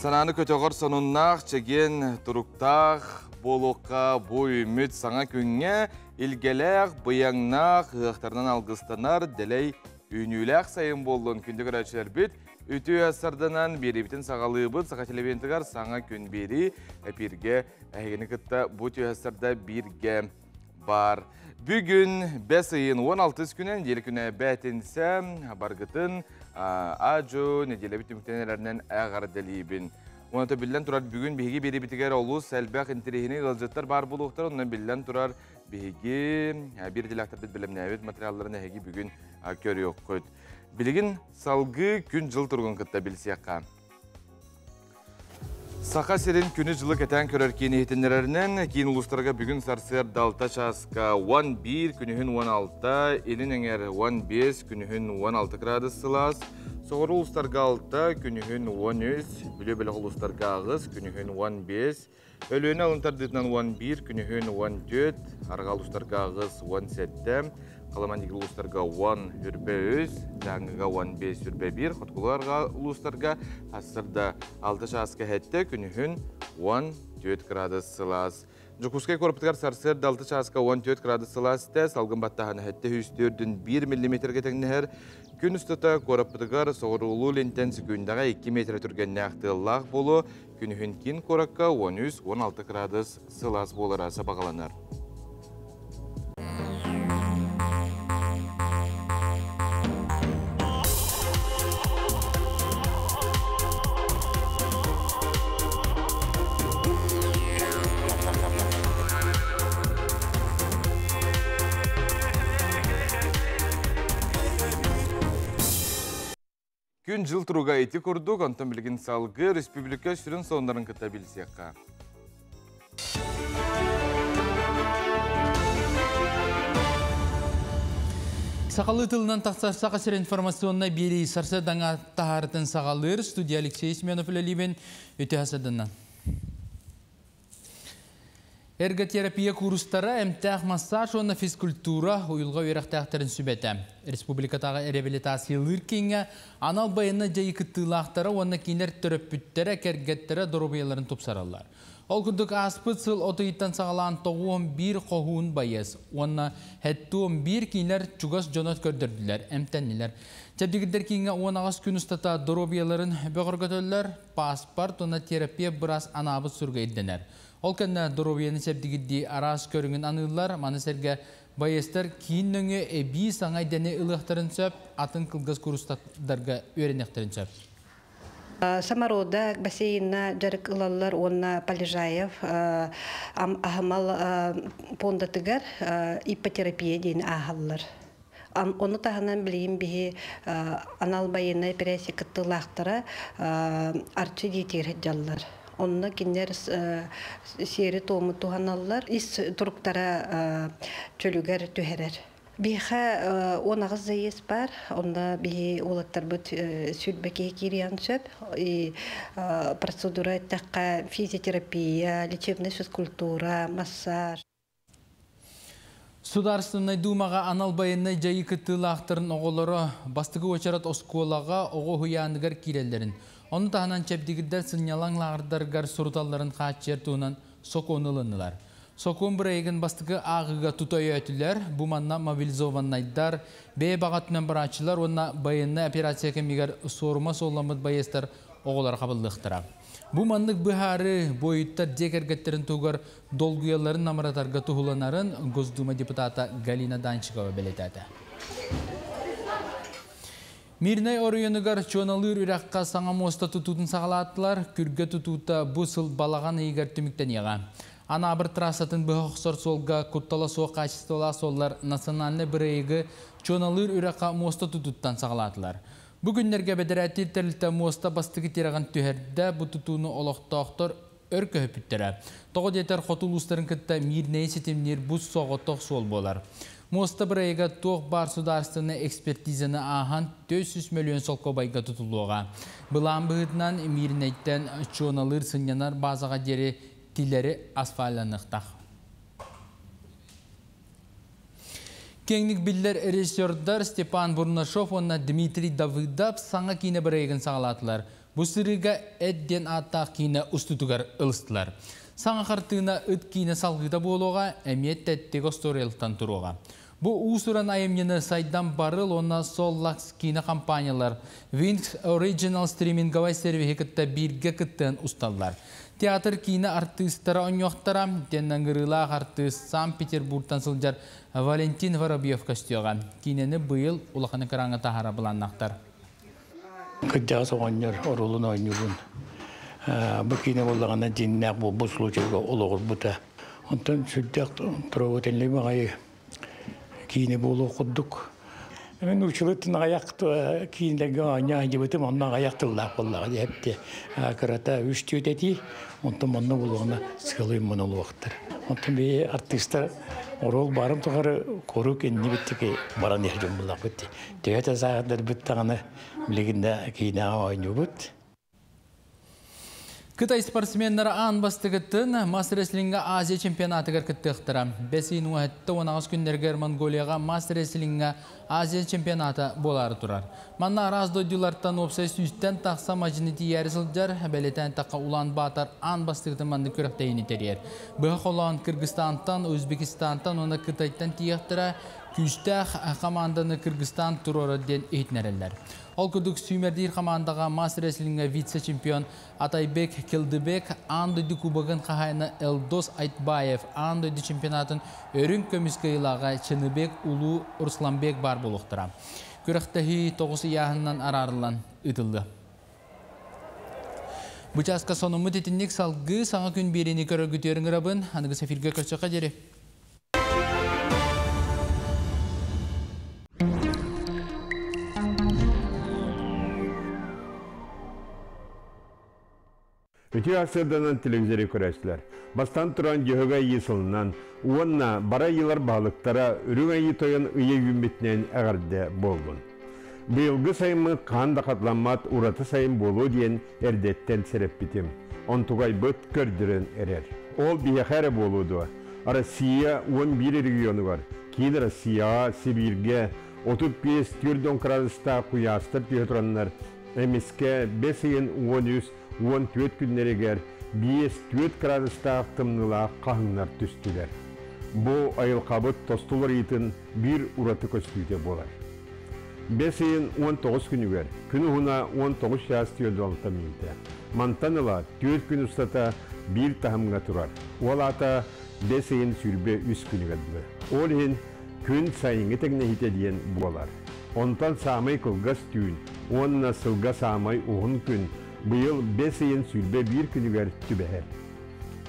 Санааны көтөҕөр сонуннаах, чэгиэн туруктаах буолуохха бу үүммүт саҥа күҥҥэ илгэлээх, быйаҥнаах, ыһыахтарынан алгыстанар дэлэй үүнүүлээх сайын буоллун күндү көрөөччүлэрбит. Үтүө сарданан биэриибитин саҕалыыбыт. Саха телевидениетыгар саҥа күн биэрии эпииргэ эһигини кытта бу түһэсэрдэ бииргэ бар. Бүгүн бэс ыйын 16 күнэн нэдиэлэ күнэ бээтинсэ баргытын аажу нэдиэлэбит түмүктэнэрэринэн эҕэрдэлиибин. Уонна биллэн турар бүгүн биһиги биэрибитигэр олус элбэх интэриэһинэй ыалдьыттар баар буолуохтар. Онон биллэн турар биһиги биир идэлээхтэрбит бэлэмнээбит материалларын эһиги бүгүн көрүөххүт. Билигин салгыы күн-дьыл туругун кытта билсиэххэ. Саха сирин күнү-дьылы кэтээн көрөр киин иһитиннэрэринэн, киин улуустарга бүгүн сарсыарда 6 чааска 11, күнүһүн 16, илин эҥэр 15, күнүһүн 16 градус сылаас, соҕуруу улуустарга 6, күнүһүн 13, Бүлүү бөлөх улуустарга 8, күнүһүн 15, Өлүөнэ алын тардыытынан 11, күнүһүн 14, арҕаа улуустарга 8, 17, Халыман диэки улуустарга 10, үрбэ үс, Дьааҥыга 15, үрбэ биир, Хотугулуу арҕаа улуустарга сарсыарда 6 чааска иһэттэ, күнүһүн 14 градус сылаас. Дьокуускай куораппытыгар сарсыарда 6 чааска 14 градус сылаас этэ, салгын баттааһына иһэттэ 104 1 миллиметргэ тэҥнэһэр. Күн устата куораппытыгар соҕуруулуу линтэн секүндэҕэ 2 метр түргэннээх тыаллаах буолуо, Күнүһүн киин куоракка 13-16 градус сылаас буолара сабаҕаланар. Күн-дьыл туруга ити курдук, онтон билигин салгыы республика сүрүн сонуннарын кытта билсиэххэ. Сахалыы тылынан тахсар Саха сир информационнай биэрии сарсыардаҥа таһаарытын саҕалыыр студия Алексей Семенов үлэлиибин үтүө сарсыарданнан. Эрготерапия куурустара, эмтээх массаж уонна физкультура уйулҕа үөрэхтээхтэрин сүбэтэ. Республикатааҕы реабилитациялыыр кииҥҥэ анал байыаннай дьайыы кыттыылаахтара уонна кинилэр төрөппүттэрэ, кэргэттэрэ доруобуйаларын тупсараллар. Ол курдук ааспыт сыл от ыйыттан саҕалаан 91 хоһуун байыас уонна 71 кинилэр чугас дьоно көрдөрдүлэр, эмтэннилэр. Чэбдигирдэр кииҥҥэ 18 күн устата доруобуйаларын бөҕөргөтөллөр, паспорт уонна терапия быраас анаабыт суруга ирдэнэр. Ол кэннэ доруобуйаны чэбдигирдии араас көрүҥүн аныыллар. Маны сэргэ байыастар киин нөҥүө эбии саҥа идэни ылыахтарын сөп, атын кылгас курстарга үөрэниэхтэрин сөп. Самородок бассейнна дьарык ылаллар уонна Полежаев аһымал пуондатыгар иппотерапия диэн ааһаллар. Ону таһынан билигин биһи анал байыаннай эпэрээссийэ кыттыылаахтара Арчы диэтигэр сылдьаллар. Онно кинилэр сиэри-туому туһаналлар, ис туруктара чөлүгэр түһэрэр. Биһиэхэ 18 заезд бар, онно биһи уолаттарбыт сүүрбэ киһи киириэн сөп. И процедура эттэххэ физиотерапия, лечебная физкультура, массаж. Судаарыстыбаннай Дуумаҕа анал байыаннай дьайыы кыттыылаахтарын оҕолоро бастакы уочарат оскуолаҕа оҕо уһуйааныгар киирэллэрин, ону таһынан чэбдигирдэр сынньалаҥ лааҕырдарыгар суруталларын хааччыйар туһунан сокуону ылыннылар. Сокуон бырайыагын бастакы ааҕыыга тута өйөөтүлэр. Бу манна мобилизованнайдар, бэйэ баҕа өттүнэн барааччылар уонна байыаннай операция кэмигэр суорума суолламмыт байыастар оҕолоро хабыллыахтара. Бу маннык быһаарыы буойуттар дьиэ кэргэттэрин туһугар долгуйалларын намыратарга туһуланарын Госдума депутата Галина Данчикова бэлиэтээтэ. Мирнэй оройуонугар Чуоналыыр үрэххэ саҥа муоста тутуутун саҕалаатылар. Күргэ тутуута бу сыл балаҕан ыйыгар түмүктэниэҕэ. Анаабыр трассатын быһа охсор суолга куттала суох хаачыстыбалаах суоллар национальнай бырайыгы Чуоналыыр үрэххэ муоста тутууттан саҕалаатылар. Бу күннэргэ бэдэрээттиир тэрилтэ муоста бастакы тирэҕин түһэрдэ, бу тутууну олохтоохтор өр көһүппүттэрэ. Тоҕо диэтэр хоту улуустарын кытта Миирнэйи ситимниир бу соҕотох суол буолар. Муоста бырайыга туох баар судаарыстыбаннай экспертизаны ааһан 400 мөлүйүөн солкуобайга тутуллуоҕа. Былаан быһыытынан Миирнэйтэн Чуоналыыр сынньанар баазаҕа диэри тилэри асфальланыахтаах. Киэҥник биллэр режиссердар Степан Бурнашов уонна Дмитрий Давыдов саҥа киинэ бырайыгын саҕалаатылар. Бу сырыыга Эт диэн ааттаах киинэ устуутугар ылыстылар. Саҥа хартыына Ыт киинэ салгыыта буолуоҕа, эмиэ тэттик остуоруйалартан туруоҕа. Бу уус-уран айымньыны Сайдам Барыл уонна Соллакс киинэ компаниялар Wings Original стриминговай сервиһи кытта бииргэ кыттыһан усталлар. Театр киинэ артыыстара оонньуохтара, диэн ыҥырыылаах артыыс Санкт-Петербургтан сылдьар Валентин Воробьев көстүөҕэ. Киинэни быйыл улахан экраҥҥа таһаара былааннаахтар. Кырдьаҕас оҕонньор оруолун оонньуубун. Бу киинэ буоллаҕына дьиҥнээх буолбут случайга олоҕурбута. Онтон сүрдээх трогательный баҕайы киинэ буолуох курдук. Мен учулуттан аҕыйах киинэлэргэ оонньоо сылдьыбытым, онно аҕыйах тыллаах буоллаҕа диэбитэ. Кырата үс түөт этии, онтон онно буолуоҕуна сыалый монолуохтар. Онтон биһи артыыстар оруол баарын тухары куруук иннибиттики баран иһэр дьон буоллахпыт. Төһө да сааһырдарбыт даҕаны билигин да киинэҕэ оонньуубут. Кытай спортсменнара аан бастакытын мас-рестлингэ Азия чемпионатыгар кыттыахтара. Бэс ыйын 18 күннэригэр Монголияҕа мас-рестлингэ Азия чемпионата буолаары турар. Манна араас дойдулартан уопсай сүүстэн тахса мадьыны тиийээри сылдьар, бэлиэтээн эттэххэ Улаан-Баатар аан бастакытын маннык күрэхтэһиини тэрийэр. Быһа холоон Кыргызстантан, Узбекистантан уонна Кытайтан тиийиэхтэрэ, күүстээх хамаанданы Кыргызстан туруорар диэн иһитиннэрэллэр. Ол курдук сүүмэрдиир хамаандаҕа мас-рестлингэ вице-чемпион Атайбек Келдыбек, аан дойду кубогын хаһаайына Элдос Айтбаев, аан дойду чемпионатын үрүҥ көмүс кыайыылааҕа Чыныбек Улуу Русланбек баар буолуохтара. Күрэхтэһии тоҕус ыйааһынынан араарыллан ыытыллыа. Бу чааска сонуммут итинник салгыы саҥа күн биэриини көрөргүтүгэр ыҥырабын. Аныгыс эфиргэ көрсөххө диэри. Үтүө сарсыарданан телевизоры көрөөччүлэр. Бастаан туран Дьөһөгөй Айыы сылынан уонна бары айыылар баһылыктара Үрүҥ Айыы Тойон ыйа үүммүтүнэн эҕэрдэ буоллун. Быйылгы сайыммыт хаһан да хатыламмат ураты сайын буолуо диэн эрдэттэн сэрэппитим. Онтугайбыт көрдөрөн эрэр. Ол биһиэхэ эрэ буолуо дуо? Россия 11 регионугар, киин Россияҕа, Сибииргэ 35 4 градустаах куйаастар түһэ тураннар, эмискэ бэс ыйын 13 14 күннэригэр 5-4 градустаах тымныылаах хаһыҥнар түстүлэр. Бу айылҕабыт тосту уларыйыытын биир ураты көстүүтэ буолар. Бэс ыйын 19 күнүгэр, күн уһуна 19 чаас 46 мүнүүтэ. Мантан ыла 4 күн устата биир таһымҥа турар. Ол аата бэс ыйын 23 күнүгэр дылы. Ол иһин күн сайыҥҥы тэҥнэһиитэ диэн буолар. Онтон саамай кылгас түүн уонна сылга саамай уһун күн быйыл бэс ыйын 21 күнүгэр түбэһэр.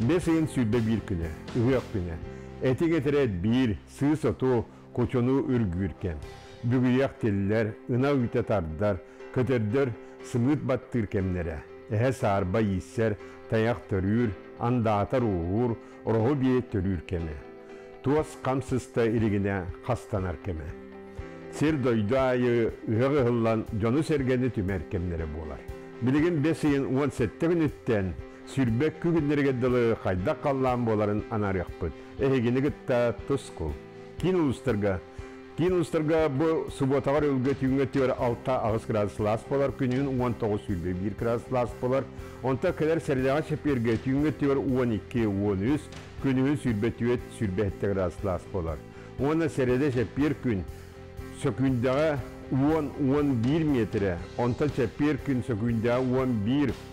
Бэс ыйын 21 күнэ, ыһыах күнэ. Этиҥ этэрээт биир, сыыс оту, кучуну үргүүр кэм. Бүгүйэх тиллэр, ынах үүтэ тардар, көтөрдөр сымыыт баттыыр кэмнэрэ. Эһэ саарба ииссэр, тайах төрүүр, андаатар ууһуур, ороһу биэ төрүүр кэмэ. Туос хам сыста илигинэ хастанар кэмэ. Сир-дойду аайы ыһыах ыһыллан дьону-сэргэни түмэр кэмнэрэ буолар. Билигин бэс ыйын 17 күнүттэн сүүрбэ күннэригэр дылы хайдах халлаан буоларын анаарыахпыт. Эһигини кытта тускул. Киин улуустарга Киин улуустарга бу субуотаҕар өлгө түүҥҥэ түөр 6-8 градус сылаас буолар, күнүһүн 19-21 градус сылаас буолар. Онтон кэлэр сэрдэҕэ чэппиэргэ түүҥҥэ түөр 12-13, күнүһүн 24-27 градус сылаас буолар. Уонна сэрэдэ чэппиэр күн сөкүүндэҕэ 10-11 миэтэрэ, онтон чэппиэр күн сөкүүндэҕэ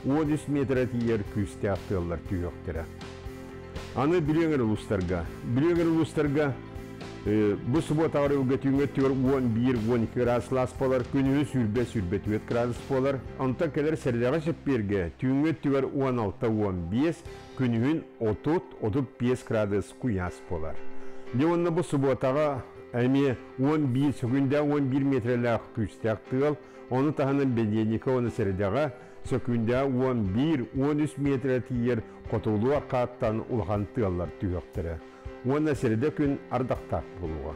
11-13 миэтэрэ тиийэр күүстээх тыаллар түһүөхтэрэ. Аны Бүлүү эҥэр улуустарга. Бүлүү эҥэр улуустарга бу субуотаҕар ылга түүҥҥэ өттүгэр 11-12 градус сылаас буолар, күнүһү 120-124 градус буолар. Онтон кэлэр сэрэдэҕэ чэппиэргэ түүҥҥэ өттүгэр 16-15, күнүһүн 30-35 градус куйаас буолар. Дьэ уонна бу субуотаҕа эмиэ 11 сөкүүндэ 11 метрэлээх күүстээх тыал, ону таһынан бэнидиэнньиккэ уонна сэрэдэҕэ сөкүүндэ 11-13 метрэ тиийэр хотугулуу архааттан улахан тыаллар түһүөхтэрэ уонна сэрэдэ күн ардахтаах буолуоҕа.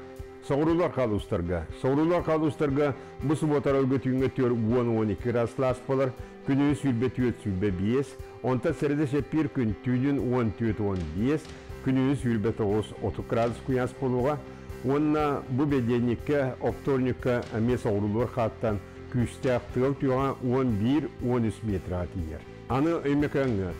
Соҕуруулуу архаалуустарга Соҕуруулуу архаалуустарга бу субуотаралга түүҥҥэ түөр 10-12 градус сылаас буолар, күнүһү 24-25, онтон сэрэдэ чэппиир күн түүнүн 14-15, күнүһү 29-30 градус куйаас буолуоҕа. Уонна бу бэдиэнньиккэ, вторникка эмиэ соҕуруулуу архааттан Күүстээх тыал түөҕэ 11-13 метрға тиийэр. Аны Өймөкөөҥҥө.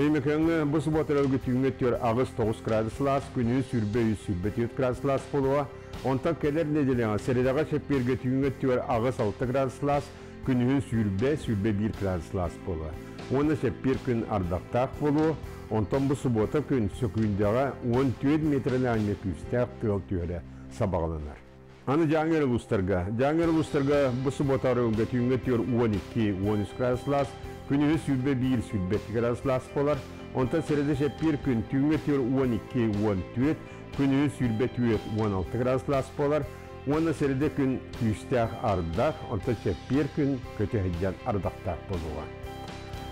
Өймөкөөҥҥө бу субуота өргө түүҥҥэ түөр 8-9 градус сылаас, күнүһүн сүүрбэ үс сүүрбэ түөрт градус сылаас буолуоҕа. Онтон кэлэр нэдиэлэҕэ сэрэдэҕэ чэппиэргэ түүҥҥэ түөр 8-6 градус сылаас, күнүһүн сүүрбэ, 21 градус сылаас буолуо. Уонна чэппиэр күн ардахтаах буолуо, онтон бу субуота күн сөкүүндэҕэ 14 метринэн күүстээх тыал түһэрэ сабаҕаланар. Аны Дьааҥы улуустарга. Дьааҥы улуустарга бу субуота арыылга түүҥҥэ түөр 12, 13 градус сылаас, күнүһү 21, 22 градус сылаас буолар. Онтон сэрэдэ чэппиэр күн түүҥҥэ түөр 12, 14, күнүһү 24, 16 градус сылаас буолар. Уонна сэрэдэ күн күүстээх ардах, онтон чэппиэр күн көтө сылдьан ардахтаах буолуоҕа.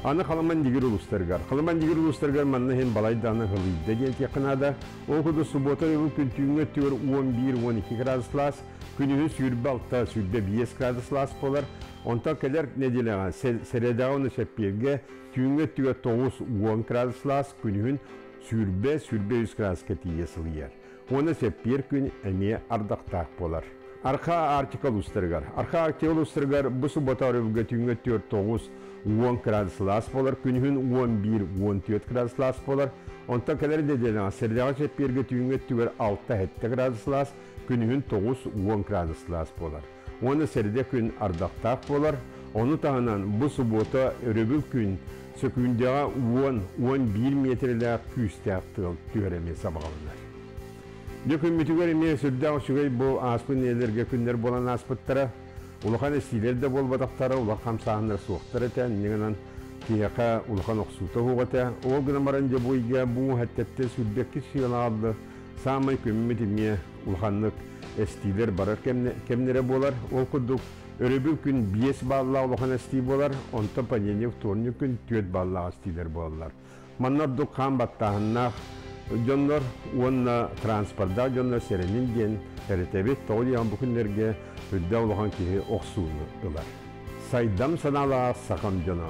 Аны Халаман Дигир улуустарыгар. Халаман Дигир улуустарыгар манна иһин балайдааны хылыйда диэн этиэххэ наада. Ол курдук субуота өрөбүл күн түүҥҥэ өттүгэр 11-12 градус сылаас, күнүһүн 26-25 градус сылаас буолар. Онтон кэлэр нэдиэлэҕэ сэрэдэҕэ уонна чэппиэргэ түүҥҥэ өттүгэр 9-10 градус сылаас, күнүһүн 20-23 градуска тиийэ сылыйар. Уонна чэппиэр күн эмиэ ардахтаах буолар. Арха Арктика улуустарыгар. Арха Арктика улуустарыгар бу суббота өрөбүлгэ түүҥҥэ 4-9 10 градус сылаас буолар, күнүһүн 11-14 градус сылаас буолар. Онтон кэлэр нэдиэлэҕэ сэрэдэҕэ чэппиэргэ түүҥҥэ өттүгэр 6-7 градус сылаас, күнүһүн 9-10 градус сылаас буолар. Уонна сэрэдэ күн ардахтаах буолар. Ону таһынан бу суббота өрөбүл күн сөкүүндэҕэ 10-11 метрэлээх күүстээх тыал түһэр эмиэ сабаҕаланар. Дьэ күммүтүгэр эмиэ сүрдээх үчүгэй бу ааспыт нэдиэлэргэ күннэр буолан ааспыттара. Улахан эстиилэр да буолбатахтара, улахан хамсааһыннар суохтар этэ, инньэ гынан киһиэхэ улахан охсуута суох этэ. Ол гынан баран дьэ бу ыйга бу хэттэтте сүүрбэкки сыанааллы саамай күммүт эмиэ улаханнык эстиилэр барар кэмнэрэ буолар. Ол курдук өрөбүл күн 5 баллаах улахан эстии буолар, онтон понедельник, вторник күн 4 баллаах эстиилэр буолаллар. Манна ордук хаан баттааһыннаах дьоннор уонна транспордаах дьоннор сэрэнин диэн эрэтэбит, тоҕо диэн бу күннэргэ үрдээх улахан киһи охсууну ылар. Сайдам санаалаах сахам дьоно.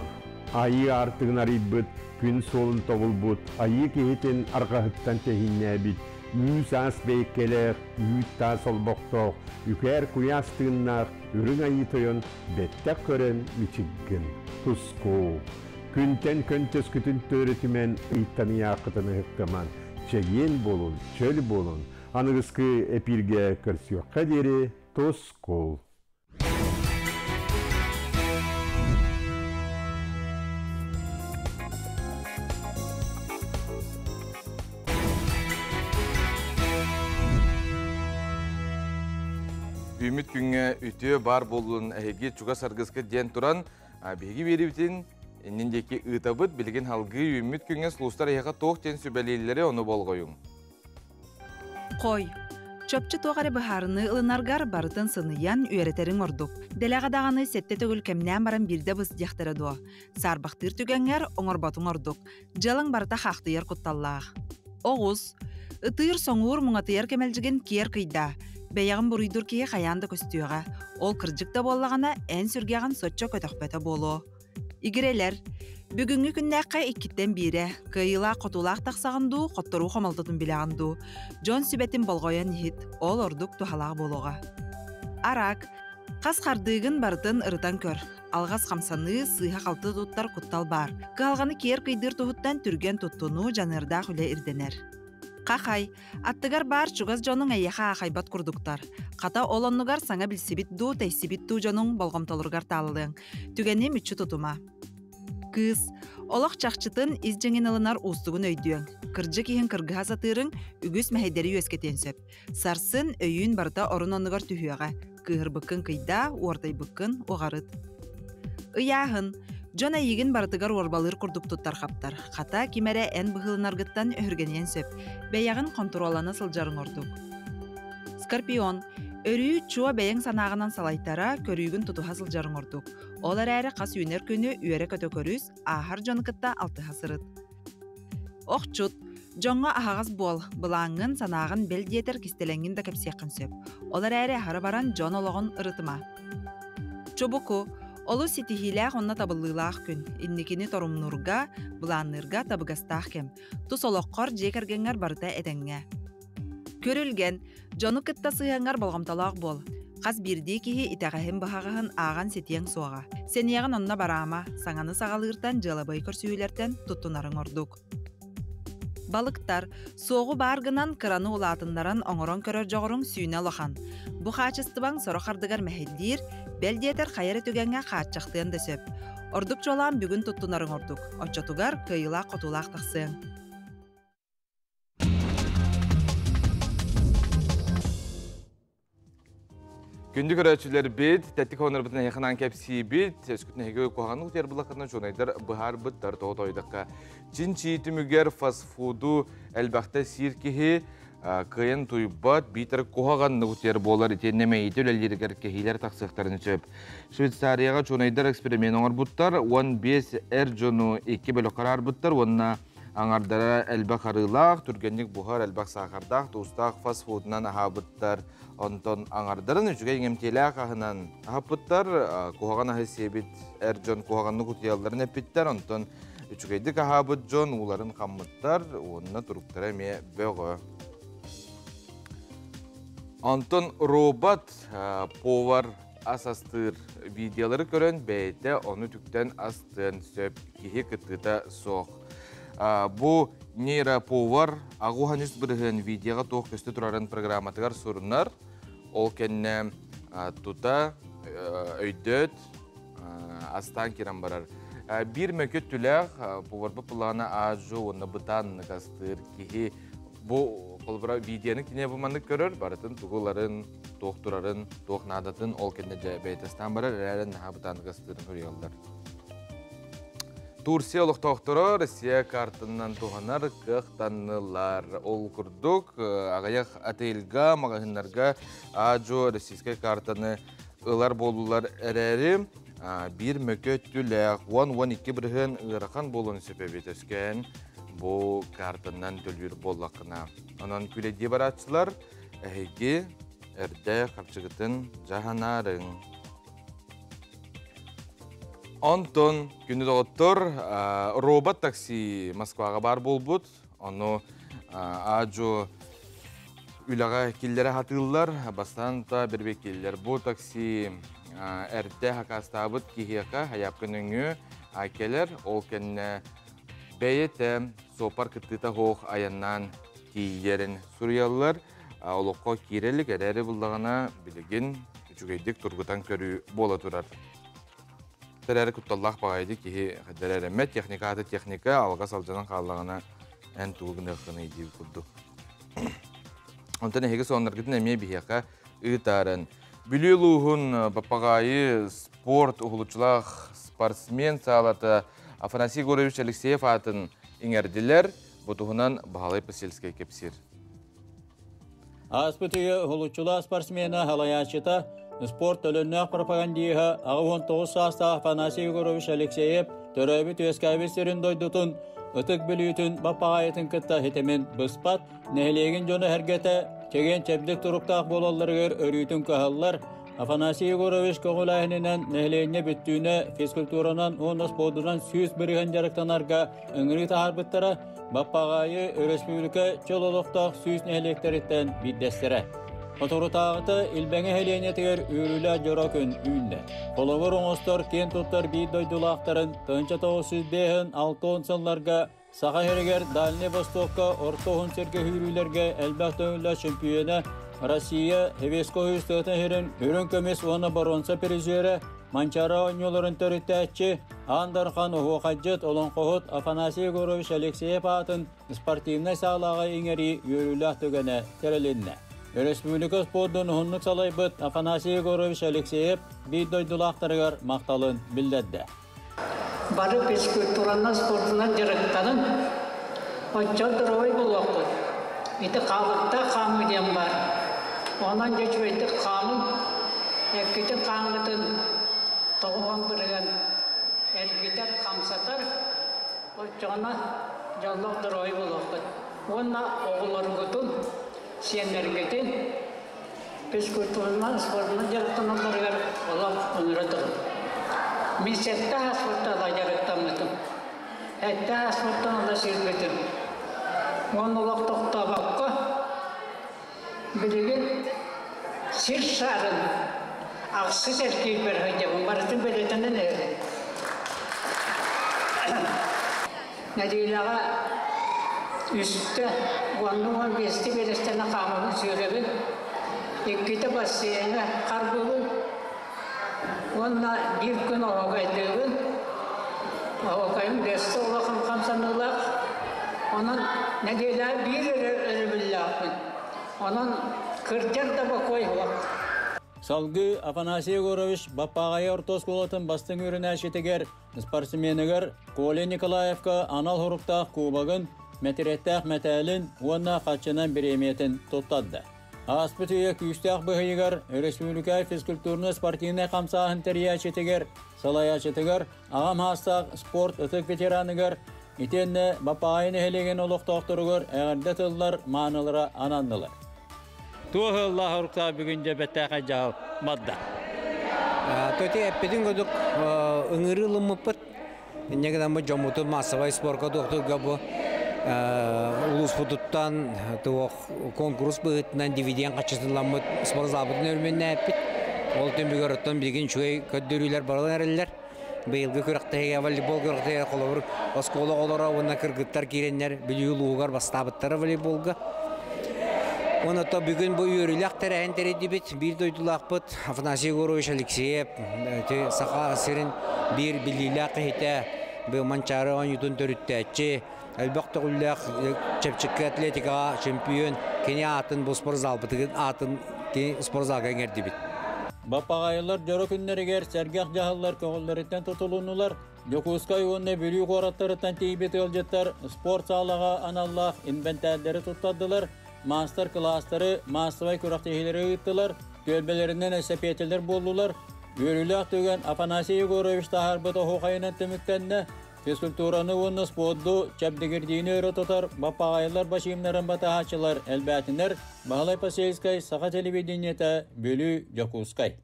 Айыы аартыгын арыйбыт, күн суолун тобулбут, айыы киһитин арҕаһыттан тэһииннээбит, үүс-аас бэйиккэлээх, үүт-таас олбохтоох, үкээр куйаас тыыннаах үрүҥ айыы тойон бэттэх көрөн мичиггин, тускуу. Күнтэн көнтөскүтүн төрүтүмэн ыйтаныйааххытын ыһыктаман, чэгиэн буолун, чөл буолун, аныгыскы эпииргэ көрсүөххэ диэри тускул. Үүмүт күҥҥэ үтүө бар буоллун эһиги чугас аргыска диэн туран, биһиги биэрибитин иннин диэки ыытабыт, билигин халгыы үүммүт күҥҥэ сулустар эһиэхэ туох диэн сүбэлииллэри ону болҕойуҥ. Хой. Чопчу туох эрэ быһаарыныы ылынаргар барытын сыныйан үөрэтэриҥ ордук. Дэлэҕэ даҕаны сэттэ төгүл кэмнээн баран биирдэ быс диэхтэрэ дуо? Саарбахтыыр түгэҥҥэр оҥорботуҥ ордук. Дьыалаҥ барыта хаахтыйар кутталлаах. Оҕус. Ытыыр-соҥуур муҥатыйар кэмэлдьигин киэр кыйдаа. Бэйэҕин буруйдуур киһи хайаан да көстүөҕэ. Ол кырдьык да буоллаҕына, эн сүргэҕин соччо көтөхпөтө буолуо. Игирэлэр. Бүгүҥҥү күннээххэ иккиттэн биирэ. Кыайыылаах-хотуулаах тахсаҕын дуу, хотторуу хомолтотун билэҕин дуу. Дьон сүбэтин болҕойон иһит, ол ордук туһалаах буолуоҕа. Арак. Хас хардыыгын барытын ырытан көр. Алҕас хамсаныы, сыыһа-халты туттар куттал баар. Кыһалҕаны киэр кыйдыыр туһуттан түргэн туттунуу, дьаныардаах үлэ ирдэнэр. Хахай, аттыгар баар чугас дьонуҥ эйиэхэ аахайбат курдуктар. Хата ол оннугар саҥа билсибит дуу, тэйсибит дуу дьонуҥ болҕомтолоругар таалалыаҥ. Түгэни мүччү тутума. Кыыс, олох чахчытын ис дьиҥин ылынар уустугун өйдүөҥ. Кырдьык иһин кыргыһа сатыырыҥ үгүс мэһэйдэри үөскэтиэн сөп. Сарсын өйүүн барыта орун оннугар түһүөҕэ. Кыыһырбыккын кыйдаа, уордайбыккын уҕарыт. Ыйааһын. Дьон эйигин барытыгар уорбалыыр курдук туттар-хаптар. Хата, ким эрэ эн быһыыланаргыттан өһүргэниэн сөп. Бэйэҕин хонтуруоллана сылдьарыҥ ордук. Скорпион. Өрүү чуо бэйэҥ санааҕынан салайтара, көрүүгүн тутуһа сылдьарыҥ ордук. Ол эрээри хас үүнэр күнү үөрэ-көтө көрүс, ааһар дьону кытта алтыһа сырыт. Охчут. Дьоҥҥо аһаҕас буол, былааҥҥын, санааҕын бэл диэтэр кистэлэҥҥин да кэпсиэххин сөп. Ол эрээри аһара баран дьон олоҕун ырытыма. Чубуку. Олус ситиһиилээх уонна табыллыылаах күн. Инникини торумнуурга, былаанныырга табыгастаах кэм. Тус олоххор, дьиэ кэргэҥҥэр барыта этэҥҥэ. Күрүлгэн. Дьону кытта сыһыаҥҥар болҕомтолоох буол. Хас биирдии киһи итэҕэһин-быһаҕаһын ааҕан ситиэҥ суоҕа. Сэниэҕин онно бараама, саҥаны саҕалыыртан дьыалабыай көрсүһүүлэртэн туттунарыҥ ордук. Балыктар, суоҕу баар гынан кыраны улаатыннаран оҥорон көрөр дьоҕуруҥ сүүнэ улахан. Бу хаачыстыбаҥ сорох ардыгар мэһэйдиир, бэл диэтэр хайа эрэ түгэҥҥэ хааччахтыан да сөп. Ордук чуолаан бүгүн туттунарыҥ ордук, оччотугар кыайыылаах-хотуулаах тахсыаҥ. Күндү көрөөччүлэрбит, тэттик хонорбутун эһиэхэ кэпсиибит, өскүтүн эһиги куһаҕан утуйар буллаххытына чуонайдар быһаарбыттар тоҕо тойдохха. Чин-чии түмүгэр фастфуду элбэхтэ сиир киһи кыайан туйбат, биитэр куһаҕаннык утуйар буолар итиэннэ мэйиитэ үлэлииригэр кэһиилэр тахсыахтарын сөп. Швейцарияҕа чуонайдар эксперимент оҥорбуттар, 15 эр дьону икки бөлөххө араарбыттар уонна аҥардара элбэх арыылаах, түргэнник буһар, элбэх саахардаах, туустаах фастфудунан аһаабыттар. Онтон аҥардарын үчүгэй иҥэмтиэлээх аһынан аһаппыттар, куһаҕан аһы сиэбит эр дьон куһаҕаннык утуйалларын эппиттэр, онтон үчүгэйдик аһаабыт дьон ууларын хаммыттар уонна туруктара эмиэ бөҕө. Онтон робот повар ас астыыр видеолары көрөн бэйэтэ ону түктэн астыан сөп киһи кыттыыта суох. Бу нейроповар аҕуһан үс бырыһыан видеоҕа туох көстө турарын программатыгар сурунар. Ол кэннэ тута өйдөт астаан кирэн барар. Биир мөкү түлээх поварбыт плана аажу уонна бытааннык астыыр киһи бу холобура видеоны кине бу маннык көрөр барытын тугуларын туох турарын туох наадатын ол кэннэ дьэ бэйэтэ барар эрээрин наһаа бытааннык астыырын суруйаллар. Турция олохтоохторо Россия картанан туһанар кыахтаннылар. Ол курдук, аҕыйах отельга, маҕаһыыннарга аадьуо российскай картаны ылар буоллулар эрээри, биир мөкө өттүлээх 10-12 бырыһыан ыарахан буолуон сөп эбит өскөөн бу картанан төлүүр буоллаххына. Онон күлэдии барааччылар эһиги эрдэ харчыгытын дьаһанаарыҥ. Онтон күнү доҕоттор робот такси Москваҕа баар буолбут. Ону аадьу үлэҕэ киллэрэ сатыыллар. Бастаан та бирбек киллэр. Бу такси эрдэ хакастаабыт киһиэхэ хайаапка нөҥүө кэлэр. Ол кэннэ бэйэтэ суоппар кыттыыта суох айаннаан тиийэрин суруйаллар. Олоххо киирэлик эрээри буллаҕына билигин үчүгэйдик тургутан көрүү буола турар. Тэрээри кутталлаах баҕайы киһи эрэммэт техника аты техника алҕас алдьанан хааллаҕына эн тугу гыныаххыный диир курдук. Онтон эһиги соннаргытын эмиэ биһиэхэ ыытааран. Бүлүү улууһун Баппаҕаайы спорт уһулуччулаах спортсмен саалата Афанасий Егорович Алексеев аатын иҥэрдилэр. Бу туһунан Баһылай Посельскай кэпсиир. Ааспыт үйэ уһулуччулаах спортсмена, халайааччыта, спорт төлөннөөх пропагандиһа 89 саастаах Афанасий Егорович Алексеев төрөөбүт үөскээбит сирин дойдутун ытык бүлүүтүн баппаҕайытын кытта хитимин быспат, нэһилиэгин дьоно эргэтэ чэгиэн чэбдик туруктаах буолалларыгар өрүүтүн кыһаллар. Афанасий Егорович көҕүлээһининэн нэһилиэнньэ бүттүүнэ физкультуранан уонна спордунан 100% дьарыктанарга ыҥырыы таһаарбыттара. Баппаҕаайы өрөспүүбүлүкэ чөл олохтоох 100 нэһилиэктэриттэн биирдэстэрэ. Соторутааҕыта Илбэҥэ нэһилиэнньэтигэр үөрүүлээх дьоро күн үүннэ. Холобур оҥостор киэн туттар биир дойдулаахтарын 1905-60 сылларга Саха сиригэр Дальнай Востокка орто уһун сиргэ сүүрүүлэргэ элбэх төҥүллээх чөмпүйүөнэ Россия Хевеско тыатын сирин үрүҥ көмүс уонна боруонса призерэ Манчаары оонньууларын төрүттээччи Аан Дархан оһуохайдьыт олоҥхоһут Афанасий Егорович Алексеев аатын спортивнай саалаҕа иҥэрии үөрүүлээх түгэнэ тэрилиннэ. Өрөспүүбүлүкэ спордун уһуннук салайбыт Афанасий Егорович Алексеев биир дойдулаахтарыгар махталын биллэрдэ. Бары физкультуранан, спордунан дьарыктанын, оччо здоровай буолуохпут. Ити хаалыктаах хаамыы диэн баар. Онон дьэ үчүгэйдик хаамын, эккитин хааҥҥытын тоҕуһан бырыган эргитэр, хамсатар, оччоҕуна дьоллоох здоровай буолуохпут. Уонна оҕолоргутун, сиэннэргитин физкультуранан, спордунан дьарыктаналларыгар олох ыҥыра турун. Мин сэттэ ааспыттан ыла дьарыктаммытым. Сэттэ ааспыттан ыла сүүрбүтүм. Уонна олох тохтообокко билигин Сир шарын ахсыс эргиирбэр сылдьабын, барытын бэлиэтэнэн эрэбин. Нэдиэлэҕэ үстэ уонна 15-ти биэрэстэнэ хаамабын сүүрэбин, иккитэ бассейҥа харбыыбын уонна биир күн оһуокайдыыбын. Оһуокайым биэстэ улахан хамсаныылаах. Онон нэдиэлэҕэ биир эрэ өрөбүллээхпин. Онон кырдьар да бокуой суох. Салгыы Афанасий Егорович Баппаҕайы орто оскуолатын бастыҥ үөрэнээччитигэр, спортсменыгар Коля Николаевка анал хоруктаах кубогын, мэтириэттээх мэтээлин уонна хаччынан бириэмийэтин туттарда. Ааспыт үйэ күүстээх быһыйыгар өрөспүүбүлүкэ физкультурно-спортивнай хамсааһын тэрийээччитигэр, салайааччытыгар, аҕам саастаах спорт ытык ветераныгар итиэннэ Баппаҕайы нэһилиэгин олохтоохторугар эҕэрдэ тыллар маанылара ананнылар. Туох ыаллаах оруктаах бүгүн дьэ бэттээхэй дьаһал барда. Төти эппитин курдук ыҥырыы ылыммыппыт. Инньэ гынан бу дьоммутун маассабай спорка туохтуурга бу улууспутуттан туох конкурс быһыытынан дивиденд хаччытылламмыт спортзалбытын өрөмүөннээппит. Ол түмүгэр оттон билигин үчүгэй көрдөрүүлэр барылан эрэллэр. Быйылгы күрэхтэһиигэ волейбол күрэхтэһиигэ холобур оскуола оҕолоро уонна кыргыттар киирэннэр Бүлүү улууһугар бастаабыттара волейболга. Уонна то бүгүн бу үөрүүлээх тэрээһин тэрийдибит. Биир дойдулаахпыт Афанасий Егорович Алексеев Саха сирин биир биллиилээх киһитэ, бу Манчаары оонньуутун төрүттээччи, элбэх төгүллээх чэпчэки атлетикаҕа чемпион кини аатын бу спортзалбытыгын аатын кини спортзалга иҥэрдибит. Баппаҕайылар дьоро күннэригэр сэргэх дьаһаллар көҕүллэриттэн тутулуннулар. Дьокуускай уонна Бүлүү куораттарыттан тиийбит ыалдьыттар спорт саалаҕа аналлаах инбэнтээрдэри туттардылар, маастар-кылаастары, маассабай күрэхтэһиилэри ыыттылар, түөлбэлэринэн эсэпиэтэлэр буоллулар. Үөрүүлээх түгэн Афанасий Егорович таһаарбыт оһуохайынан түмүктэннэ. Физкультураны уонна спорду чэбдигирдиини өрө тутар баппаҕайылар бачыымнарын батаһааччылар элбээтинэр Баһылай Посельскай, Саха телевидениетэ, Бүлүү, Дьокуускай.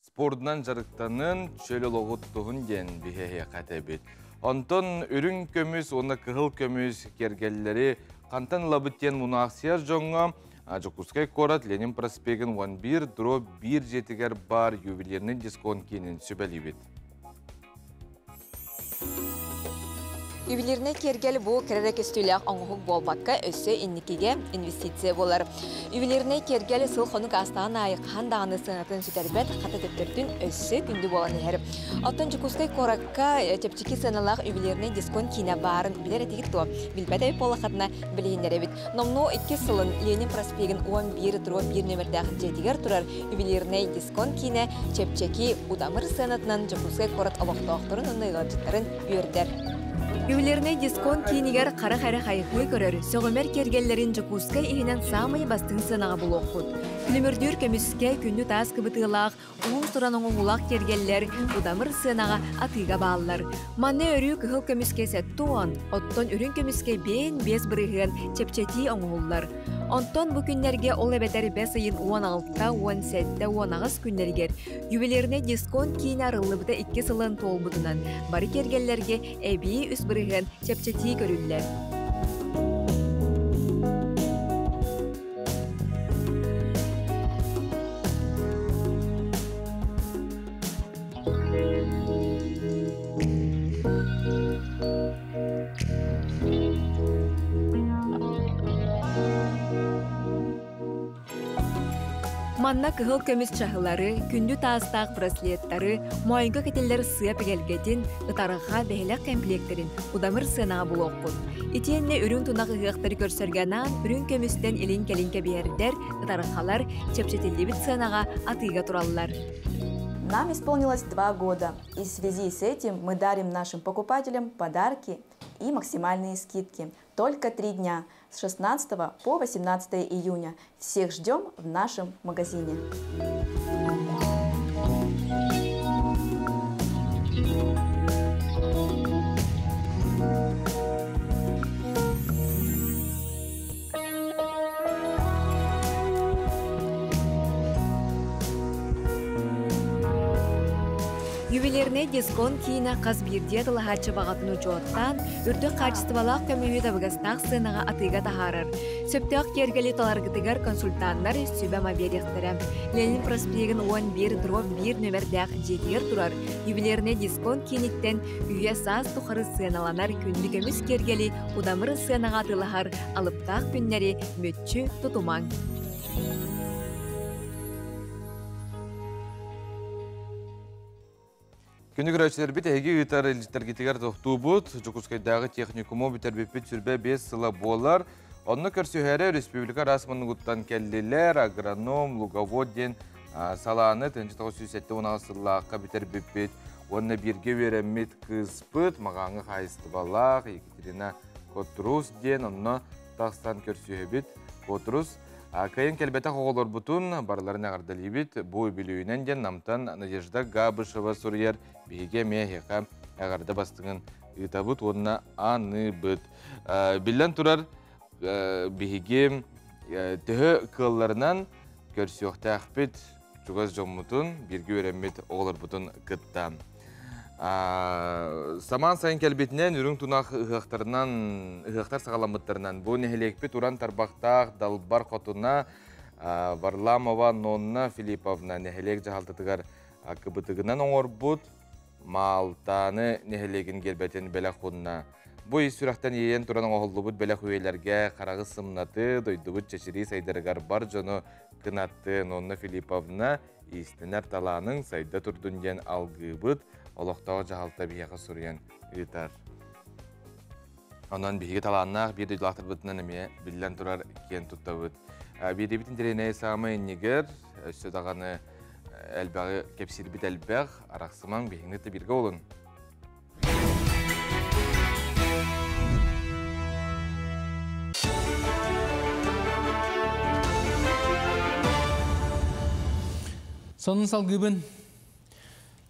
Спордунан дьарыктанын, чөл олоҕу тутуһун диэн биһиэхэ этэбит. Онтон үрүҥ көмүс уонна кыһыл көмүс киэргэллэри хантан ылабыт диэн мунаахсыйар дьоҥҥо Дьокуускай куорат Ленин проспегын 11 дробь 1 дьиэтигэр баар ювелирный дисконт киинин сүбэлиибит. Ювелирнай киэргэл бу кэрэ көстүүлээх оҥоһук буолбакка, өссө инникигэ инвестиция буолар. Ювелирнай киэргэл сыл-хонук аастаҕын аайы хаһан даҕаны сыанатын сүтэрбэт, хата төттөрүтүн өссө күндү буолан иһэр. Оттон Дьокуускай куоракка чэпчэки сыаналаах ювелирнай дисконт киинэ баарын билэр этигит дуо? Билбэт эбит буоллаххытына билиһиннэрэбит. Номнуо иккис сылын Ленин проспегын 11 дробь 1 нөмердээх дьиэтигэр турар ювелирнай дисконт киинэ чэпчэки удамыр сыанатынан Дьокуускай куорат олохтоохторун уонна ыалдьыттарын үөрдэр. Ювелирнай дисконт киинигэр харах эрэ хайҕыы көрөр, сөҕүмэр киэргэллэрин Дьокуускай иһинэн саамай бастыҥ сыанаҕа булуоххут. Күлүмүрдүүр көмүскэ күндү таас кыбытыылаах, уус-уран оҥоһуулаах киэргэллэр удамыр сыанаҕа атыыга бааллар. Манна өрүү кыһыл көмүскэ 70, оттон үрүҥ көмүскэ 55% чэпчэтии оҥоһуллар. Онтон бу күннэргэ ол эбэтэр бэс ыйын 16, 17, 18 күннэригэр ювелирнай дисконт киинэ арыллыбыта икки сылын туолбутунан бары киэргэллэргэ эбии 3% чэпчэтии көрүллэр. Манна кыһыл көмүс чаһылары, күндү таастаах браслеттары, моойго кэтиллэр сыа эгэлгэтин, ытарҕа, бэһилэх комплектэрин удамыр сыанаҕа булуоххут. Итиэннэ үрүҥ тунах ыһыахтары көрсөргө анаан үрүҥ көмүстэн илин-кэлин кэбиһэрдэр, ытарҕалар чэпчэтиллибит сыанаҕа атыыга тураллар. Нам исполнилось 2 года, и в связи с этим мы дарим нашим покупателям подарки и максимальные скидки. Только 3 дня с 16 по 18 июня. Всех ждем в нашем магазине. Ювелирнай дисконт киинэ хас биирдии атылаһааччы баҕатын учуоттаан, үрдүк хаачыстыбалаах көмүһү табыгастаах сыанаҕа атыыга таһаарар. Сөптөөх киэргэли таларгытыгар консультаннар сүбэ-ама биэриэхтэрэ. Ленин проспегын 11 дробь 1 нүөмэрдээх дьиэтигэр турар ювелирнай дисконт кииниттэн үйэ-саас тухары сыаналанар күндү көмүс киэргэли удамыр сыанаҕа атыылаһар алыптаах күннэри мүччү тутумаҥ. Күнү көрөөччүлэрбит эһиги ыытар илдьиттэргитигэр тохтуубут. Дьокуускайдааҕы техникуму бүтэрбиппит сүрбэ 5 сыла буолар. Онно көрсүһэрэ республика араас муннугуттан кэллилэр. Агроном, луговод диэн салааны 1976 сыллаахха бүтэрбиппит. Уонна бииргэ үөрэммит кыыспыт Маҕааҥҥы хаһаайыстыбалаах Екатерина Котрус диэн онно тахсан көрсүһэбит. Котрус Кыайан кэлбэтэх оҕолорбутун барыларын эҕэрдэлиибит. Бу үбүлүөйүнэн диэн Намтан Надежда Габышева суруйар. Биһиги эмиэ эһиэхэ эҕэрдэ бастыҥын ыытабыт уонна аныыбыт. Биллэн турар, биһиги төһө кыалларынан көрсүөхтээхпит чугас дьоммутун, бииргэ үөрэммит оҕолорбутун кытта. Самаан сайын кэлбитинэн үрүҥ тунах ыһыахтарынан ыһыахтар саҕаламмыттарынан бу нэһилиэкпит уран тарбахтаах далбар хотуна Варламова Нонна Филипповна нэһилиэк дьаһалтатыгар кыбытыгынан оҥорбут Маалтааны нэһилиэгин гербэтин бэлэх уунна. Бу ис сүрэхтэн иэйэн туран оҥоһуллубут бэлэх үйэлэргэ хараҕы сымнаты, дойдубут чэчирии сайдарыгар бар дьону кынатты Нонна Филипповна иистэнэр талааныҥ сайда турдун диэн алгыыбыт, олохтоох дьаһалта биһиэхэ суруйан ыытар. Онон биһиги талааннаах биир дойдулаахтарбытынан эмиэ биллэн турар киэн туттабыт. Биэриибит интэриэнэй саамай иннигэр өссө даҕаны элбэҕи кэпсиирбит элбэх, арахсымаҥ, биһигини да бииргэ олун. Сонун салгыбын.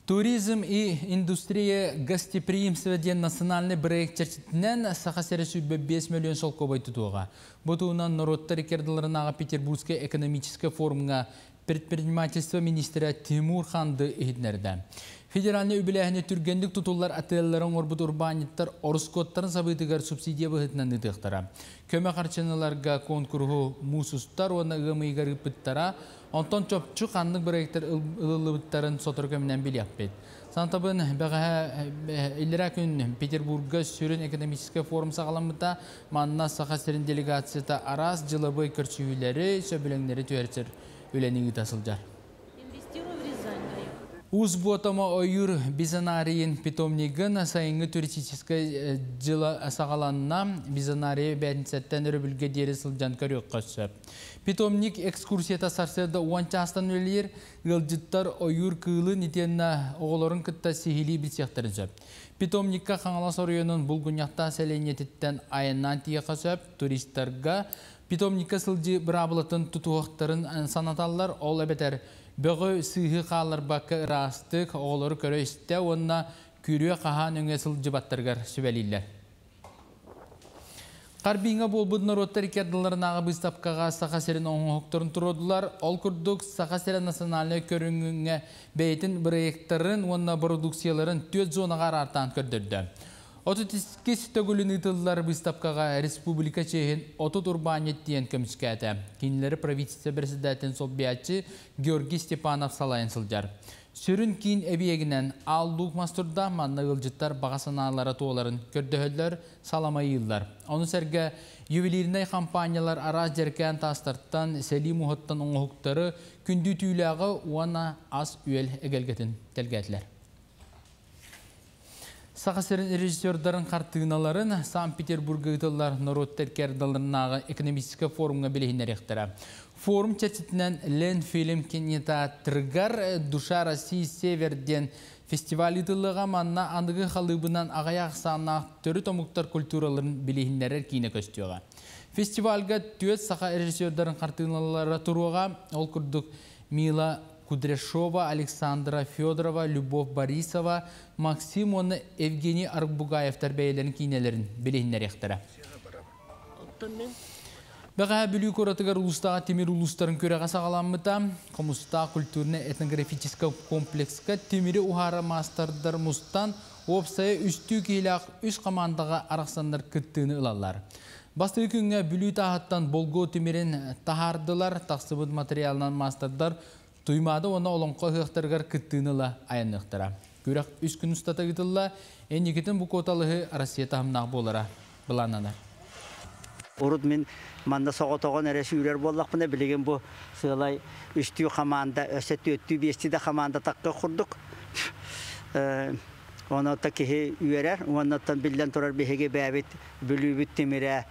Туризм и индустрия гостеприимства диэн национальный проект чэрчитинэн Саха сирэ 105 миллион солкуобай тутуоҕа. Бу туһунан норуоттар иккардыларынааҕы Петербургскай экономическай форумҥа предпринимательство министрэ Тимур Ханды иһитиннэрдэ. Федеральнай үбүлээһини түргэнник тутуллар отеллары оҥорбут урбаанньыттар ороскуоттарын сабыытыгар субсидия быһыытынан ыытыахтара. Көмө харчыналарга куонкуруһу муус устар уонна ыам ыйыгар ыыппыттара. Онтон чопчу ханнык бырайыактар ылыллыбыттарын сотору кэминэн билиэхпит. Сантабын бэҕэһээ иллэрээ күн Петербурга сүрүн экономическай форум саҕаламмыта. Манна Саха сирин делегацията араас дьылабыай көрсүһүүлэри, сөбүлэҥнэри түһэрсэр үлэни ыыта сылдьар. Уус Буотама ойуур бизонарийын питомнигын сайыҥҥы туристическай дьыла саҕаланна. Бизонария бээтинсэттэн өрөбүлгэ диэри сылдьан көрүөххэ сөп. Питомник экскурсията сарсыарда уон чаастан үлэлиир. Ыалдьыттар ойуур кыылын итиэннэ оҕолорун кытта сиһилии билсиэхтэрин сөп. Питомникка Хаҥалас оройуонун Булгунньахтаах сэлиэнньэтиттэн айаннаан тиийиэххэ сөп. Туристарга питомникка сылдьыы быраабылатын тутуһуохтарын санаталлар. Ол эбэтэр бөҕү сыыһы хаалларбакка ыраастык, оҕолору көрө-истэ уонна күрүө хаһаан өҥө сылдьыбаттарыгар сүбэлииллэр. Харбиҥҥа буолбут норуоттар икки ардыларынааҕы быыстапкаҕа Саха сирин оҥоһуктарын туруордулар. Ол курдук, Саха сирэ национальнай көрүҥҥэ бэйэтин бырайыактарын уонна бородууксуйаларын түөрт зонаҕа араартаан көрдөрдө. 32 төгүлүн ыытыллар быыстапкаҕа республика чиэһин 30 урбаанньыт диэн көмүскээтэ. Кинилэри правительство председателин солбуйааччы Георгий Степанов салайан сылдьар. Сүрүн киин эбийиэгинэн Аал Луук мас турда, манна ыалдьыттар баҕа санаалара туоларын көрдөһөллөр, саламайыыллар. Ону сэргэ ювелирнай хампаанньалар араас дьэркээн таастартан, сэлии муһуттан оҥоһуктары, күндү түүлээҕи уонна ас-үөл эгэлгэтин тэлгээтилэр. Саха сирин режиссердарын хартыыналарын Санкт-Петербурга ыытыллар норуоттар икки экономическай форумҥа билиһиннэриэхтэрэ. Форум чэрчитинэн Ленфильм кинотеатрыгар «Душа России Север» диэн фестиваль ыытыллыаҕа манна аныгы халыыбынан аҕыйах ахсааннаах төрүт омуктар культураларын билиһиннэрэр киинэ көстүөҕэ. Фестивальга түөрт саха режиссердарын хартыыналара туруоҕа. Ол курдук Мила Кудряшова, Александра Федорова, Любовь Борисова, Максим уонна Евгений Арбугаевтар бэйэлэрин киинэлэрин билиһиннэриэхтэрэ. Бэҕэһээ Бүлүү куоратыгар улуустааҕы тимир улуустарын күрэҕэ саҕаламмыта. Хомустаах культурнай-этнографическай комплекска тимири уһаара маастардар мустан, уопсайа үстүү киһилээх үс хамаандаҕа арахсаннар кыттыыны ылаллар. Бастакы күҥҥэ Бүлүү тааһыттан болгуо тимирин таһаардылар, тахсыбыт материалынан маастардар Туймаада уонна Олоҥхо ыһыахтарыгар кыттыыны ыла айанныахтара. Күрэх үс күн устата ыытылла, инникитин бу куоталаһыы Россия таһымнаах буолара былааннанар. Урут мин манна соҕотоҕун эрэ сүүрэр буоллахпына, билигин бу сыалай үстүү хамаанда, өссө түөртүү, биэстии да хамаанда такка курдук. Онон киһи үөрэр, уонна биллэн турар биһиги бэйэбит Бүлүүбүт тимирэ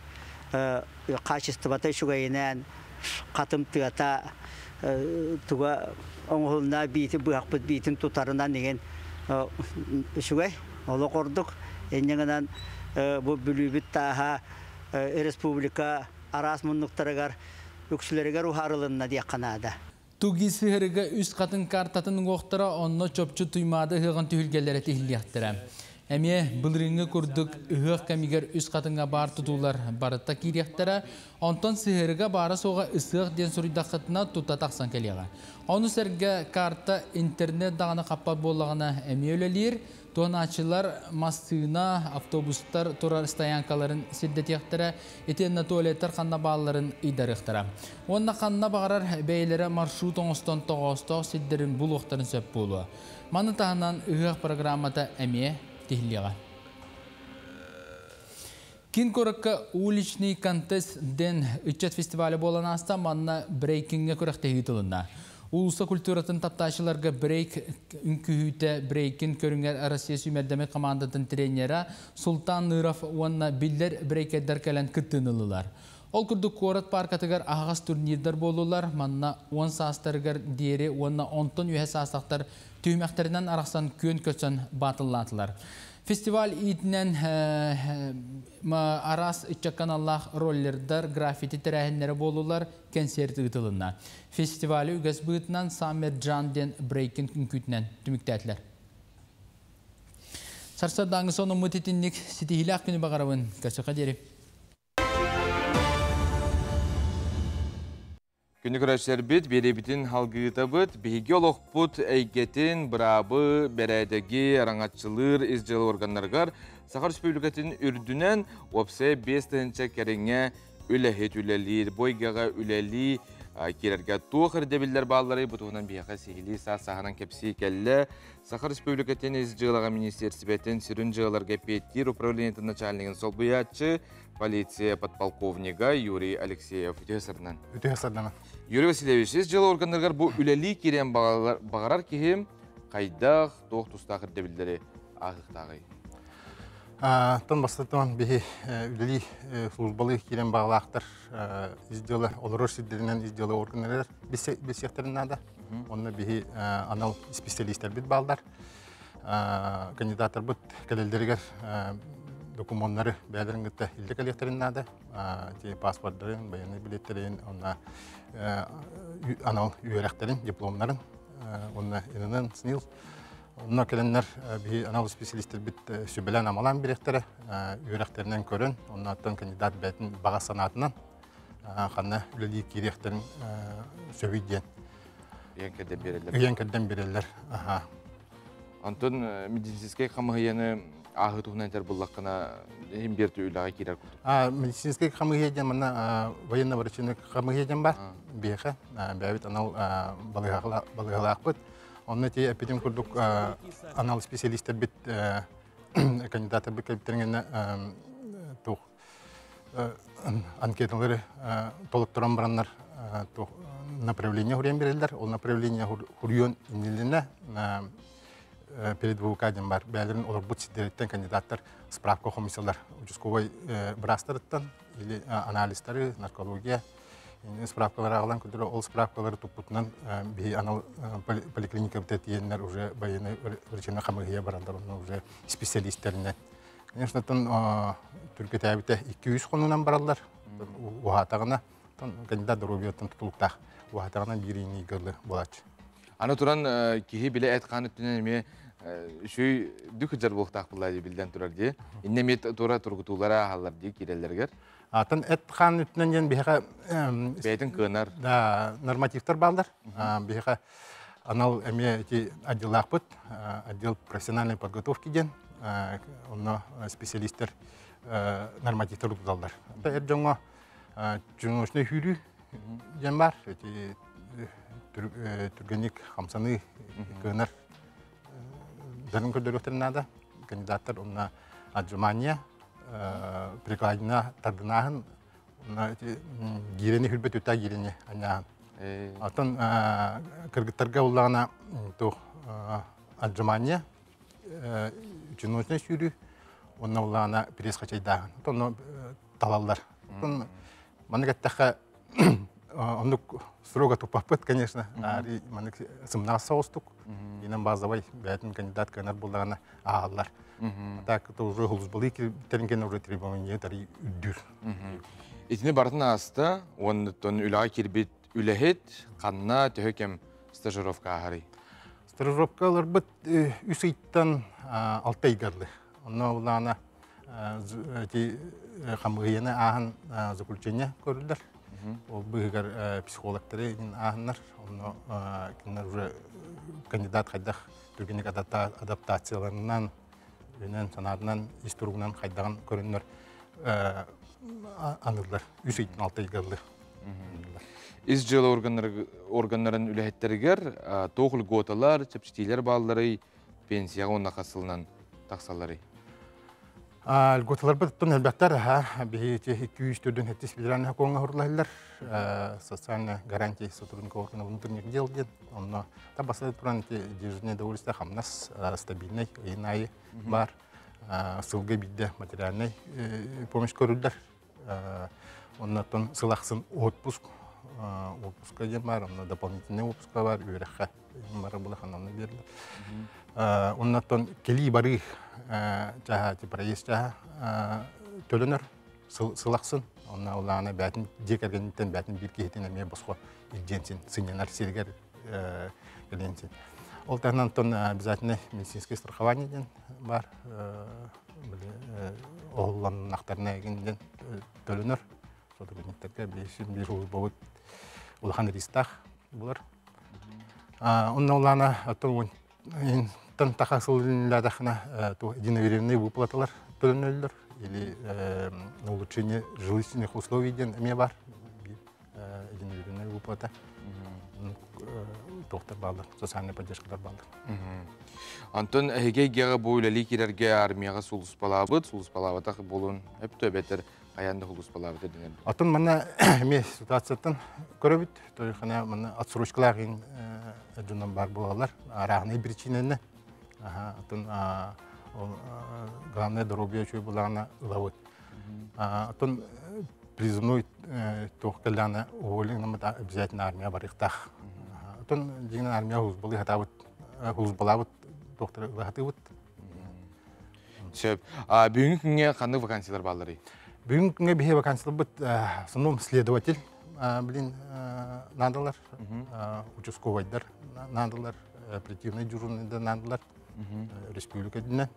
хаачыстыбата үчүгэйинэн, хатым тыата туга оҥоһулунна биити быһахпыт биитин тутарынан игин үчүгэй олох ордук. Инньэ гынан бу Бүлүүбүт тааһа республика араас муннуктарыгар үксүлэригэр уһаарылынна диэххэ наада. Туги сыһырыга үс хатын картатын уҥуохтара, онно чопчу Туймаада ыһыаҕын түһүлгэлэрэ тиһиллиэхтэрэ. Эмиэ былырыыҥҥы курдук ыһыах кэмигэр үс хатыҥҥа баар тутуулар барыта киириэхтэрэ, онтон сыһыарыга баара-суоҕа ысыах диэн суруйдаххытына тута тахсан кэлиэҕэ. Ону сэргэ карта интернет даҕаны хаппат буоллаҕына эмиэ үлэлиир, Туһанааччылар массыына, автобустар турар стоянкаларын сирдэтиэхтэрэ, итиэннэ туалеттар ханна баалларын ыйдарыахтара. Уонна ханна баҕарар бэйэлэрэ маршрут оҥостон тоҕоостоох сирдэрин булуохтарын сөп буолуо. Маны таһынан ыһыах программата эмиэ тиһиллиэҕэ. Киин куоракка уличный контест дэн ыччат фестиваля буолан ааста, манна брейкиҥҥэ күрэхтэһии ыытылынна. Улууса культуратын таптааччыларга брейк үҥкүүһүтэ брейкин көрүҥэр Россия сүүмэрдэммит командатын тренера Султан Ныров уонна биллэр брейкердэр кэлэн кыттыыны ыллылар. Ол курдук куорат паркатыгар аһаҕас турнирдар буоллулар, манна 10 саастарыгар диэри уонна онтон үөһэ саастахтар түһүмэхтэринэн арахсан күөн көрсөн баатыллаатылар. Фестиваль иитинэн араас ыччакка аналлаах роллердар, граффити тэрээһиннэрэ буоллулар, кэнсиэрт ыытылынна. Фестивали үгэс быһыытынан Саммер Джан диэн брейкинг үҥкүүтүнэн түмүктээтилэр. Сарсыардааҥҥы сонуммут итинник ситиһиилээх күнү баҕарабын. Көрсөххө диэри. Күнү көрөөччүлэрбит, биэриибитин алгыытабыт, биһиги олохпут эйгэтин, быраабы, бэрээдэги араҥаччылыыр ис дьыала органнарыгар Саха Республикатын үрдүнэн уопсайа 5 тыһыынча кэриҥэ үлэһит үлэлиир. Бу эйгэҕэ үлэлии киирэргэ туох ирдэбиллэр баалларый? Бу туһунан биһиэхэ сиһилии саас саһанан кэпсии кэллэ. Саха Республикатын ис дьыалаҕа министиэристибэтин сүрүн дьыалаларга эппиэттиир управлениетын начальнигын солбуйааччы, полиция подполковнига Юрий Алексеев. Үтүө сарынан. Үтүө сарынан. Юрий Васильевич, ис дьыала органнарыгар бу үлэлии киириэн баҕарар киһи хайдах, туох тустаах ирдэбиллэри ааһыахтааҕый? Тон бастатан биһи үлэлии службалыы киирэн баҕалаахтар ис дьыала олорор сирдэринэн ис дьыала органнарыгар билсиэхтэрин наада. Онно биһи анал специалистэрбит бааллар. Кандидаттарбыт кэлэллэригэр докумуоннары бэйэлэрин кытта илдьэ кэлиэхтэрин наада. Паспордарын, байыаннай билеттэрин, онно анал үөрэхтэрин, дипломнарын, онно ИНН, СНИЛС. Онно кэлэннэр биһи анал специалистэрбит сүбэлээн амалаан бириэхтэрэ, үөрэхтэринэн көрөн, оннооттон кандидат бэйэтин баҕа санаатынан ханна үлэлии киириэхтэрин сөбүй диэн ыйан кэрдэн биэрэллэр. Ыйан кэрдэн биэрэллэр. Аха. Онтон медицинскэй хамыһыйаны ааһыы туһунан этэр буллаххына, иһин биэр үлэҕэ киирэр курдук. Медицинскэй хамыһыйа диэн манна военно-врачебный хамыһыйа диэн бар. Биэхэ бэйэбит анал балыыһалаахпыт. Онно ти эппитим курдук анал специалистэрбит кандидаттарбыт кэлбиттерингенне туох анкеталары толотторон бараннар туох направление хуруйан береллер. Ол направление хуруйон иннилинэ перед диэн бар. Бэйэлэрин олорбут сирдэриттэн кандидаттар справка хомуйсалар участковай быраастарыттан или анализтары, наркология справкалары аҕалан көрдөрө, ол справкалары туппутунан биһи анал поликлиника тиийэннэр уже военный врачебный хамыһыйа бараллар, онно уже специалисттеринен. Конечно, тон түргэтээбитэ 200 хонунан бараллар. Уһаатаҕына кандидат доруобуйаттан тутулуктаах уһаатаҕына биир ыйгылы буолааччы. Аны туран киһи билэ эт хаан өттүнэн эмиэ үчүгэй дүк жар буолуохтаах буолла биллэн турар дии. Инне эмиэ тура тургутуулара аһаллар дии киирэллэригэр. Атын эт хаан үтүнэн диэн биһиэхэ бэйэтин кыанар да нормативтар бааллар. Биһиэхэ анал эмиэ ити отделлаахпыт, отдел профессиональной подготовки диэн, онно специалисттэр нормативтар туталлар. Эр дьоҥҥо чуночный сүүрүү диэн баар. Ити түргэнник хамсаныы кыанар дарын көрдөрүөхтэрин наада. Кандидаттар онно отжимания, прикладина тардынааһын, гиирени хүрбэт үтаа гиирени анньааһын. Оттон кыргыттарга буллаҕына туох отжимания, чиночный сүүрүү, онно буллаҕына пресс хачайдааһын. Оттон талаллар. Оттон маннык эттэххэ оннук строго туппаппыт, конечно. Маннык сымнаҕас соҕустук. Инэн базовай бэйэтин кандидат кыанар буллаҕына ааһаллар. Так это уже хулусбалыы кирбиттерин уже требование тари үрдүүр. Итини барытын ааста, оннуттан үлэҕэ киирбит үлэһит ханна төһө кэм стажировка ааһарый? Стажировкаларбыт үс ыйтан алта ыйгарлы. Онно улаана эти хамыыһыйаны ааһан заключение көрүллэр. Ол быыһыгар психологтары ааһыннар. Онно кинилэр уже кандидат хайдах түргэнник адаптацияларынан, үнэн санаатынан, ис туругунан хайдаҕын көрөннөр аныллар. Үс ыйтан алта ыйгаллы. Ис дьыала органнарын үлэһиттэригэр туох льготалар, чэпчэтиилэр баалларый, пенсияҕа уонна хас сылынан тахсалларый? Льготаларбыт оттон элбэхтэр аха биһи 247 федеральный сокуоҥҥа хурлаһыллар социальная гарантия сотрудников органов внутренних дел диэн онно та баста туран дежурное довольствие хамнас стабильный ыйын аайы бар сылга биирдэ материальный помощь көрүллэр оннотон сыл ахсын отпуск отпуска диэн бар онно дополнительный отпуска бар үөрэххэ бары булахан онно берилер оннотон кэлии барыы чаһа проезд чаһа төлөнөр сыл ахсын онно улаана бээтин дьиэ кэргэниттэн бээтин биир киһитин эмиэ босхо илдьиэнсин сынньанар сиригэр кэлиэнсин ол таһынан онтон обязательно медицинское страхование диэн бар оһоллоннахтарына эгин диэн төлөнөр сотрудниктарга биир улбабыт улахан ристаах булар онно улаана оттон тан таха сыллаадахына единоверенные выплаталар төлөнөллөр или улучшение жилищных условий диэн эмиэ бар единоверенная выплата туохтар бааллар социальная поддержкалар бааллар. Антон эһиги эйгэҕэ бу үлэлии киирэргэ армияҕа сулууспалаабыт, сулууспалаабатах буолуон өптө эбэтэр хайаан да сулууспалаабыт дэнэр. Атын манна эмиэ ситуацияттан көрөбүт. Тойхана манна отсрочкалаах дьоннор бар буолалар. Арааһынай причинаны. Атын главное доруобуйа үчүгэй булаҕына ылабыт. Атын призывной туох кэллэҕинэ уволен обязательно армия барыахтаах. Атын дьиҥинэн армия хулусбалыы хатаабыт хулусбалаабыт туохтары ыла хатыыбыт. Сөп. Бүгүҥҥү күҥҥэ ханнык вакансиялар баалларый? Бүгүҥҥү күҥҥэ биһи вакансияларбыт основном следователь блин наадалар, участковайдар наадалар, оперативный дежурныйдар наадалар республика динен.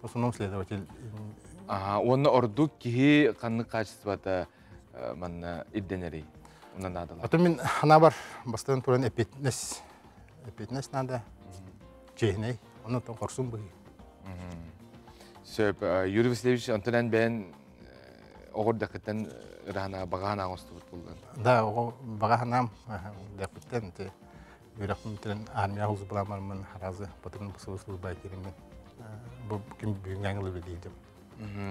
В основном следователь. Ага, уонна ордук киһи ханнык качествота манна ирдэнэрий? Онно наадалар. Атын мин ханабар бастан туран эппиэтинэс эппиэтинэс надо. Чиэһинэй, оннотон хорсун быһыы. Сөп. Юрий Васильевич, онтон эн бэйэн оҕор дакыттан ыраһана багаһана оҥостубут буллан. Да, оҕо багаһанаам дэппиттэн те үөрэхпин бүтэрэн армия хулсубаламармын харазы патрульный постовой служба киириммин бу ким бүгүҥҥэ ылы билиидим.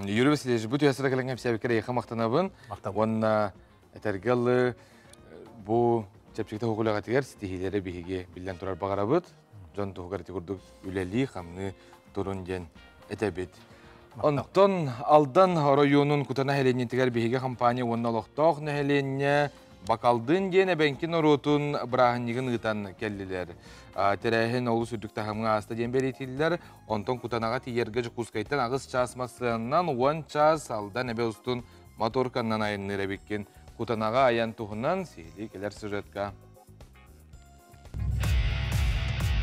Юрий Васильевич, бу түһэсэрэ кэлэн кэпсээбиккэр эйиэхэ махтанабын. Уонна этэргэ ылы бу чэпчэкитэ хоһулаҕатыгар ситиһиилэри биһиги биллэн турар баҕарабыт. Дьон туһугар ити курдук үлэлии, хамныы турун диэн этэбит. Онтон Алдан оройуонун Кутана нэһилиэнньэтигэр биһиги компания уонна олохтоох нэһилиэнньэ Бакалдын диэн эбэҥки норуотун бырааһынньыгын ыытан кэллилэр. Тэрээһин олус үрдүк таһымҥа ааста диэн бэлиэтииллэр. Онтон Кутанаҕа тиийэргэ Дьокуускайтан аҕыс чаас массыынанан 10 чаас Алдан эбэ устун моторканнан айанныыр эбиккин. Кутанаҕа айан туһунан сиһилии кэлэр сюжетка.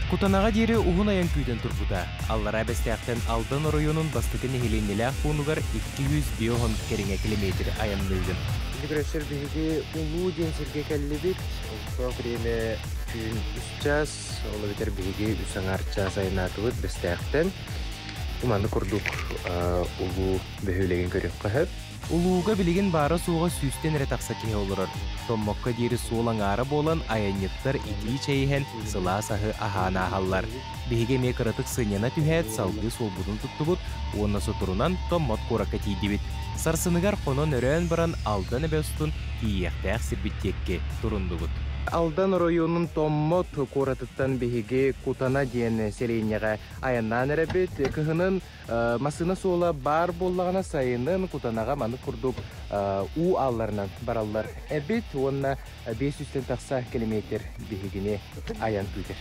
Кутанаҕа диэри уһун айан күүтэн турбута. Аллараа Бэстээхтэн Алдан оройуонун бастакы нэһилиэнньэлээх пуунугар 250 кэриҥэ километр айанныыгын. Күрөссөр биһиги Улуу диэн сиргэ кэллибит. Олохтоох бириэмэ түүн үс чаас, ол эбэтэр биһиги үс аҥаар чаас айаннаатыбыт Бэстээхтэн. Манны курдук Улуу бөһүөлэгин көрүөххэ сөп. Улууга билигин баара-суоҕа сүүстэн эрэ тахса киһи олорор. Томмокко диэри суол аҥаара буолан, айанньыттар итии чэй иһэн, сылаас аһы аһаан ааһаллар. Биһиги эмиэ кыратык сынньана түһээт, салгыы суолбутун туттубут уонна соторунан Томмот куоракка тиийдибит. Сарсыныгар хонон-өрөөн баран Алдан эбэ устун тиийиэхтээх сирбит диэки туруннубут. Алдан оройуонун Томмот куоратыттан биһиги Кутана диэн сэлиэнньэҕэ айаннаан эрэбит. Кыһынын Массыына суола баар буоллаҕына сайынын Кутанаҕа маннык курдук уу аалларынан бараллар эбит уонна 500-тэн тахса километр биһигини айан күүтэр.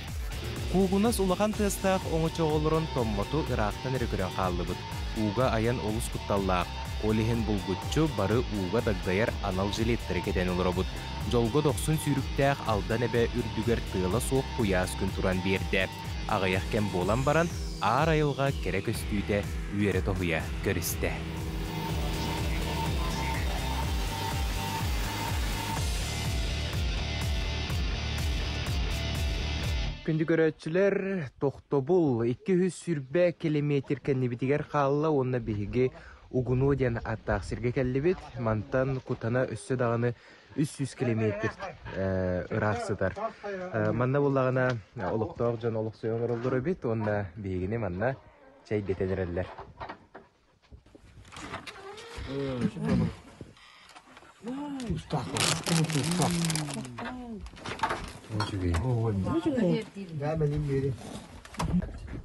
Куугунас улахан тыастаах оҥочоҕолорун Томмоту ыраахтан эрэ көрөн хааллыбыт. Ууга айан олус кутталлаах. Ол иһин булгуччу бары ууга дагдайар анал жилеттары кэтэн олоробут. Дьолго дохсун сүүрүктээх Алдан эбэ үрдүгэр тыала суох куйаас күн туран биэрдэ. Аҕыйах кэм буолан баран, аар айылҕа кэрэ көстүүтэ үөрэ тоһуйа көрүстэ. Күндү көрөөччүлэр, тохтобул 220 километр кэннибитигэр хаалла уонна биһиги Угунуо диэн ааттаах сиргэ кэллибит. Мантан Кутана өссө даҕаны 300 километр ыраах сытар. Манна буллаҕына олохтоох дьон олохсуйан олороллор эбит уонна биһигини манна чэйдэтэн эрэллэр.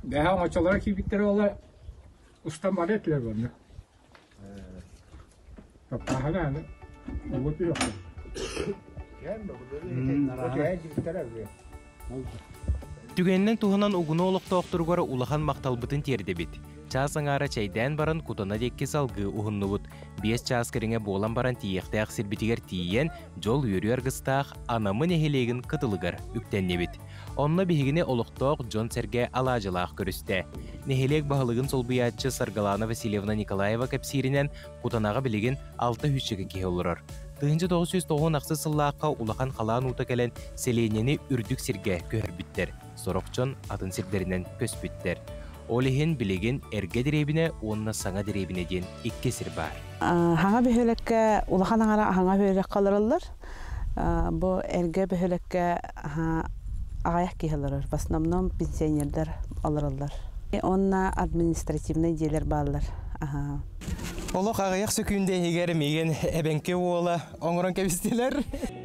Бэһэ оҥочолоро киирбиттэрэ буоллар устан барыа этилэр уонна. Түгэнинэн туһанан Угуну олохтоохторугар улахан махталбытын тиэрдэбит. Чаас аҥаара чэйдээн баран Кутана диэки салгыы уһуннубут. Биэс чаас кэриҥэ буолан баран тиийиэхтээх сирбитигэр тиийэн, дьол-үөрүү аргыстаах Анамы нэһилиэгин кытылыгар үктэннибит. Онно биһигини олохтоох дьон-сэргэ алаадьылаах көрүстэ. Нэһилиэк баһылыгын солбуйааччы Саргылана Васильевна Николаева кэпсииринэн, Кутанаҕа билигин 6 киһи олорор. 1998 сыллаахха улахан халаан уута кэлэн, сэлиэнньэни үрдүк сиргэ көһөрбүттэр, сорох дьон атын сирдэринэн көспүттэр. Ол иһин билигин эргэ дэриэбинэ уонна саҥа дэриэбинэ диэн икки сир баар. Хаҥа бөһүөлэккэ улахан аҥара хаҥа бөһүөлэккэ олороллор. Бу эргэ бөһүөлэккэ аҕыйах киһи олорор. В основном пенсионердар олороллор. Уонна административнай дьиэлэр бааллар. Олох аҕыйах сөкүүндэ иһигэр миигин эбэҥки уола оҥорон кэбистилэр.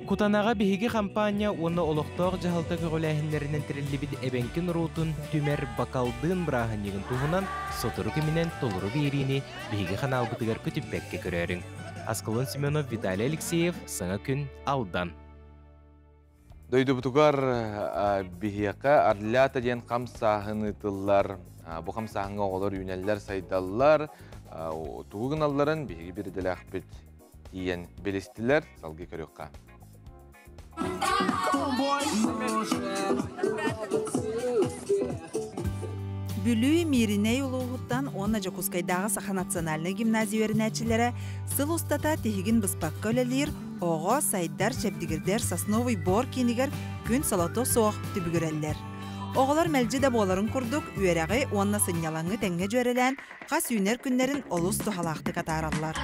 Кутанаҕа биһиги хампаанньа уонна олохтоох дьаһалта көҕүлээһиннэринэн тэриллибит эбэҥки норуотун түмэр бакалдыын бырааһынньыгын туһунан сотору кэминэн толору биэриини биһиги ханаалбытыгар көтүппэккэ көрөөрүҥ. Аскалон Семенов, Виталий Алексеев, Саҥа күн, Алдан. Дойдубутугар биһиэхэ Орлята диэн хамсааһын ыытыллар. Бу хамсааһыҥҥа оҕолор үүнэллэр, сайдаллар. Тугу гыналларын биһиги биридэлээхпит тиийэн билистилэр. Салгыы көрүөххэ. Бүлүү Мииринэй улууһуттан уонна Дьокуускайдааҕы Саха национальнай гимназия үөрэнээччилэрэ сыл устата тиһигин быспакка үлэлиир оҕо сайдар чэбдигирдэр Сосновый бор киинигэр күн солото суох түбүгүрэллэр. Оҕолор мэлдьи да буоларын курдук үөрэҕи уонна сынньалаҥы тэҥҥэ дьүөрэлээн хас үүнэр күннэрин олус туһалаахтык атаараллар.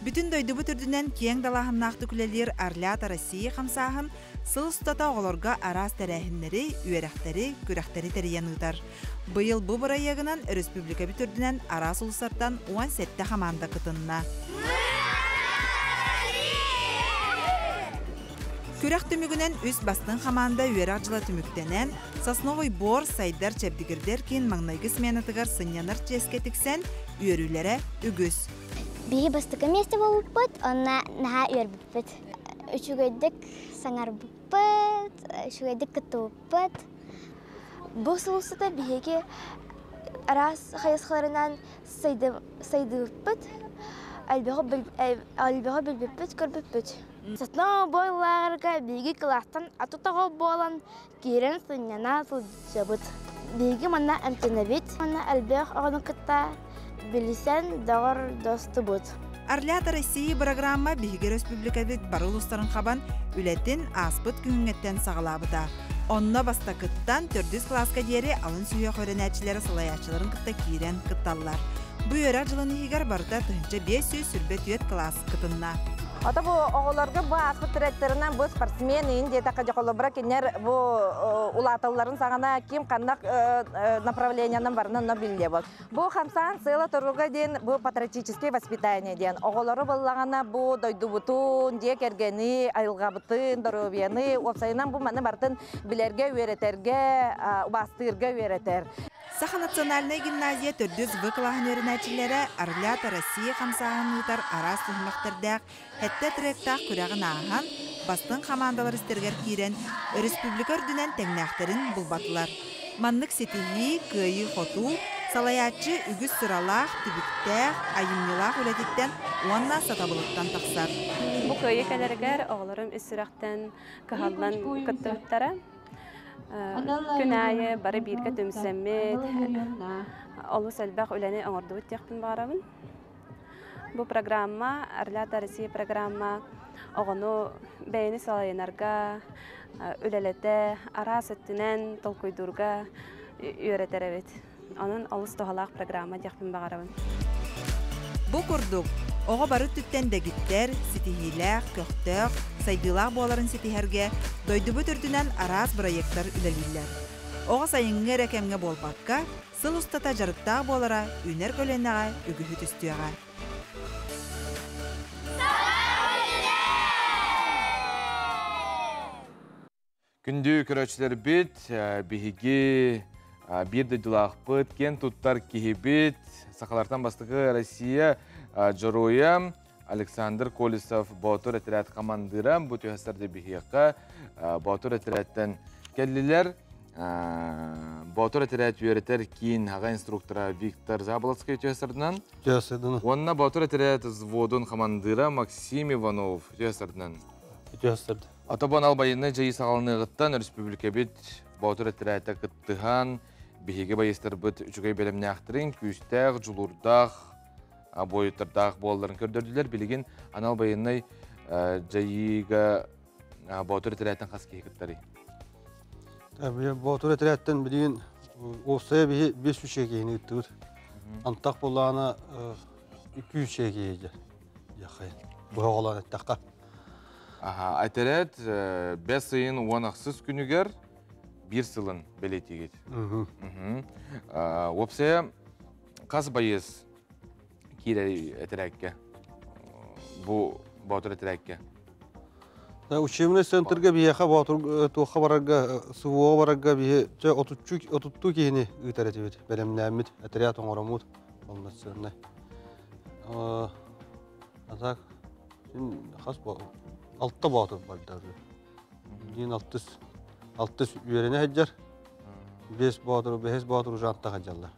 Бүтүн дойдубут үрдүнэн киэҥ далааһыннаахтык үлэлиир Орлята России хамсааһын сыл устата оҕолорго араас тэрээһиннэри, үөрэхтэри, күрэхтэри тэрийэн ыытар. Быйыл бу бырайыагынан өрөспүүбүлүкэбит үрдүнэн араас улуустартан 17 хамаанда кытынна. Күрэх түмүгүнэн үс бастыҥ хамаанда үөрэх дьыла түмүктэнэн, Сосновый бор сайдар чэбдигирдэр киин маҥнайгы сменатыгар сынньанар чиэскэ тиксэн, үөрүүлэрэ үгүс. Биһи бастакы миэстэ буолбуппут, онно наһаа үөрбүппүт. Үчүгэйдик саҥарбыппыт, үчүгэйдик кыттыбыппыт. Бу сыл устата биһиги Араас хайысхаларынан сайдыбыппыт, элбэҕи билбиппит, көрбүппүт. Сосновобой лааҕырга биһиги кылаастан аты тоҕо буолан киирэн сынньана сылдьабыт. Биһиги манна эмтэнэбит, манна элбэх оҕону кытта билсэн доҕордостубут. Орлята России бырагыраамма биһиги өрөспүүбүлүкэбит бары улуустарын хабан үлэтин ааспыт күһүҥҥэттэн саҕалаабыта. Онно бастакыттан төрдүс кылааска диэри алын сүһүөх үөрэнээччилэрэ салайааччыларын кытта киирэн кытталлар. Бу үөрэх дьылын иһигэр барыта 1524 кылаас кытынна. Ото бу оҕолорго бу ааспыт тректорынан бу спортсмен иин диэтэххэ дьохолобура кинилэр бу улааталларын саҕана ким ханна направлениянан барынан но биллиэ бол. Бу хамсаан сыала туруга диэн бу патриотическое воспитание диэн оҕолору буллаҕына бу дойдубутун, дьиэ кэргэни, айылҕабытын, доруобуйаны уопсайынан бу маны барытын билэргэ, үөрэтэргэ, убаастыырга үөрэтэр. Саха национальнай гимназия төрдүс В кылааһын үөрэнээччилэрэ Орлята Россия хамсааһын ыытар араас түһүмэхтэрдээх сэттэ тректаах күрэҕин ааһан, бастыҥ хамаандалар истэригэр киирэн, өрөспүүбүлүкэ үрдүнэн тэҥнээхтэрин булбатылар. Маннык ситиһии, кыайыы-хотуу, салайааччы үгүс сыралаах, түбүктээх, айымньылаах үлэтиттэн уонна сатабылыттан тахсар. Бу кыайыы кэлэригэр оҕолорум ис сүрэхтэн кыһаллан кыттыбыттара. Күн аайы бары бииргэ түмсэммит, олус элбэх үлэни оҥордубут диэхпин баҕарабын. Бу программа, Орлята России программа оҕону бэйэни салайынарга, үлэлэтэ, араас өттүнэн толкуйдуурга үөрэтэр эбит. Онон олус туһалаах программа диэхпин баҕарабын. Бу курдук, оҕо бары өттүттэн дэгиттэр, ситиһиилээх, көхтөөх, сайдыылаах буоларын ситиһэргэ дойдубут үрдүнэн араас бырайыактар үлэлииллэр. Оҕо сайыҥҥы эрэ кэмҥэ буолбакка, сыл устата дьарыктаах буолара үүнэр көлүөнэҕэ үгүһү түстүөҕэ. Күндү көрөөччүлэрбит, биһиги биир дойдулаахпыт, киэн туттар киһибит, сахалартан бастакы Россия дьоруойа Александр Колесов Боотур этэрээт хамандыыра бу түһэстэрде биһиэхэ Боотур этэрээттэн кэллилэр. Боотур этэрээт үөрэтэр киин аҕа инструктора Виктор Заболоцкай түһэстэрдинэн. Түһэстэрдинэн. Уонна Боотур этэрээт взводун хамандыыра Максим Иванов түһэстэрдинэн. Түһэстэрди. Отобон ал байыаннай дьайыы саҕаланыаҕыттан өрөспүүбүлүкэбит Боотур этэрээтэ кыттыһан, биһиги байыастарбыт үчүгэй бэлэмнээхтэрин, күүстээх, дьулуурдаах буойуттардаах буолларын көрдөрдүлэр. Билигин анал байыаннай дьайыыга Боотур этэрээттэн хас киһи кыттарый? Боотур этэрээттэн билигин уопсайа биһи 500 киһини ыыттыбыт. Антах булаана 200 киһи дьэ. Быһа эттэххэ. Аха, этэрээт бэс ыйын 16 күнүгэр биир сылын бэлиэтиигит. Уопсайа хас байыас киирэр этэрээккэ? Бу Боотур этэрээккэ. Учебный центрга биһиэхэ Боотур туохха барарга, СВО барарга биһи отуттуу киһини ыытар этибит, бэлэмнээммит, отряд оҥороммут полноценный. А так хас алта боотур барда. Дин алтыс алтыс үөрэнэ сылдьар. Бес боотур, бэһис боотур уже антах сылдьаллар.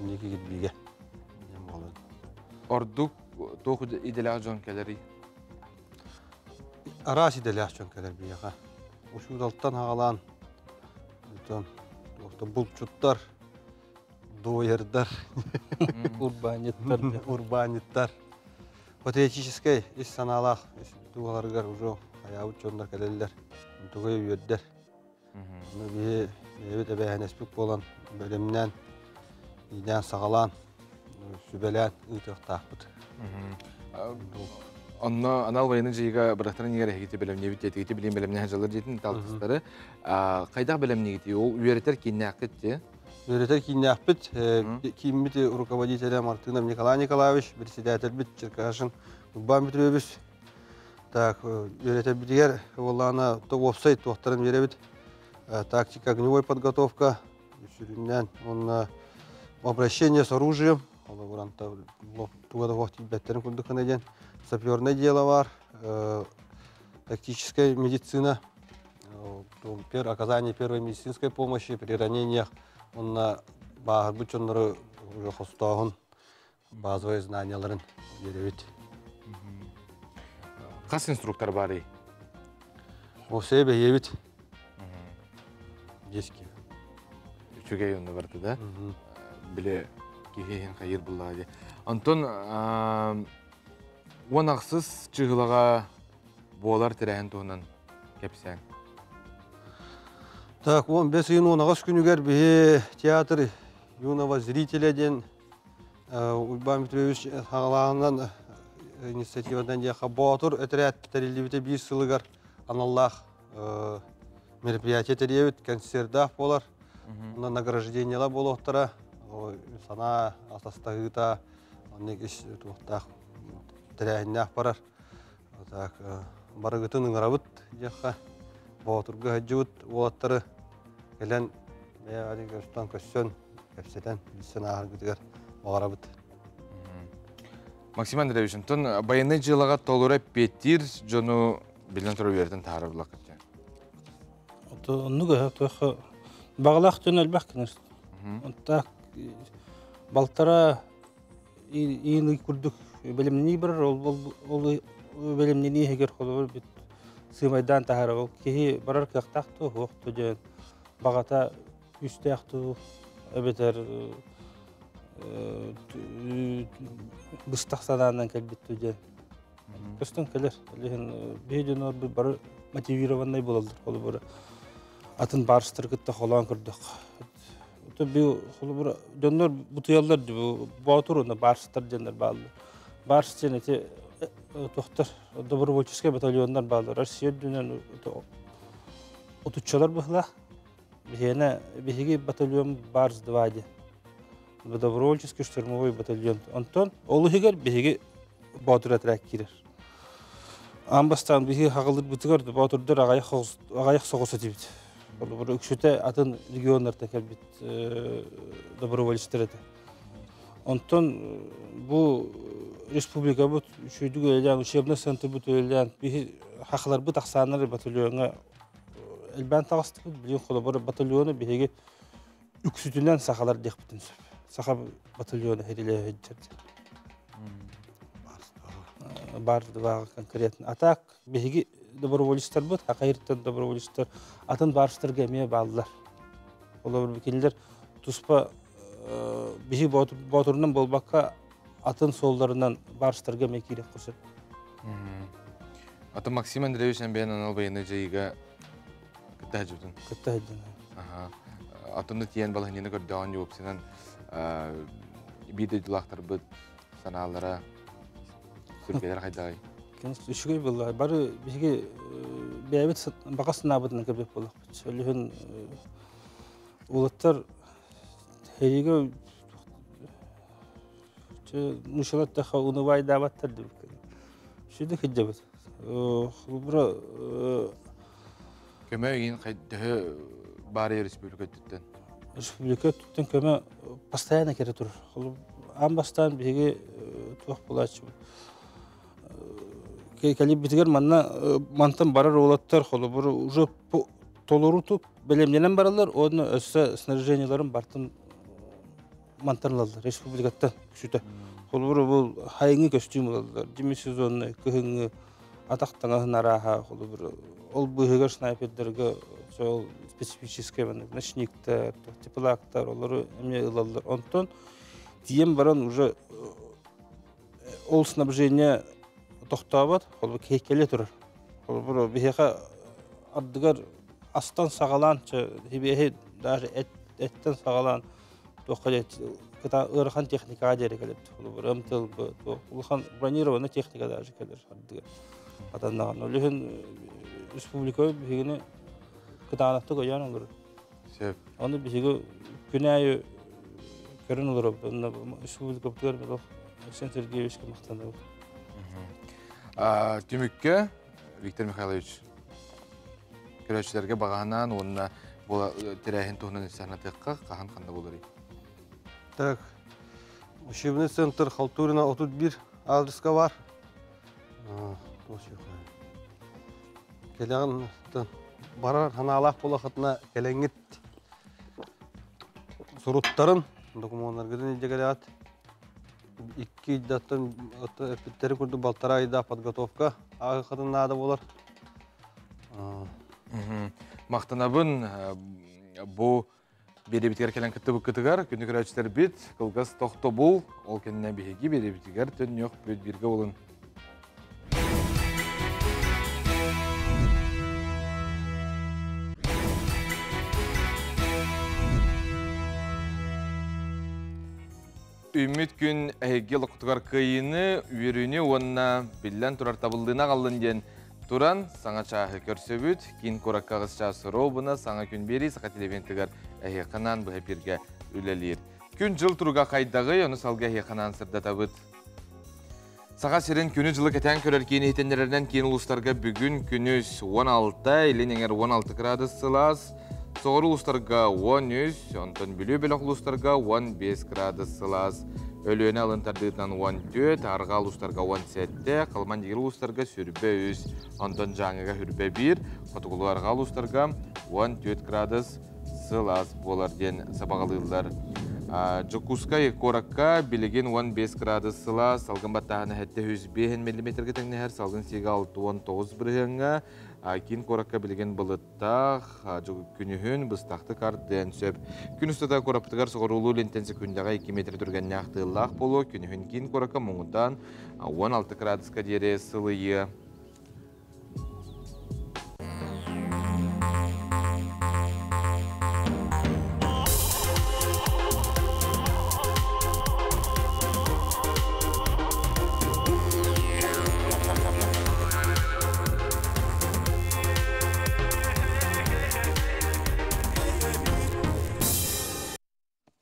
Инники кирбиигэ. Ордук туох идэлээх дьон кэлэрий? Араас идэлээх дьон кэлэр биһиэхэ. Учууталтан хаҕалаан, булчуттар, дуойардар, урбаанньыттар, урбаанньыттар. Патриотическай ис санаалаах дууһаларыгар уже хайаабыт дьоннор кэлэллэр. Тугай үөрдэр. Ону биһи бэйэбит эбээһинэспит буолан бэлэмнээн, иилээн саҕалаан, сүбэлээн ыытыахтаахпыт. Онно анал военный дьайыыга бырахтарын иһигэр эһигити бэлэмниэбит диэтигити билин бэлэмнэһэ дьаллар диэтин талтыстары. Хайдах бэлэмниигити? Ол үөрэтэр кииннээххит ти? Үөрэтэр кииннээхпит. Кииммит руководителя Мартынов Николай Николаевич, председательбит Черкашин Урбан Петрович. Так, үөрэтэрбитигэр уоллаана уопсай туохтарын биэрэбит. Тактика огневой подготовка, сүрүннээн, уонна обращение с оружием, туга да тиийбэттерин курдук гына диэн, саперное дело бар, тактическая медицина, оказание первой медицинской помощи при ранениях, уонна Бааһырбыт дьоннору хостооһун базовый знанияларын биэрэбит. Хас инструктор баарый? Осе бэйэбит. Дески. Үчүгэй онно барда да. Биле киһи иһин хайыр буллаҕа дии. Онтон уон ахсыс чыһылаҕа буолар тэрээһин туһунан кэпсээн. Так, 15 ыйын 18 күнүгэр биһи театр юного зрителя диэн Уйбаан Петрович хаҕалааһынан инициативадан диэхэ Боотур этэрээт тэриллибитэ биир сылыгар аналлаах мероприятие тэрийэбит, концердаах буолар. Онно награждениелар буолуохтара, санаа атастаһыыта, оннук ис туохтаах тэрээһиннээх барар. Так, барыгытын ыҥырабыт диэххэ, Боотурга сылдьыбыт уолаттары кэлэн бэйэҕитин көстөн көссөн, кэпсэтэн, билсэн ааһаргытыгар баҕарабыт. Максим Андреевич, онтон байыаннай дьыалаҕа толору эппиэттиир дьону биллэн турар үөрэтэн таһаарар буллаххыт Оннук туох баҕалаах дьон элбэх гынар. Онтаах балтара иин курдук бэлэмнэнии барар, ол ол бэлэмнэнии иһигэр холобур бит сыымайдаан таһаарар. Ол киһи барар кыахтаах туу, суох туу диэн баҕата күүстээх туу эбэтэр быстах санаанан кэлбит туу диэн көстөн кэлэр. Ол иһин биһи дьоннорбут бары мотивированнай буолаллар. Холобура атын барыстары кытта холоон көрдөххө. Би холобура дьоннор бутуйаллар боотур уонна барстар диэннэр бааллар. Барс диэн эти тохтор добровольческай батальоннар бааллар. Россия үрдүнэн отуччалар быһылаах. Биһиэнэ биһиги батальон Барс 2 диэн. Добровольческий штурмовой батальон. Онтон ол иһигэр биһиги Боотур отряд киирэр. Аан бастаан биһиги хаҕылырбытыгар Боотурдар аҕайах соҕус этибит. Холобур, үксүтэ атын регионнартан кэлбит доброволецтар этэ. Онтон бу республикабыт үчүгэйдик үлэлээн, учебный центрбыт үлэлээн, биһи хахаларбыт ахсааннары батальоҥҥа элбээн таҕыстыбыт. Билигин холобур батальону биһиги үксүтүнэн сахалар диэхпитин сөп. Саха батальона хэрилэ сылдьар. Бар два конкретно. А так биһиги доброволецтарбыт, хакайыртан доброволецтар атын барыстарга эмиэ бааллар. Олор кинилэр туспа биһи боотурунан буолбакка атын суолларынан барыстарга эмиэ киирэх сөп. Атын Максим Андреевич бэйэн анал байыаннай дьайыыга кытта сылдьыбытын. Кытта сылдьан. Атынны тиийэн балаһынньаны көрдөҕүн уопсайынан биир дойдулаахтарбыт санаалара сүргэлэр хайдаҕый? Үчүгэй буолла. Бары биһиги бэйэбит баҕа санаабытынан кэбиһик буоллахпыт. Өлүһүн уолаттар сэриигэ нучалар таха унывайдаабаттар дибит. Сүдү кыдьабыт. Холобура Көмө ыйын төһө баар республика өттүттэн? Республика өттүттэн көмө постоянно кэлэ турар. Аан бастаан биһиги туох буолааччыбыт. Кэлибитигэр манна мантан барар уолаттар холобур уже толорутук бэлэмнэнэн бараллар, уонна өссө снаряжениеларын бартын мантан ылаллар республикаттан күчүтэ. Холобур бу хайыҥы көстүүм ылаллар, демисезонный, кыһыҥҥы атах таҥаһын арааһа, холобур ол быыһыгар снайпердарга сол специфический ночниктар, теплактар, олору эмиэ ылаллар. Онтон тиийэн баран уже ол снабжение тохтообот, холобур кэлэ турар. Холобур биһиэхэ ардыгар астан саҕалаан, хибиэһи даже эттэн саҕалаан туохха кыта ыарахан техникаҕа диэри кэлэбит. Холобур МТЛБ, улахан бронированный техника даже кэлэр ардыгар. Атаннаҕын. Ол иһин республика биһигини кытаанахтык өйөөн олорор. Сөп. Ону биһиги күн аайы көрөн олоробут. Онно республикабытыгар Александр Сергеевичка махтанабыт. Түмүккэ Виктор Михайлович көрөөччүлэргэ баҕаһынаан уонна тэрээһин туһунан санатыахха хаһан ханна буоларый? Так, учебный центр Халтурина 31 адреска бар. Кэлэҕин барар ханаалаах буолахытына кэлэҥҥит суруттарын. Докумуоннаргытын илдьэ кэлэҕит. Икки ыйдаттан эппиттэрин курдук балтараа ыйдаах подготовка ааһыаххытын наада буолар. Махтанабын бу биэрэбитигэр кэлэн кыттыбыккытыгар күнү көрөөччүлэрбит кылгас тохтобул ол кэннэ биһиги биэрэбитигэр төннүөхпүт бииргэ болун. Үүммүт күн эһиги олохтугар кыайыыны, үөрүүнү уонна биллэн турар табыллыыны аҕаллын диэн туран саҥа чааһы көрсөбүт. Киин куоракка аҕыс чаас робуна саҥа күн биэрии Саха телевидениетыгар эһиэхэ быһа эпиргэ үлэлиир. Күн-дьыл туруга хайдаҕый, ону салгыы эһиэхэ сырдатабыт. Саха сирин күнү-дьылы кэтээн көрөр киин иһитиннэрэринэн киин улуустарга бүгүн күнүс 16, илин эҥэр 16 градус сылаас, соҕуруу улуустарга 13, онтон Бүлүү бөлөх улуустарга 15 градус сылаас, Өлүөнэ алын тардыытынан 14, арҕаа улуустарга 17, Халыман Дигир улуустарга сүрбэ 3, онтон Дьааҥыга хүрбэ 1, хотугулуу арҕаа улуустарга 14 градус сылаас буолар диэн сабаҕалыыллар. Дьокуускай куоракка билигин 15 градус сылаас, салгын баттааһына 705 миллиметргэ тэҥнэһэр, салгын сиигэ 69 бырыһыаҥҥа. Киин куоракка билигин былыттаах, күнүһүн быстахтык ардыан сөп. Күн устата куораппытыгар соҕуруулуу илинтэн секундаҕа 2 метр түргэннээх тыаллаах буолуо, күнүһүн киин куоракка муҥутаан 16 градуска диэри сылыйыа.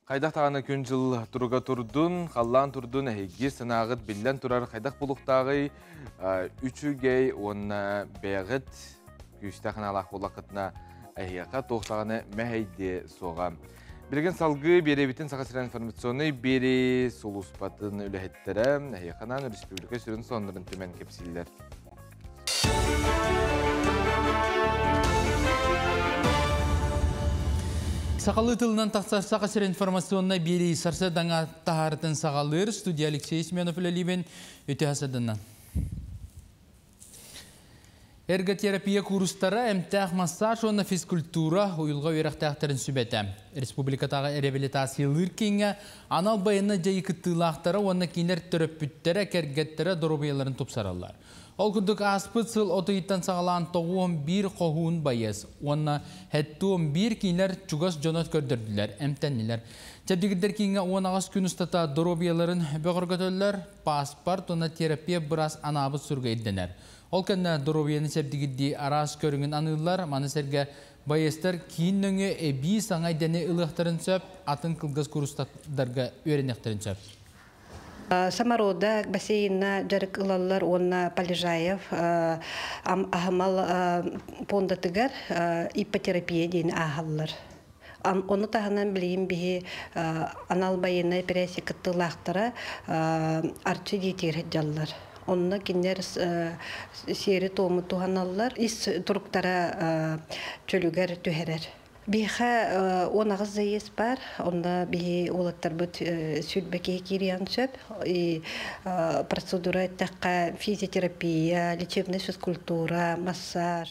Хайдах даҕаны күн-дьыл туруга турдун, халлаан турдун, эһиги санааҕыт биллэн турар хайдах булуктааҕый, үчүгэй уонна бэйэҕит күүстээх анаалаах буоллаххытына эһиэхэ туох даҕаны мэһэйдиэ суоҕа. Билигин салгыы биэрэбитин Саха сирин информационнай биэрии сулууспатын үлэһиттэрэ эһиэхэ анаан республика сүрүн сонуннарын түмэн кэпсииллэр. Сахалыы тылынан тахсар Саха сир информационнай биэрии сарсыардаҥа таһаарытын саҕалыыр студия Алексей Семенов үлэлиибин үтүө сарсыарданнан. Эрготерапия куурустара, эмтээх массаж уонна физкультура уйулҕа үөрэхтээхтэрин сүбэтэ. Республикатааҕы реабилитациялыыр кииҥҥэ анал байыаннай дьайыы кыттыылаахтара уонна кинилэр төрөппүттэрэ, кэргэттэрэ доруобуйаларын тупсараллар. Ол курдук ааспыт сыл от ыйыттан саҕалаан 91 хоһуун байыас уонна 71 кинилэр чугас дьоно көрдөрдүлэр, эмтэннилэр. Чэбдигирдэр кииҥҥэ 18 күн устата доруобуйаларын бөҕөргөтөллөр, паспорт уонна терапия быраас анаабыт суруга ирдэнэр. Ол кэннэ доруобуйаны чэбдигирдии араас көрүҥүн аныыллар, маны сэргэ байыастар киин нөҥүө эбии саҥа идэни ылыахтарын сөп, атын кылгас курстарга үөрэниэхтэрин сөп. Самородок бассейнна дьарык ылаллар уонна Полежаев аһымал пуондатыгар иппотерапия диэн ааһаллар. Ону таһынан билигин биһи анал байыаннай операция кыттыылаахтара Арчы диэтигэр сылдьаллар. Онно кинилэр сиэри-туому туһаналлар, ис туруктара чөлүгэр түһэрэр. Биһиэхэ 18 заезд бар, онно биһи уолаттарбыт 20 киһи киириэн сөп. И процедура эттэххэ физиотерапия, лечебная физкультура, массаж.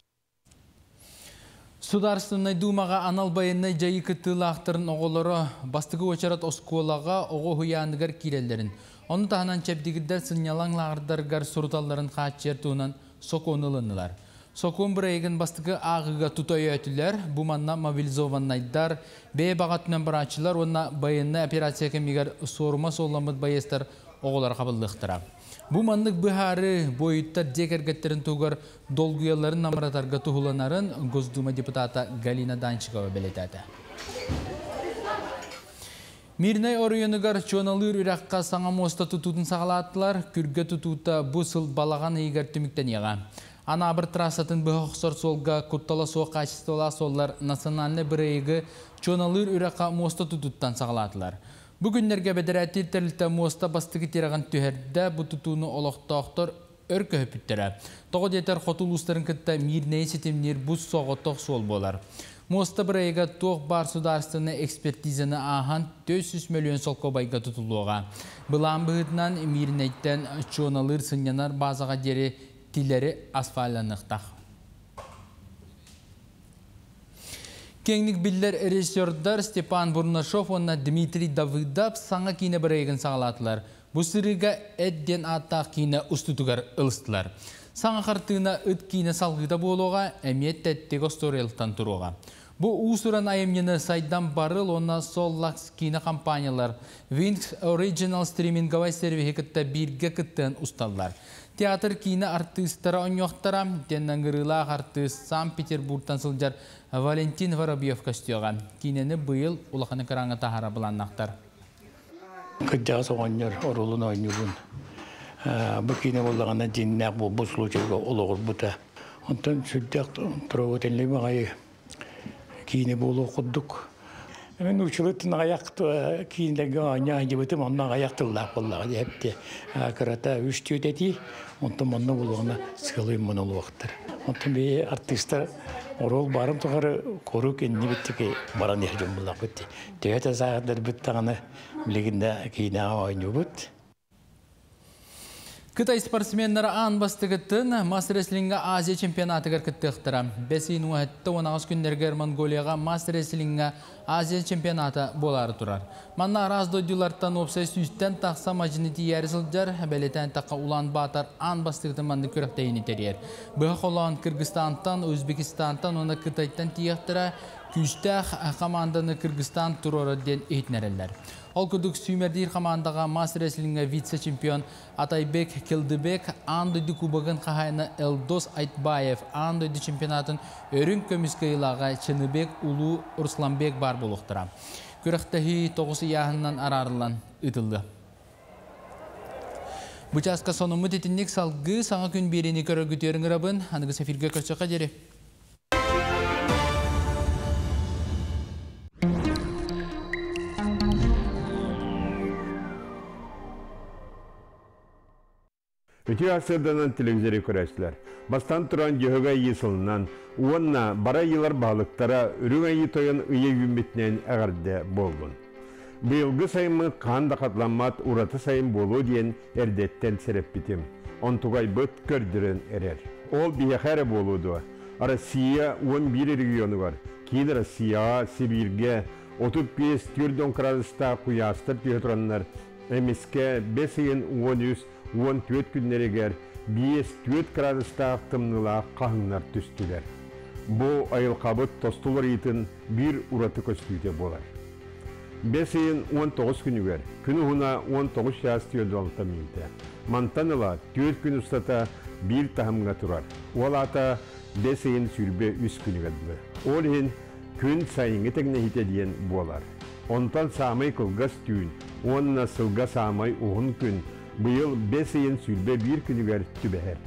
Сударственнай Думаҕа анал байыаннай дьайыы кыттыылаахтарын оҕолоро бастакы уочарат оскуолаҕа оҕо уһуйааныгар киирэллэрин, ону таһынан чэбдигирдэр сынньалаҥ лааҕырдарыгар суруталларын хааччыйар туһунан сокуону ылыннылар. Сокуон бырайыгын бастакы ааҕыыга тута өйөөтүлэр. Бу манна мобилизованнайдар, бэйэ баҕатынан барааччылар уонна байыаннай операция кэмигэр суорума суолламмыт байыастар оҕолоро хабыллыахтара. Бу маннык быһаарыы буойуттар дьиэ кэргэттэрин туһугар долгуйалларын намыратарга туһуланарын Госдума депутата Галина Данчикова бэлиэтээтэ. Мирнэй оройуонугар Чуоналыыр үрэххэ саҥа муоста тутуутун саҕалаатылар. Күргэ тутуута бу сыл балаҕан ыйыгар түмүктэниэҕэ. Анаабыр трассатын быһа охсор суолга куттала суох хаачыстыбалаах суоллар национальнай бырайыгы Чуоналыыр үрэххэ муоста тутууттан саҕалаатылар. Бу күннэргэ бэдэрээттиир тэрилтэ муоста бастакы тирэҕин түһэрдэ, бу тутууну олохтоохтор өр көһүппүттэрэ. Тоҕо диэтэр хоту улуустарын кытта Мирнэйи ситимниир бу соҕотох суол буолар. Муоста бырайыга туох баар судаарыстыбаннай экспертизаны ааһан 400 мөлүйүөн солкуобайга тутуллуоҕа. Былаан быһыытынан Мииринэйтэн Чуоналыыр сынньанар баазаҕа диэри тилэри асфальланыахтаах. Киэҥник биллэр режиссердар Степан Бурнашов уонна Дмитрий Давыдов саҥа киинэ бырайыгын саҕалаатылар. Бу сырыыга Эт диэн ааттаах киинэ устуутугар ылыстылар. Саҥа хартыына ыт киинэ салгыыта буолуоҕа, эмиэ тэттик остуоруйалартан туруоҕа. Бу уус-уран айымньыны Сайдам Барыл уонна Соллакс киинэ компаниялар Wings Original стриминговай сервиһи кытта бииргэ кыттыһан усталлар. Театр киинэ артыыстара онньуохтара, диэн ыҥырыылаах артыыс Санкт-Петербургтан сылдьар Валентин Воробьев көстүөҕэ. Киинэни быйыл улахан экраҥҥа таһаара былааннаахтар. Кырдьаҕас оҕонньор оруолун оонньуубун. Бу киинэ буоллаҕына дьиҥнээх буолбут случайга олоҕурбута. Онтон сүрдээх трогательный баҕайы киинэ буолуох курдук. Мен учулуттан аҕыйах киинэлэргэ оонньоо сылдьыбытым, онно аҕыйах тыллаах буоллаҕа диэбитэ. Кырата үс түөт этии, онтон онно буолуоҕуна сыалый монолуохтар. Онтон бии артыыстар оруол баарын тухары куруук иннибиттики баран иһэр дьон буллахпыт. Төһө да сааһырдарбыт даҕаны билигин да киинэҕэ оонньуубут. Кытай спортсменнара аан бастакыттан мас-рестлингэ Азия чемпионатыгар кыттыахтара. Бэс ыйын 18 күннэригэр Монголияҕа мас-рестлингэ Азия чемпионата буолаары турар. Манна араас дойдулартан уопсай сүүстэн тахса мадьыны тиийээри сылдьар, бэлиэтээн тахха Улаан-Баатар аан бастакытын маннык күрэхтэһиини тэрийэр. Быһа холоон Кыргызстантан, Узбекистантан уонна Кытайтан тиийиэхтэрэ, күүстээх хамаанданы Кыргызстан туруорар диэн иһитиннэрэллэр. Ол курдук сүүмэрдиир хамаандаҕа мас-рестлингэ вице-чемпион Атайбек Келдыбек, аан дойду кубогын хаһаайына Элдос Айтбаев, аан дойду чемпионатын өрүҥ көмүс кыайыылааҕа Чыныбек Улуу Русланбек баар буолуохтара. Күрэхтэһии тоҕус ыйааһынынан араарыллан ыытыллыа. Бу чааска сонуммут итинник салгыы саҥа күн биэриини көрөргүтүгэр ыҥырабын. Аныгыс эфиргэ көрсөххө диэри. Үтүө сырданан телевизоры көрөөччүлэр. Бастан туран Дьөһөгөй Айыы сылынан уонна бары айыылар баһылыктара Үрүҥ Айыы Тойон ыйа үүммүтүнэн эҕэрдэ буоллун. Быйылгы сайыммыт хаһан да хатыламмат ураты сайын буолуо диэн эрдэттэн сэрэппитим. Онтугайбыт көрдөрөн эрэр. Ол биһиэхэ эрэ буолуо дуо? Россия 11 регионугар, киин Россияҕа, Сибииргэ 35 4 градустаах куйаастар түһэ тураннар, эмискэ бэс ыйын 13-14 күннэригэр 5-4 градустаах тымныылаах хаһыҥнар түстүлэр. Бу айылҕабыт тосту уларыйыытын биир ураты көстүүтэ буолар. Бэс ыйын 19 күнүгэр, күн уһуна 19 чаас 46 мүнүүтэ. Мантан ыла 4 күн устата биир таһымҥа турар. Ол аата бэс ыйын 23 күнүгэр дылы. Ол иһин күн сайыҥҥы тэҥнэһиитэ диэн буолар. Онтон саамай кылгас түүн уонна сылга саамай уһун күн быйыл бэс ыйын 21 күнүгэр түбэһэр.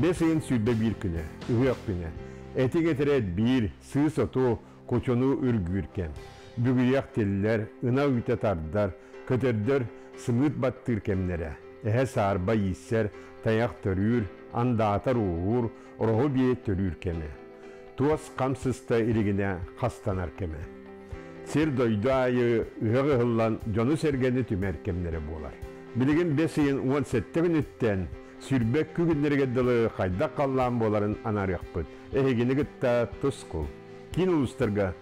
Бэс ыйын 21 күнэ, ыһыах күнэ. Этиҥ этэрээт биир, сыыс оту, кучуну үргүүр кэм. Бүгүйэх тиллэр, ынах үүтэ тардар, көтөрдөр сымыыт баттыыр кэмнэрэ. Эһэ саарба ииссэр, тайах төрүүр, андаатар ууһуур, ороһу биэ төрүүр кэмэ. Туос хам сыста илигинэ хастанар кэмэ. Сир-дойду аайы ыһыах ыһыллан дьону-сэргэни түмэр кэмнэрэ буолар. Билигин бэс ыйын 17 күнүттэн сүүрбэ күннэригэр дылы хайдах халлаан буоларын анаарыахпыт. Эһигини кытта тускул. Киин улуустарга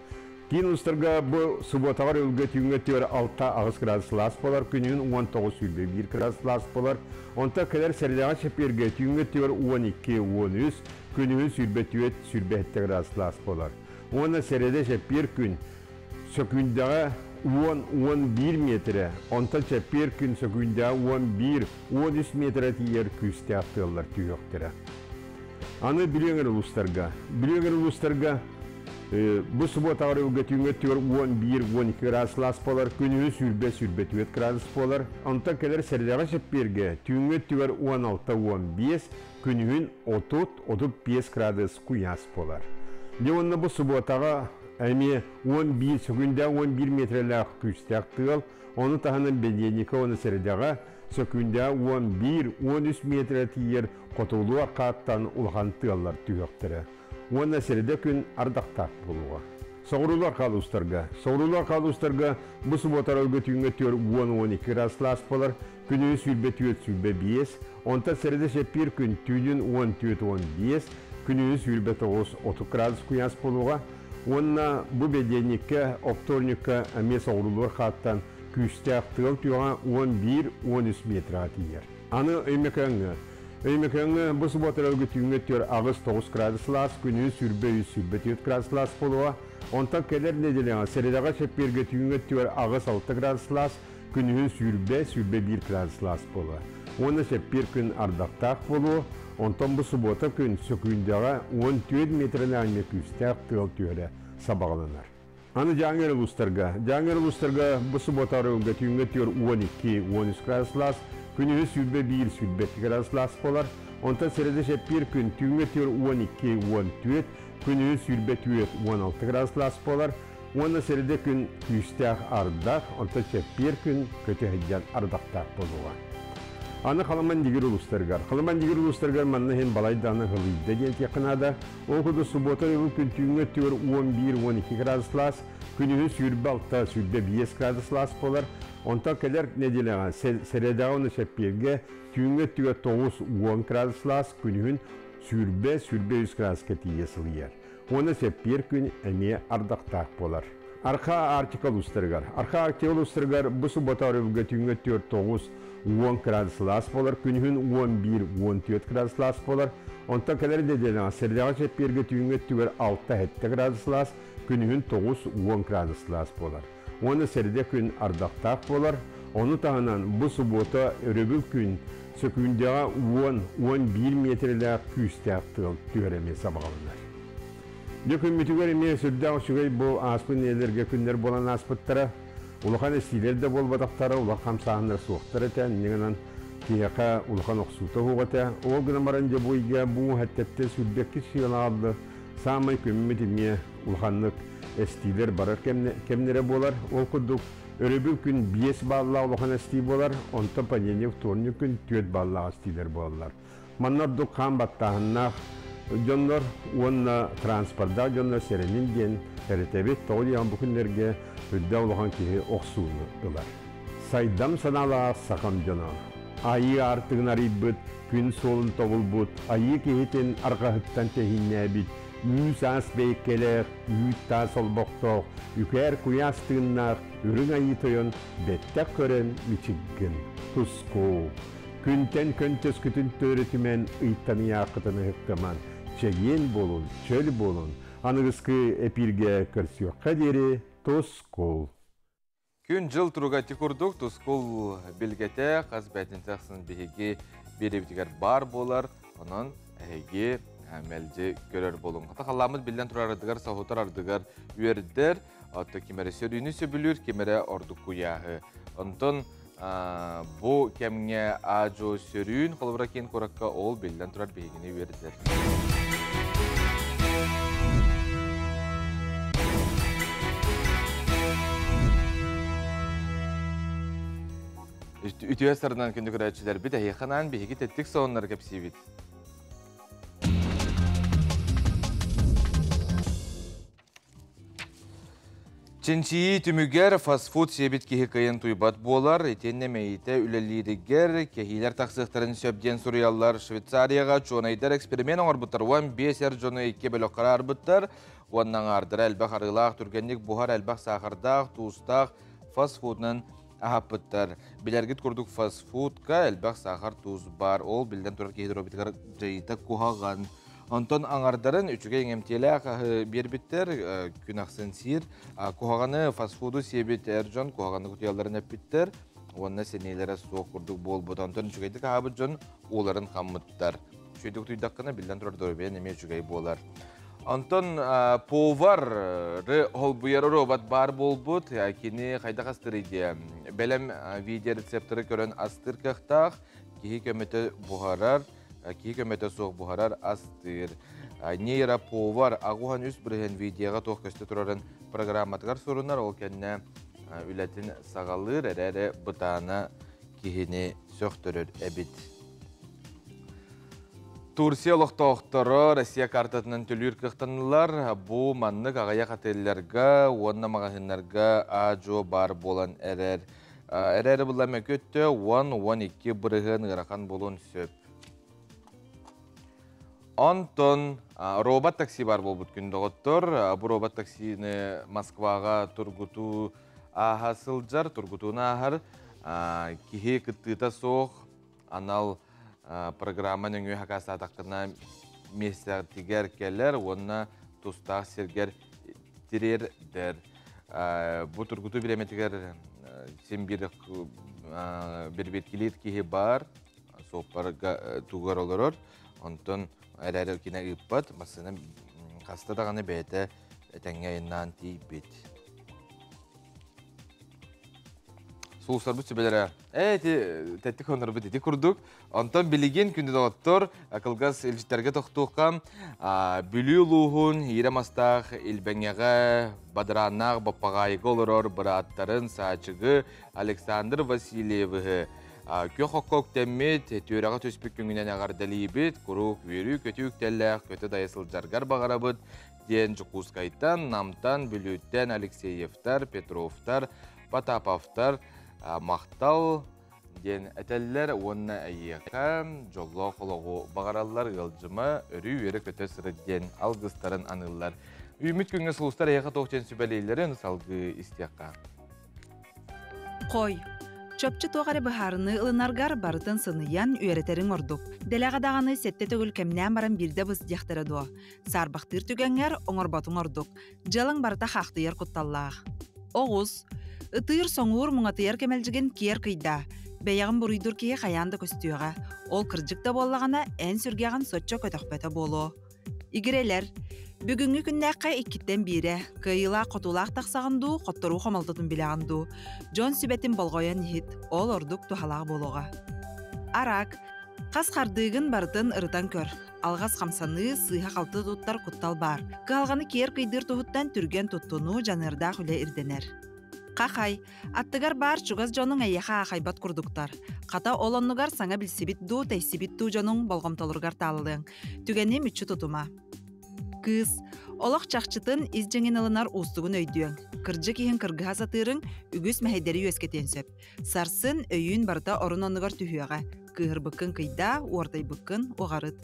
Киин улуустарга бу субуотаҕар өлгө түүҥҥэ түөр 6-8 градус сылаас буолар, күнүһүн 19-21 градус сылаас буолар. Онтон кэлэр сэрэдэҕэ чэппиэргэ түүҥҥэ түөр 12-13, күнүһүн 24-27 градус сылаас буолар. Уонна сэрэдэ чэппиэр күн сөкүүндэҕэ 10-11 миэтэрэ, онтон чэппиэр күн сөкүүндэҕэ 11-13 миэтэрэ тиийэр күүстээх тыаллар түһүөхтэрэ. Аны Бүлүү эҥэр улуустарга. Бүлүү эҥэр улуустарга бу субуотаҕар ылга түүҥҥэ өттүгэр 11-12 градус сылаас буолар, күнүһү 120-124 градус буолар. Онтон кэлэр сэрэдэҕэ чэппиэргэ түүҥҥэ өттүгэр 16-15, күнүһүн 30-35 градус куйаас буолар. Дьэ уонна бу субуотаҕа эмиэ 11 сөкүүндэ 11 метрэлээх күүстээх тыал, ону таһынан бэнидиэнньиккэ уонна сэрэдэҕэ сөкүүндэ 11-13 метрэ тиийэр хотугулуу арҕааттан улахан тыаллар түһүөхтэрэ. Уонна сэрэдэ күн ардахтаах буолуоҕа. Соҕуруулар хаалустарга. Соҕуруулар хаалустарга бу субуотаралга түүҥҥэ түөр 10-12 градус болар, күнү 24-25, онтон сэрэдэ сеппиир күн түүнүн 14-15, күнү 29-30 градус куйаас буолуоҕа. Уонна бу бэдиэнньиккэ, вторникка эмиэ соҕуруулар хааттан күүстээх тыал түөҕэ 11-13 метрға тиийэр. Аны Өймөкөөҥҥө. Өймөкөөҥҥө бу субуотаралга түүҥҥэ түөр 8-9 градус лаас, күнү 23-24 градус лаас буолуоҕа. Онтон кэлэр нэдиэлэҕэ сэрэдэҕэ сеппиэргэ түүҥҥэ түөр 8-6 градус лаас, күнүһүн 21 градус лаас буолуо. Уонна сеппиэр күн ардахтаах буолуо, онтон бу субуота күн сөкүүндэҕэ 14 метрин күүстээх тыал түөрэ сабаҕаланар. Аны Дьааҥы улуустарга. Дьааҥы улуустарга бу субуота арыылга түүҥҥэ түөр 12-13 градус лаас, күнүһү 21-22 градус лаас болар. Онтон сэрэдэ сеппиэр күн түүҥҥэ түөр 12-14, күнүһү 24-16 градус лаас болар. Уонна сэрэдэ күн күүстээх ардах, онтон сеппиэр күн көтө сылдьан ардахтаах буолуоҕа. Аны Халыман дигир улуустарыгар. Халыман дигир улуустарыгар манна иһин балайдааны хылыйда диэн тиэххинаада. Ол курдук субуота ылы күн түүҥҥэ түөр 11-12 градус лаас, күнүһү 26-25 градус лаас болар. Онтон кэлэр нэдиэлэҕэ сэрэдэҕэ уонна сеппиэргэ түүҥҥэ түгэ 9-10 градус лаас, күнүһүн 23 градуска тиийэ сылыйар. Уонна сеппиэр күн эмиэ ардахтаах болар. Арха Арктика улуустарыгар. Арха Арктика улуустарыгар бу субуота өрөбүлгэ түүҥҥэ 4-9-10 градус лаас болар, күнүһүн 11-14 градус лаас болар. Онтон кэлэр нэдиэлэҕэ сэрэдэҕэ сеппиэргэ түүҥҥэ түгэр 6-7 градус лаас, күнүһүн 9-10 градус лаас болар. Уонна сэрэдэ күн ардахтаах болар. Ону таһынан бу субуота өрөбүл күн сөкүүндэҕэ 10-11 метрэлээх күүстээх тыал түһэр эмиэ сабаҕаланар. Дьэ күммүтүгэр эмиэ сүрдээх үчүгэй бу ааспыт нэдиэлэргэ күннэр буолан ааспыттара. Улахан эстиилэр да буолбатахтара, улахан хамсааһыннар суохтар этэ, иннигинэн киһиэхэ улахан охсуута суох этэ. Ол гынан баран дьэ бу ыйга бу хэттэтте сүрбэкки сыанаалды саамай күммүт эмиэ улаханнык эстиилэр барар кэмнэрэ буолар. Ол курдук өрөбүл күн 5 баллаах улахан эстии буолар, онтон понедельник, вторник күн 4 баллаах эстиилэр буолаллар. Манна ордук хаан баттааһыннаах дьоннор уонна транспордаах дьоннор сэрэнин диэн эрэтэбит, тоҕо диэн бу күннэргэ үрдэ улахан киһи охсууну ылар. Сайдам санаалаах сахам дьоно. Айыы аартыгын арыйбыт, күн суолун тобулбут, айыы киһитин арҕаһыттан тэһииннээбит, үүс аас бэйкэлээх, үүт таас олбохтоох, үкээр куйаас тыыннаах, үрүҥ айыы тойон бэттэх көрөн мичиггин. Туску. Күнтэн көнтөскүтүн төрүтүмэн ыйттаныяақытын ыһыктаман, чэгиэн болун, чөл болун, аныгыскы эпирге көрсүөххэ диэри тускул. Күн жыл туруга тикурдук тускул билгете қаз бәтін тақсын биһиги беребитигер бар болар, онон эһиги мэлдьи көрөр болун. Хата халламыт билден турар ардыгар, сахутар ардыгар үөрдер, отто кимере сөрүүнү сөбүлүүр, кимере ордук куяһы. Онтон бу кемге ажо сөрүүн холобура киин куракка ол билден турар биһигини үөрдер. Үтүө сарынан күндү көрөөччүлэр бит эһиэханан биһиги тэттик сооннар кэпсиибит. Чинчии түмүгэр фастфуд сиэбит киһи кыйын туйбат буолар, итиэннэ мэйиитэ үлэлииригэр кэһиилэр тахсыахтарын сөп диэн суруйаллар. Швейцарияҕа чуонайдар эксперимент оҥорбуттар, 15 эр дьону икки бөлөх араарбыттар. Уонна аҥаардара элбэх арыылаах, түргэнник буһар элбэх саахардаах, туустаах фастфудунан аһаппыттар. Билэргит курдук фастфудка элбэх саахар туус бар. Ол билден турар киһи доруобуйатыгар дьайыыта куһаҕан. Онтон аҥардарын үчүгэй иҥэмтиэлээх аһы биэрбиттэр, күн ахсын сиир. Куһаҕаны фастфуду сиэбит эр дьон куһаҕаны кутуйалларын эппиттэр. Уонна сэниэлэрэ суох курдук буолбут. Онтон үчүгэйдик аһаабыт дьон ууларын хаммыттар. Үчүгэйдик утуйдаххына биллэн турар доруобуйан эмиэ үчүгэй буолар. Онтон повар холбуйар робот бар буолбут, кини хайдах астыыр диэ. Бэлэм видео рецепторы көрөн астыыр кыахтаах, киһи көмөтө буһарар, киһи көмөтө суох буһарар астыыр. Нейроповар агухан үс бырыһын видеоға туох көстө турарын программатыгар сурунар, ол кэннэ үлэтин саҕалыыр, эрээри бытаана киһини сөхтөрөр эбит. Турция олохтоохторо Россия картатынан төлүүр кыахтаннылар. Бу маннык аҕыйах отеллэргэ уонна маҕаһыыннарга аа-дьуо баар буолан эрэр. Эрээри булла мөкүттэ 10-12 бырыһыан ыарахан буолуон сөп. Онтон робот такси бар буолбут күн доҕоттор. Бу робот таксины Москваҕа тургутуу ааһа сылдьар, тургутууну ааһар киһи кыттыыта суох анал программа нөҥүө хакаастаатаххына миэстэтигэр кэлэр уонна тустаах сиргэр тириэрдэр. Бу тургутуу бириэмэтигэр син биир бирбиэткилиир киһи баар, суоппарга тугар олорор, онтон эрээри кинэ ыыппат, массыына хаста даҕаны бэйэтэ этэҥҥэ айаннаан тиийбит. Сулустарбыт сүбэлэрэ ээ ити тэттик хонорбут ити курдук. Онтон билигин күндү доҕоттор, кылгас илдьиттэргэ тохтуохха. Бүлүү улууһун иирэ мастаах Илбэҥэҕэ бадарааннаах Баппаҕаайыга олорор бырааттарын Саачыгы Александр Васильевыһы күөх окко үктэммит, түөрэҕэ түспүт күҥүнэн эҕэрдэлиибит, куруук үөрүү-көтүү үктэллээх көтө дайа сылдьаргар баҕарабыт диэн Дьокуускайтан, Намтан, Бүлүүттэн Алексеевтар, Петровтар, Потаповтар махтал диэн этэллэр уонна эйиэхэ дьоллоох олоҕу баҕараллар, ыалдьыма, өрүү үөрэ-көтө сырыт диэн алгыстарын аныыллар. Үүммүт күҥҥэ сулустар эйиэхэ туох диэн сүбэлииллэрин салгыы истиэххэ. Хой. Чопчу туох эрэ быһаарыныы ылынаргар барытын сыныйан үөрэтэриҥ ордук. Дэлэҕэ даҕаны сэттэ төгүл кэмнээн баран биирдэ быс диэхтэрэ дуо? Саарбахтыыр түгэҥҥэр оҥорботуҥ ордук. Дьыалаҥ барыта хаахтыйар кутталлаах. Оҕус. Ытыыр-соҥуур муҥатыйар кэмэлдьигин киэр кыйдаа. Бэйэҕин буруйдуур киһи хайаан да көстүөҕэ. Ол кырдьык да буоллаҕына, эн сүргэҕин соччо көтөхпөтө буолуо. Игирэлэр. Бүгүҥҥү күннээххэ иккиттэн биирэ. Кыайыылаах-хотуулаах тахсаҕын дуу, хотторуу хомолтотун билэҕин дуу. Дьон сүбэтин болҕойон иһит, ол ордук туһалаах буолуоҕа. Араак. Хас хардыыгын барытын ырытан көр. Алҕас хамсаныы, сыыһа-халты туттар куттал баар. Кыһалҕаны киэр кыйдыыр туһуттан түргэн туттунуу, дьаныардаах үлэ ирдэнэр. Хахай, аттыгар баар чугас дьонуҥ эйиэхэ аахайбат курдуктар. Хата ол оннугар саҥа билсибит дуу, тэйсибит дуу дьонуҥ болҕомтолоругар таалалыаҥ. Түгэни мүччү тутума. Кыыс, олох чахчытын ис дьиҥин ылынар уустугун өйдүөҥ. Кырдьык иһин кыргыһа сатыырыҥ үгүс мэһэйдэри үөскэтиэн сөп. Сарсын өйүүн барыта орун оннугар түһүөҕэ. Кыыһырбыккын кыйдаа, уордайбыккын уҕарыт.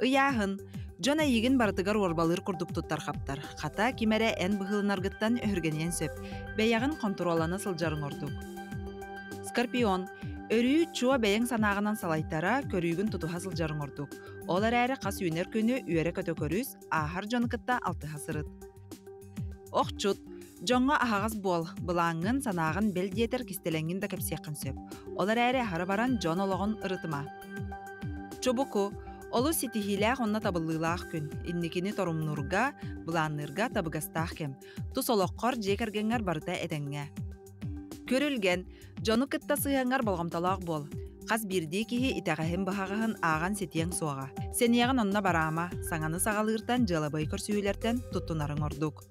Ыйааһын. Дьон эйигин барытыгар уорбалыыр курдук туттар-хаптар. Хата, ким эрэ эн быһыыланаргыттан өһүргэниэн сөп. Бэйэҕин хонтуруоллана сылдьарыҥ ордук. Скорпион. Өрүү чуо бэйэҥ санааҕынан салайтара, көрүүгүн тутуһа сылдьарыҥ ордук. Ол эрээри хас үүнэр күнү үөрэ-көтө көрүс, ааһар дьону кытта алтыһа сырыт. Охчут, дьоҥҥо аһаҕас буол, былааҥҥын, санааҕын бэл диэтэр кистэлэҥҥин да кэпсиэххин сөп. Ол эрээри аһара баран дьон олоҕун ырытыма. Чубуку, олус ситиһиилээх уонна табыллыылаах күн. Инникини торумнуурга, былаанныырга табыгастаах кэм. Тус олоххор, дьиэ кэргэҥҥэр барыта этэҥҥэ. Күрүлгэн, дьону кытта сыһыаҥҥар болҕомтолоох буол. Хас биирдии киһи итэҕэһин-быһаҕаһын ааҕан ситиэҥ суоҕа. Сэниэҕин онно бараама, саҥаны саҕалыыртан, дьыалабыай көрсүһүүлэртэн туттунарыҥ ордук.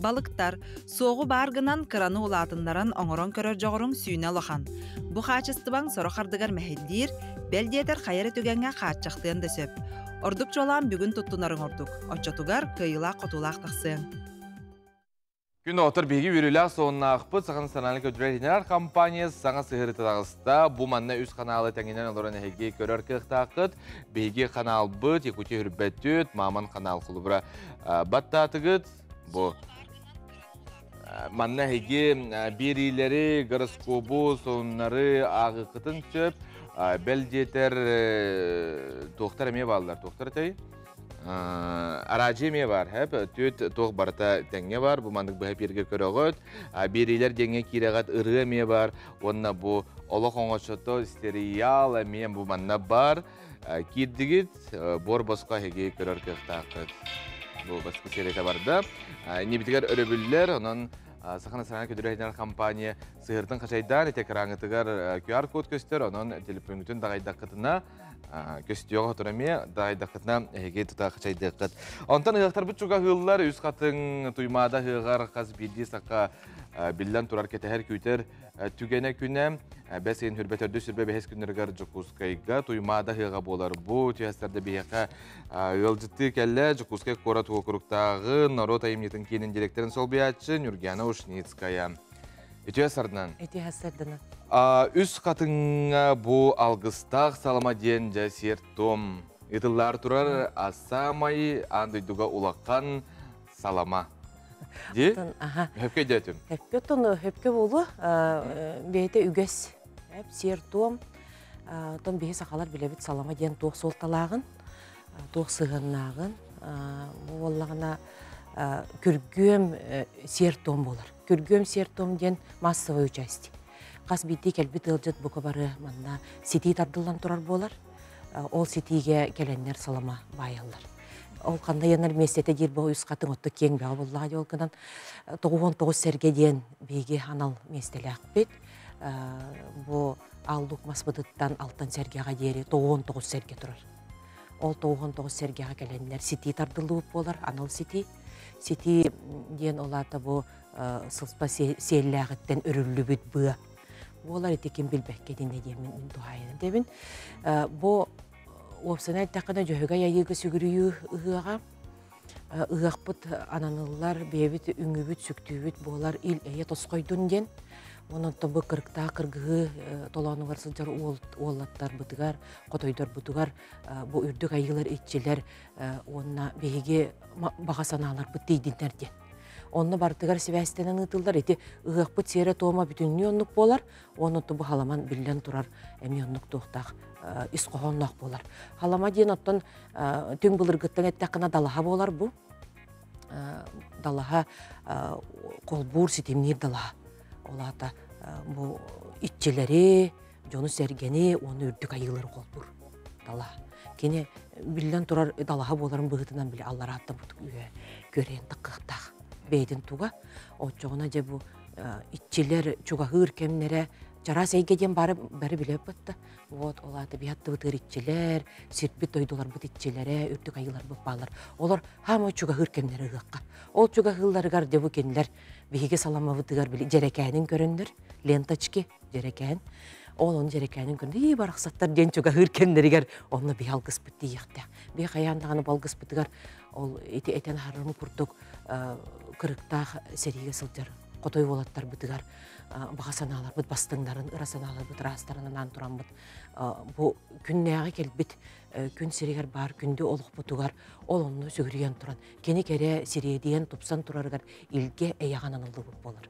Балыктар, суоҕу баар гынан, кыраны улаатыннаран оҥорон көрөр дьоҕуруҥ сүүнэ улахан. Бу хаачыстыбаҥ сорох ардыгар мэһэйдиир, бэл диэтэр хайа эрэ түгэҥҥэ хааччахтыан да сөп. Ордук чуолаан бүгүн туттунарыҥ ордук. Оччотугар кыайыылаах-хотуулаах тахсыаҥ. Күн отор биһиги үөрүүлээх суоннаахпыт Саха национальнай көтүрэр генерал компания саҥа сыһыарыта таҕыста. Бу манна үс ханаалы тэҥинэн олорон эһиги көрөр кыахтааххыт. Биһиги ханаалбыт Якутия үрбэттүт, Маман ханаал холобура баттаатыгыт. Бу манна эһиги биэриилэри, гороскобу, сонуннары ааҕыаххытын сөп. Бэл диэтэр туохтар эмиэ бааллар. Туохтар этэй? Араадьыйа эмиэ баар, хэп. Түөт туох барыта тэҥҥэ бар. Бу маннык быһа эпииргэ көрөҕүт. Биэриилэр диэҥҥэ киирэҕит, ырыа эмиэ бар. Уонна бу олох оҥочото сериал эмиэ бу манна бар. Киирдигит, буор босхо эһиги көрөр кыахтааххыт. Бу баскы серията барда. Иннибитигэр өрөбүллэр, онон Саха национальнай көтүрэр компания сыһыртын хачайдаан ити экраҥҥытыгар QR-код көстөр, онон телефоҥҥутун даҕайдаххытына көстүөҕэ хотон эмиэ даҕайдаххытына эһиги тута хачайдыаххыт. Онтон ыһыахтарбыт чугаһыыллар, үс хатыҥ Туймаада ыһыаҕар хас биирдии саха биллэн турар кэтэһэр күүтэр түгэнэ күнэ бэс ыйын хүрбэ төрдүс сүрбэ бэһис күннэригэр Дьокуускайга Туймаада ыһыаҕа буолар. Бу түһэстэрдэ биһиэхэ ыалдьыттыы кэллэ Дьокуускай куорат уокуруктааҕы норуот айымньытын киинин директорын солбуйааччы Нюргиана Ушницкая. Үтүө сарынан. Үтүө сарынан. Үс хатыҥҥа бу алгыстаах салама диэн дьэ сиэр-туом ыытыллаар турар саамай аан дойдуга улахан салама. Ди? Хөпкө дэтим. Хөпкө тон хөпкө болу бэйэтэ үгэс сиэр-туом тон биһи сахалар билэбит салама диэн туох суолталааҕын, туох сыһыаннааҕын бу буоллаҕына күргүөм сиэр-туом буолар. Күргүөм сиэр-туом диэн массовый участие. Хас биирдии кэлбит ыалдьыт бука бары манна ситии тардыллан турар буолар. Ол ситиигэ кэлэннэр салама баайаллар. Ол ханна янар миэстэтэ диир бу үс хатыҥ отто киэҥ бөҕө буоллаҕа дии ол гынан 99 сэргэ диэн биһиги анал миэстэлээхпит. Бу Аллук маспытыттан алтан сэргэҕэ диэри 99 сэргэ турар. Ол 99 сэргэҕэ кэлэннэр ситии тардыллыбыт буолар, анал ситии. Ситии диэн ол аата бу сылспа сиэллээҕиттэн өрүллүбүт быа буолар ити ким билбэккэ итиннэ диэммин мин туһаайан этэбин. Бу уопсайынан эттэххинэ Дьөһөгөй Айыыга сүгүрүйүү ыһыаҕа ыһыахпыт ананыллар бэйэбит үҥүүбүт сүктүүбүт буолар ил эйэ тосхойдун диэн онон бу кырыктаах кыргыһыы толоонугар сылдьар уоллаттарбытыгар хотойдорбутугар бу үрдүк айыылар иччилэр уонна биһиги баҕа санааларбыт тиийдиннэр диэн онно барытыгар сибээстэнэн ыытыллар ити ыһыахпыт сиэрэ-туома бүтүннүү оннук буолар уонна бу халаман биллэн турар эмиэ оннук туохтаах ис хоһоонноох буолар халама диэн оттон түҥ былыргыттан эттэххинэ далаһа буолар бу далаһа холбуур ситимниир далаһа ол аата бу иччилэри дьону-сэргэни уонна үрдүк айыылары холбуур далаһа кини биллэн турар далаһа буоларын быһыытынан били алларааттан бутук үө күөрэйэн таххыахтаах бэйэтин туга оччоҕуна дьэ бу иччилэр чугаһыыр кэмнэрэ чараас эйгэ диэн бары бары билэбит да вот ол аата биһи аттыбытыгар иччилэр сирбит дойдуларбыт иччилэрэ үрдүк айыыларбыт бааллар олор хаамай чугаһыыр кэмнэрэ ыһыахха ол чугаһыылларыгар дьэ бу кинилэр биһиги саламабытыгар били дьэрэкээнин көрөннөр ленточки дьэрэкээн ол ону дьэрэкээнин көрөн ии барахсаттар диэн чугаһыыр кэмнэригэр онно биһи алгыспыт тиийиэхтээх биһи хайаан даҕаны бу алгыспытыгар ол ити этэн аһарарым курдук кырыктаах сэриигэ сылдьар хотой уолаттарбытыгар баҕа санааларбыт бастыҥнарын ыра санааларбыт ыраастарын анаан тураммыт бу күннээҕи кэлбит күн сиригэр баар күндү олохпутугар ол онно сүгүрүйэн туран кини кэрэ сириэдийэн тупсан турарыгар илгэ эйэҕэ ананыллыбыт буолар.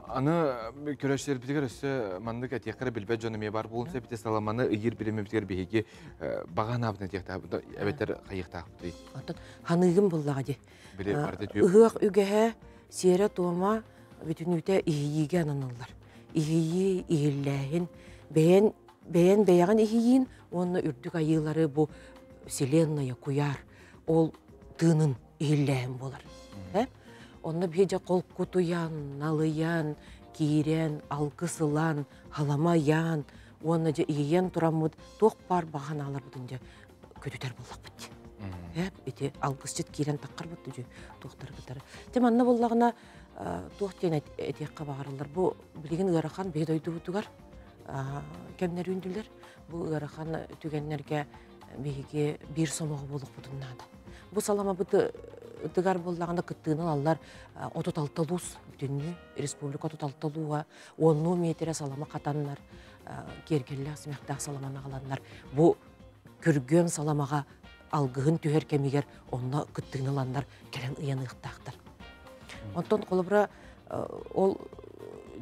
Аны көрөччүлэрбитигэр өссө маннык этиэххэ эрэ билбэт дьон эмиэ бар буолун сөп саламаны ыйыыр билиммитигэр биһиги баҕа санаабытын этиэхтээхпит эбэтэр хайыахтаахпытый? Оттон ханыыгым буллаҕа дии. Ыһыах үгэһэ сиэрэ-туома бүтүнүүтэ иһийиигэ ананыллар. Иһийии, иһиллээһин, бэйэн бэйэн бэйэҕин иһийиин уонна үрдүк айыылары бу вселенная куйаар ол тыынын иһиллээһин буолар. Онно биһи дьэ холкутуйан, налыйан, киирэн, алгыс ылан, халамайан уонна дьэ иһийэн тураммыт туох баар баҕа санааларбытын дьэ көтүтэр буоллахпыт дии. Ити алгысчыт киирэн таххарбыт дүү туохтары кытары. Те манна буллаҕына туох диэн этиэххэ баҕарыллар. Бу билигин ыарахан биһи дойдубутугар кэмнэр үүндүлэр. Бу ыарахан түгэннэргэ биһиги биир сомоҕо буолуохпутун наада. Бу саламабыт ытыгар буоллаҕына кыттыыны ылаллар 36 улуус бүтүннүү республика 36 улууга уоннуу миэтэрэ салама хатаннар киэргэллээх симэхтээх саламаны аҕаланнар бу күргүөм саламаҕа алгыһын түһэр кэмигэр онно кыттыыны ыланнар кэлэн ыйаныахтаахтар. Онтон холобура ол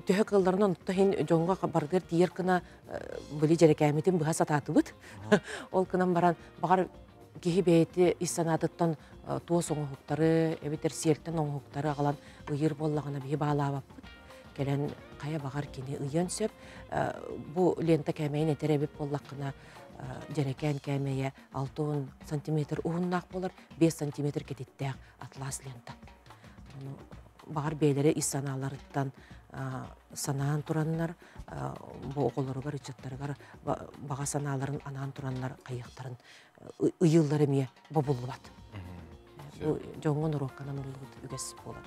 төһө кыалларынан онто иһин дьоҥҥо барытыгар тиийэр гына били дьэрэкээммитин быһа сатаатыбыт. Ол гынан баран баҕар киһи бэйэти ис санаатыттан туос оҥоһуктары эбэтэр сиэлтэн оҥоһуктары аҕалан ыйыыр буоллаҕына биһи баалаабаппыт. Кэлэн хайа баҕар кини ыйыан сөп. Бу лента кээмэйин этэр эбит буоллаххына дьэрэкээн кээмэйэ 60 сантиметр уһуннаах буолар, 5 сантиметр кэтиттээх атлас лента. Ону баҕар бэйэлэрэ ис санааларыттан санаан тураннар бу оҕолоругар, ыччаттарыгар баҕа санааларын анаан тураннар хайыахтарын ыйыыллар эмиэ бобуллубат. Бу дьоҥҥо норуокканан ыллыбыт үгэс буолар.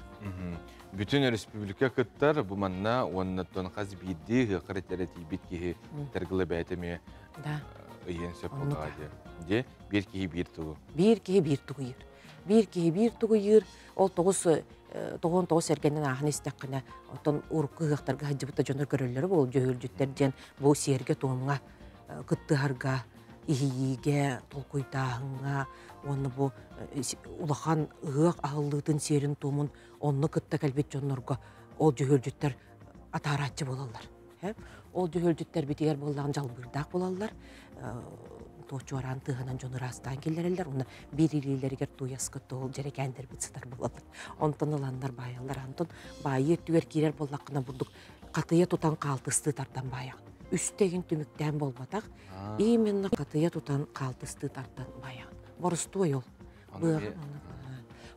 Бүтүн республика кыттар бу манна уоннаттан хас биирдии ыһыаххар этэрэ тиийбит киһи тэргылы бэйэтэ эмиэ ыйыан сөп буоллаҕа дии. Дьэ, биир киһи биир тугу. Биир киһи биир тугу ыйыр. Биир киһи биир тугу ыйыр. Ол тоҕус тоҕуон тоҕус эргэнэн ааһан истэххинэ, оттон урукку ыһыахтарга сылдьыбыт да дьоннор көрөллөрө буол дьөһүөлдьүттэр диэн бу сиэргэ-туомҥа кыттыһарга, иһийиигэ, толкуйдааһыҥҥа уонна бу улахан ыһыах аһыллыытын сиэрин-туомун онно кытта кэлбит дьоннорго ол дьөһүөлдьүттэр атаарааччы буолаллар. Ол дьөһүөлдьүттэрбитигэр буоллаҕын дьалбыырдаах буолаллар. Туочуораан тыаһынан дьон ыраастаан киллэрэллэр. Уонна биир илиилэригэр тууйаска туол дьэрэкээндэрбит сытар буолаллар. Онтон ыланнар баайаллар. Антон баайыы өттүгэр киирэр буоллаххына бурдук хатыйа тутан хаалтыстыы тардан баайаҕын. Үстэ игин түмүктээн буолбатах. Именно хатыйа тутан хаалтыстыы тардан баайаҕын. Боростуой ол.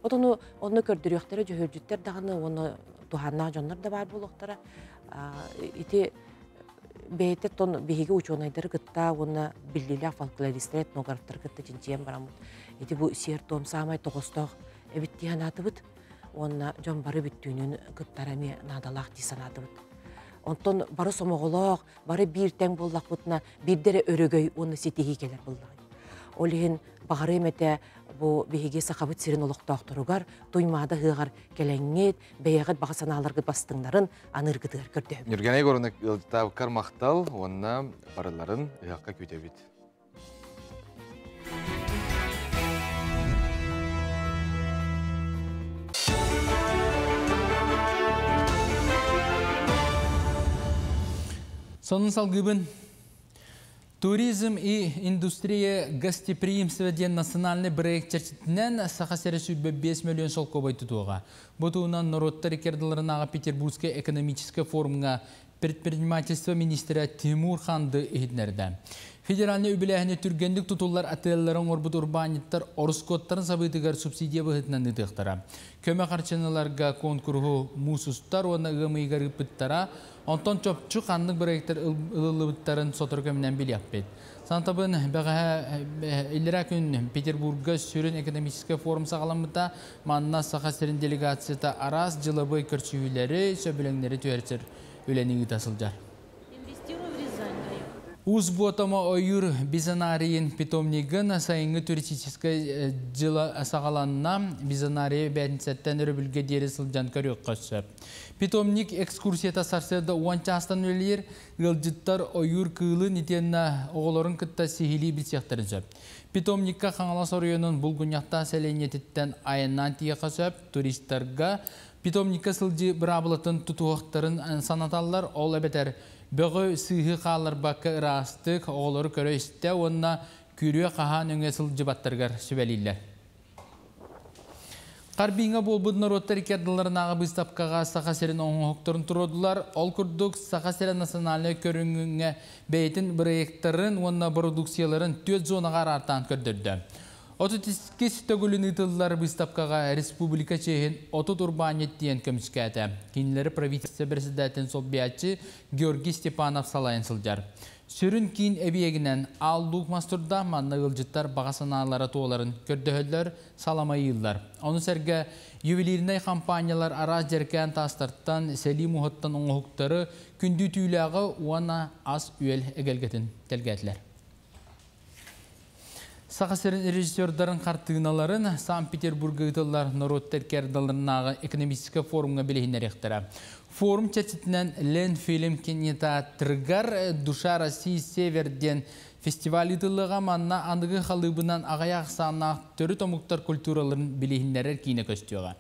Отону онно көрдөрүөхтэрэ дьөһүөлдьүттэр даҕаны уонна туһааннаах дьоннор да баар буолуохтара. Ити бэйэтэ тон биһиги учуонайдары кытта уонна биллиилээх фольклористар, этнографтары кытта чинчийэн бараммыт. Ити бу сиэр-туом саамай тоҕостоох эбит дии санаатыбыт. Уонна дьон бары бүттүүнүн кыттара эмиэ наадалаах дии санаатыбыт. Онтон бары сомоҕолоох, бары биир тэҥ буоллахпытына, биирдэ эрэ өрөгөй уонна ситиһии кэлэр буоллаҕай. Ол иһин баҕарыам этэ бу биһиги Сахабыт сирин олохтоохторугар Туймаада ыһыаҕар кэлэҥҥит, бэйэҕит баҕа санааларгыт бастыҥнарын аныыргытыгар көрдөһөбүт. Ньургана Егоровна ыалдьыттаабыккар махтал уонна барыларын ыһыахха күүтэбит. Сонун салгыбын. Туризм и индустрия гостеприимства диэн национальный проект чэрчитинэн Саха сирэ 105 миллион солкуобай тутуоҕа. Бу туһунан норуоттар иккардыларынааҕы Петербургскай экономическай форумҥа предпринимательство министрэ Тимур Ханды иһитиннэрдэ. Федеральнай үбүлээһини түргэнник тутуллар отеллары оҥорбут урбаанньыттар ороскуоттарын сабыытыгар субсидия быһыытынан ыытыахтара. Көмө харчыналарга куонкуруһу муус устар уонна ыам ыйыгар ыыппыттара. Онтон чопчу ханнык бырайыактар ылыллыбыттарын сотору кэминэн билиэхпит. Сантабын бэҕэһээ иллэрээ күн Петербурга сүрүн экономическай форум саҕаламмыта. Манна Саха сирин делегацията араас дьылабыай көрсүһүүлэри, сөбүлэҥнэри түһэрсэр үлэни ыыта сылдьар. Уус Буотама ойуур бизонарийын питомнигын сайыҥҥы туристическай дьыла саҕаланна. Бизонария бээтинсэттэн өрөбүлгэ диэри сылдьан көрүөххэ сөп. Питомник экскурсията сарсыарда уон чаастан үлэлиир. Ыалдьыттар ойуур кыылын итиэннэ оҕолорун кытта сиһилии билсиэхтэрин сөп. Питомникка Хаҥалас оройуонун Булгунньахтаах сэлиэнньэтиттэн айаннаан тиийиэххэ сөп. Туристарга питомникка сылдьыы быраабылатын тутуһуохтарын санаталлар. Ол эбэтэр бөҕү сыыһы хаалларбакка ыраастык, оҕолору көрө-истэ уонна күрүө хаһаан өҥө сылдьыбаттарыгар сүбэлииллэр. Харбиҥҥа буолбут норуоттар икки ардыларынааҕы быыстапкаҕа Саха сирин оҥоһуктарын туруордулар. Ол курдук, Саха сирэ национальнай көрүҥҥэ бэйэтин бырайыактарын уонна бородууксуйаларын түөрт зонаҕа араартаан көрдөрдө. 32 төгүлүн ыытыллар быыстапкаҕа республика чиэһин 30 урбаанньыт диэн көмүскээтэ. Кинилэри правительство председателин солбуйааччы Георгий Степанов салайан сылдьар. Сүрүн киин эбийиэгинэн Аал Луук мас турда, манна ыалдьыттар баҕа санаалара туоларын көрдөһөллөр, саламайыыллар. Ону сэргэ ювелирнай хампаанньалар араас дьэркээн таастартан, сэлии муһуттан оҥоһуктары, күндү түүлээҕи уонна ас-үөл эгэлгэтин тэлгээтилэр. Саха сирин режиссердарын хартыыналарын Санкт-Петербурга ыытыллар норуоттар икки экономическай форумҥа билиһиннэриэхтэрэ. Форум чэрчитинэн Ленфильм кинотеатрыгар «Душа России Север» диэн фестиваль ыытыллыаҕа манна аныгы халыыбынан аҕыйах ахсааннаах төрүт омуктар культураларын билиһиннэрэр киинэ көстүөҕэ.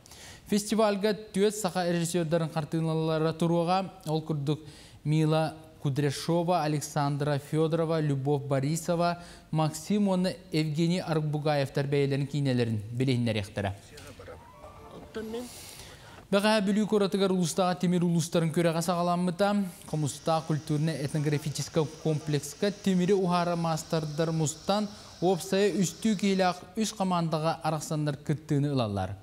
Фестивальга түөрт саха режиссердарын хартыыналара туруоҕа. Ол курдук Мила Кудряшова, Александра Федорова, Любовь Борисова, Максим уонна Евгений Арбугаевтар бэйэлэрин киинэлэрин билиһиннэриэхтэрэ. Бэҕэһээ Бүлүү куоратыгар улуустааҕы тимир улуустарын күрэҕэ саҕаламмыта. Хомустаах культурнай-этнографическай комплекска тимири уһаара маастардар мустан, уопсайа үстүү киһилээх үс хамаандаҕа арахсаннар кыттыыны ылаллар.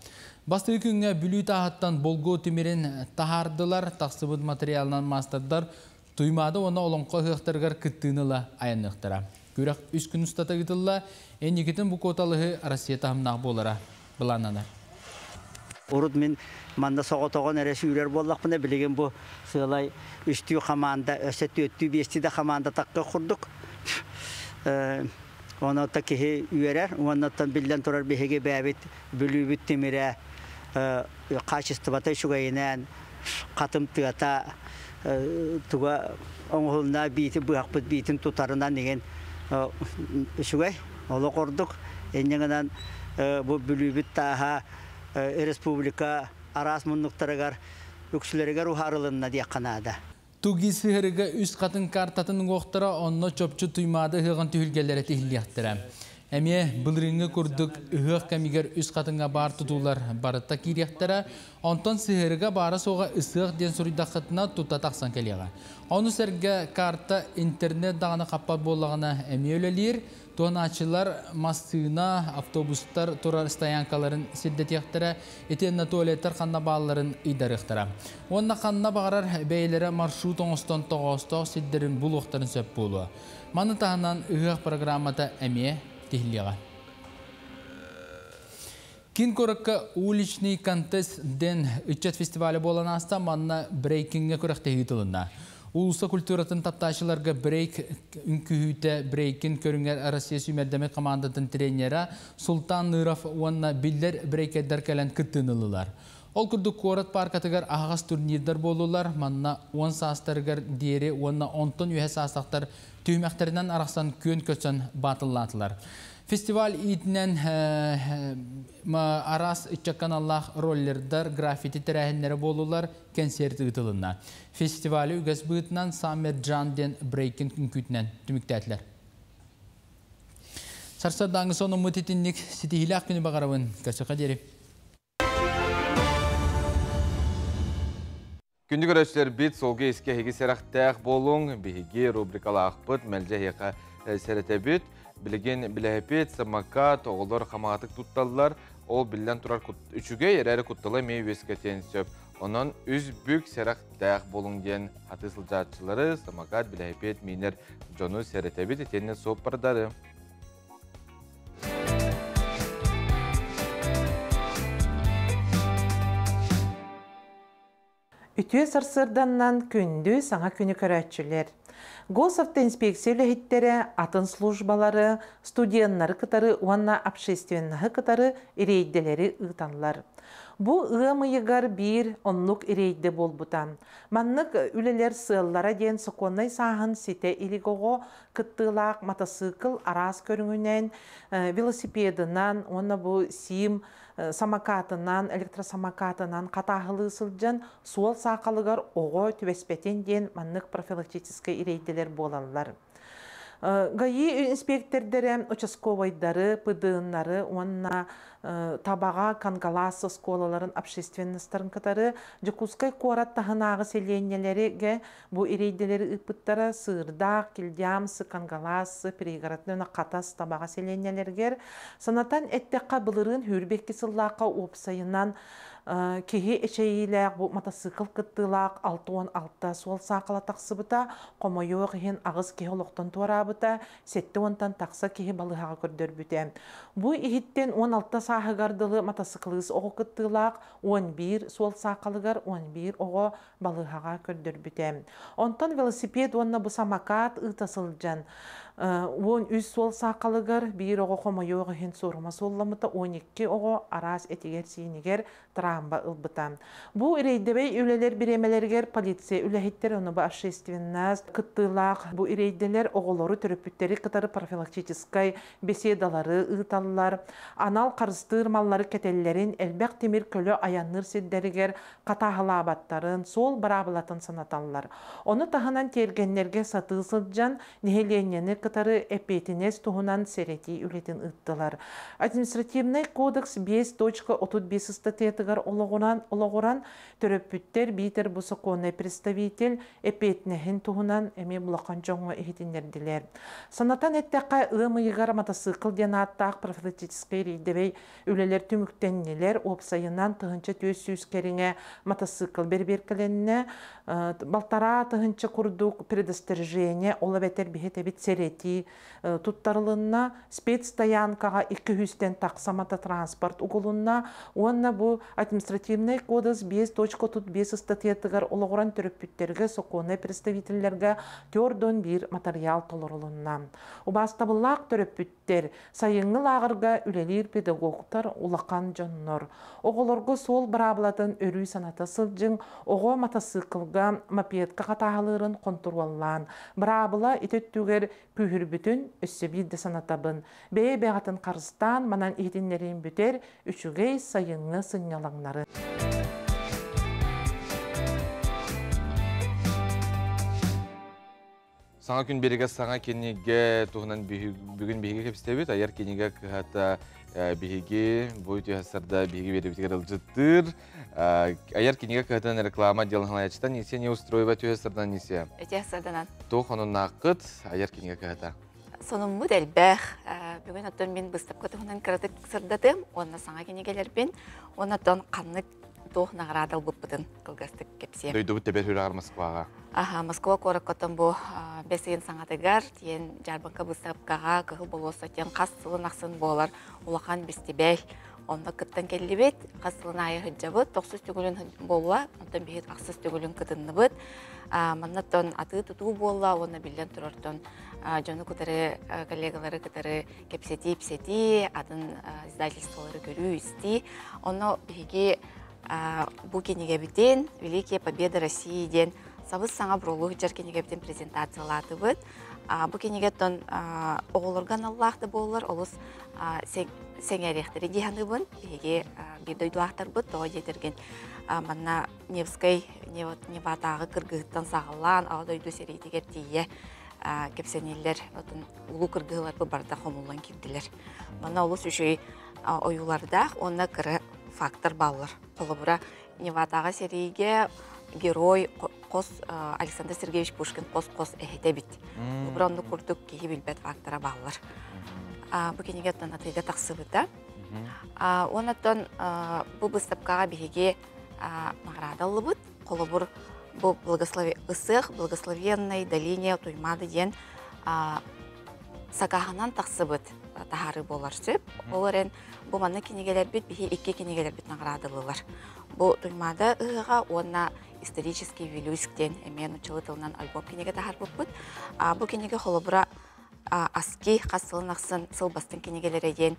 Бастакы күҥҥэ Бүлүү тааһыттан болгуо тимирин таһаардылар, тахсыбыт материалынан маастардар Туймаада уонна Олоҥхо ыһыахтарыгар кыттыыны ыла айанныахтара. Күрэх үс күн устата ыытылла, инникитин бу куоталаһыы Россия таһымнаах буолара былааннанар. Урут мин манна соҕотоҕун эрэ сүүрэр буоллахпына, билигин бу сыалай үстүү хамаанда, өссө түөттүү биэстии да хамаанда такка курдук. Онон киһи үөрэр, уоннаттан биллэн турар биһиги бэйэбит Бүлүүбүт тимирэ хаачыстыбата үчүгэйинэн, хатым тыата туга оҥоһулунна биити быһахпыт биитин тутарынан игин үчүгэй олох ордук. Инньэ гынан бу Бүлүүбүт тааһа республика араас муннуктарыгар үксүлэригэр уһаарылынна диэххэ наада. Туги сыһырыга үс хатын картатын уҥуохтара онно чопчу Туймаада ыһыаҕын түһүлгэлэрэ тиһиллиэхтэрэ. Эмиэ былырыыҥҥы курдук ыһыах кэмигэр үс хатыҥҥа баар тутуулар барыта киириэхтэрэ. Онтон сыһыарыга баара-суоҕа ысыах диэн суруйдаххытына тута тахсан кэлиэҕэ. Ону сэргэ карта интернет даҕаны хаппат буоллаҕына эмиэ үлэлиир. Туһанааччылар массыына, автобустар турар стоянкаларын сирдэтиэхтэрэ, итиэннэ туалеттар ханна баалларын ыйдарыахтара. Уонна ханна баҕарар бэйэлэрэ маршрут оҥостон тоҕоостоох сирдэрин булуохтарын сөп буолуо. Маны таһынан ыһыах программата эмиэ тиһиллиэҕэ. Киин куоракка уличный контест дэн ыччат фестиваля буолан ааста, манна брейкиҥҥэ күрэхтэһии ыытылынна. Уулусса культуратын таптааччыларга брейк үҥкүүһүтэ брейкин көрүҥэр Россия сүүмэрдэммит командатын тренера Султан Ныров уонна биллэр брейкердэр кэлэн кыттыыны ыллылар. Ол курдук куорат пааркатыгар аһаҕас турнирдар буоллулар, манна уон саастарыгар диэри уонна онтон үөһэ саастахтар түһүмэхтэринэн арахсан күөн көрсөн баатыллаатылар. Фестиваль иитинэн араас ыччакка аналлаах роллердар, граффити тэрээһиннэрэ буоллулар, кэнсиэрт ыытылынна. Фестивали үгэс быһыытынан Саммер Джан диэн брейкинг үҥкүүтүнэн түмүктээтилэр. Сарсыардааҥҥы сонуммут итинник ситиһиилээх күнү баҕарабын. Көрсөххө диэри. Күндү көрөөччүлэрбит, суолга искэ эһиги сэрэхтээх буолуҥ. Биһиги рубрикалаахпыт, мэлдьи эһиэхэ сэрэтэбит. Билигин билэһипит, самокат, оҕолор хамаҕатык тутталлар. Ол биллэн турар үчүгэй, эрээри куттала эмиэ үөскэтиэн сөп. Онон үс бүк сэрэхтээх буолуҥ диэн атыы сылдьааччылары, самокат, билэһипиэт миинэр дьону сэрэтэбит, итиэннэ суоппардары. Үтүө сарсыарданнан күндү саҥа күнү көрөөччүлэр! Госавтоинспекция үлэһиттэрэ атын службалары, студеннары кытары уонна общественноһы кытары рейдэлэри ыыталлар. Бу ыам ыйыгар биир оннук рейдэ буолбута. Маннык үлэлэр сыаллара диэн сокуоннай сааһын ситэ илик оҕо кыттыылаах матасыыкыл араас көрүҥүнэн, велосипедынан уонна бу СИМ самокатынан, электросамокатынан хатааһылыы сылдьан суол саахалыгар оҕо түбэспэтин диэн маннык профилактическай рейдэлэр буолаллар. ГАИ инспектордэрэ участковайдары, ПДНнары уонна Табаҕа, Кангалаас оскуолаларын общественностарын кытары Дьокуускай куорат таһынааҕы сэлиэнньэлэригэ Бу рейдэлэри ыыппыттара Сыырдаах, Килдиамсы, Кангалаас, Пригородный уонна Хатас, Табаҕа сэлиэнньэлэригэр. Санатан эттэххэ, былырыын 22 сыллаахха уопсайынан киһи эчэйиилээх бу матасыыкыл кыттыылаах 66 суол саахала тахсыбыта, хомойуох иһин аҕыс киһи олохтон туораабыта, 70-тан тахса киһи балыыһаҕа көрдөрбүтэ. Бу иһиттэн 16 сааһыгар дылы матасыклыыс оҕо кыттыылаах 11 суол саахалыгар 11 оҕо балыыһаҕа көрдөрбүтэ. Онтон велосипед уонна бу самокат ыыта сылдьан 13 суол саахалыгар биир оҕо хомойуох иһин суорума суолламмыта, 12 оҕо араас этигэр-сиинигэр травма ылбыта. Бу рейдэбэй үлэлэр бириэмэлэригэр полиция үлэһиттэр ону бу общественность кыттыылаах бу рейдэлэр оҕолору төрөппүттэри кытары профилактическай беседалары ыыталлар, анал харыстыыр маллары кэтэллэрин, элбэх тимир көлө айанныыр сирдэригэр хатааһылаабаттарын, суол быраабылатын санаталлар. Ону таһынан тиэргэннэргэ сатыы сылдьан нэһилиэнньэни кытары эппиэтинэс туһунан сэрэтии үлэтин ыыттылар. Административнай кодекс 5.35 ыстатыйатыгар олоҕуран, олоҕуран төрөппүттэр биитэр бу сокуоннай представитель эппиэтинэһин туһунан эмиэ улахан дьоҥҥо иһитиннэрдилэр. Санатан эттэххэ, ыам ыйыгар матасыыкыл диэн ааттаах профилактическай рейдэбэй Үлэлэр түмүктэннилэр, уопсайынан 1400 кэриҥэ матасыыкыл бэрэбиэркэлэннэ, балтараа тыһыынча курдук предостережение, ол эбэтэр биһи этэбит сэрэтии. эмтэтии туттарылынна, спецстоянкаҕа 200-тэн тахса мототранспорт угулунна уонна бу административнай кодекс 5.35 ыстатыйатыгар олоҕуран төрөппүттэргэ, сокуоннай представителлэргэ 41 матырыйаал толорулунна. Убаастабыллаах төрөппүттэр, сайыҥҥы лааҕырга үлэлиир педагогтар улахан дьоннор. Оҕолорго суол быраабылатын өрүү саната сылдьыҥ, оҕо матасыыкылга, мопедка хатааһылыырын хонтуруоллаан, быраабыла ити өттүгэр күүһүрбүтүн өссө биирдэ санатабын. Бэйэ-бэйэҕитин харыстаан, манан иһитиннэриим бүтэр, үчүгэй сайыҥҥы сынньалаҥнары. Саҥа күн биригэ саҥа кинигэ туһунан бүгүн биһиги кэпсэтэбит. Айар кинигэ кыһата биһиги бу үтүө биһиги биэрэбитигэр ылдьыттыыр. Айар кинигэ кыһатынан реклама отделын салайааччыта Нисия Неустроева түһэ сырдан Нисия. Үтүө сырданан. Туох онуннааххыт айар кинигэ кыһата? Сонуммут элбэх. Бүгүн оттон мин быыстапка туһунан кыратык сырдатым уонна саҥа кинигэлэрбин уонна оттон ханнык туох наҕараада ылбыппытын кылгастык кэпсиэм. Дойдубут тэбэр сүрэҕэр Москваҕа. Аха, Москва куораккаттан бу бэс ыйын саҥатыгар тиэн дьаарбаҥка быыстапкаҕа Кыһыл болуоссат диэн хас сылын ахсын буолар улахан бэстибээл. Онно кыттан кэллибит. Хас сылын аайы сылдьабыт. Тохсус төгүлүн буолла. Онтон биһиги ахсыс төгүлүн кытынныбыт. Маннаттан атыы-тутуу буолла уонна биллэн турартан дьону кытары, коллегалары кытары кэпсэтии-ипсэтии, атын издательстволары көрүү-истии. Онно биһиги бу кинигэбитин «Великие победы России» диэн сабыс-саҥа бролу сылдьар кинигэбитин презентациялаатыбыт. Бу кинигэттэн оҕолорго аналлаах да буоллар, олус сэҥээриэхтэри дии саныыбын. Биһиги биир дойдулаахтарбыт, тоҕо диэтэргин манна Невскай Неватааҕы кыргыһыттан саҕалаан Аҕа дойду сэриитигэр тиийэ кэпсэниллэр. Отон улуу кыргыһыыларбыт барыта хомуллан киирдилэр. Манна олус үчүгэй ойуулардаах уонна кыра фактор бааллар. Холобура, Неватааҕы сэриигэ герой хос Александр Сергеевич Пушкин хос-хос эһэтэ эбит. Холобура, оннук курдук киһи билбэт фактора бааллар. Бу кинигэ оттон атыыга тахсыбыта. Уонна бу быыстапкаҕа биһиги наҕараада ыллыбыт. Холобур, бу Ысыах благословенной долине Туймаада диэн сакааһынан тахсыбыт таһаарыы буолар сөп. Ол эрэн бу манна кинигэлэрбит биһи икки кинигэлэрбит наҕараадалыылар. Бу Туймаада ыһыаҕа уонна исторический Вилюйск диэн эмиэ нууччалыы тылынан альбом кинигэ таһаарбыппыт. Бу кинигэ холобура АСКИ хас сылын ахсын сыл бастыҥ кинигэлэрэ диэн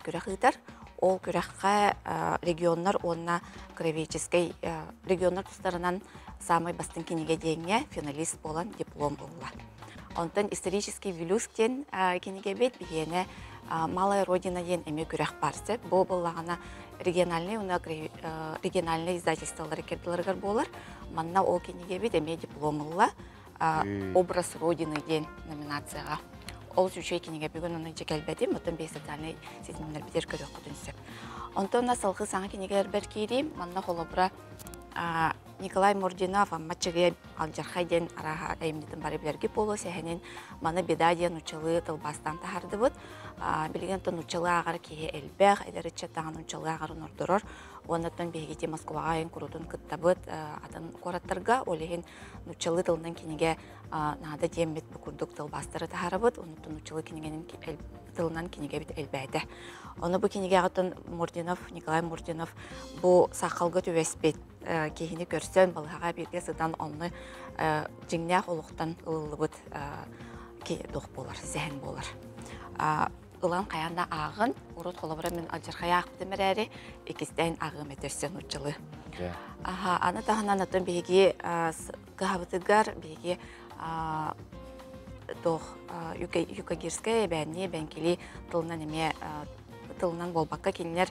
күрэх ыытар. Ол күрэххэ регионнар уонна краеведческай регионнар тустарынан самай бастыҥ кинигэ диэҥҥэ финалист буолан диплом ылла. Онтон исторический Вилюск диэн кинигэбит биһиэнэ Малая Родина диэн эмиэ күрэх баар сөп. Бу буоллаҕына региональный уонна региональный издательстволары кирдиларыгар буолар. Манна ол кинигэбит эмиэ диплом ылла. Образ Родины диэн номинацияҕа. Ол үчүгэй кинигэ бүгүн ону дьэ кэлбэтим, оттон биһи социальнай ситимнэрбитигэр көрүөххүтүн сөп. Онтон салгыы саҥа кинигэлэрбэр киириим. Манна холобура Николай Мординов Амма Чыгыйа Алдьархай диэн арааһа айымньытын бары билэргит буолуо сэһэнин маны беда диэн нууччалыы тылбаастаан таһаардыбыт. Билигин оттон нууччалыы ааҕар киһи элбэх, эдэр ыччат даҕаны нууччалыы ааҕарын ордорор. Уонна оттон биһиги Москваҕа айан куруутун кыттабыт атын куораттарга. Ол иһин нууччалыы тылынан кинигэ наада диэммит бу курдук тылбаастары таһаарабыт. Онуттан нууччалыы кинигэнин тылынан кинигэбит элбээтэ. Ону бу кинигэҕитин Мурдинов, Николай Мурдинов бу сахалга түбэспит киһини көрсөн, балыһаҕа бииргэ сытан онно дьиҥнээх олохтон ылыллыбыт туох буолар, сэһэн буолар. Ылан хайаан да ааҕын, урут холобура мин алдьархай аахпытым эрээри, иккистээн ааҕыам этэ өссө нууччалыы. Аха, аны таһынан оттон биһиги кыһабытыгар биһиги туох юкагирская эбээннии эбэҥкилии тылынан эмиэ тылынан буолбакка кинилэр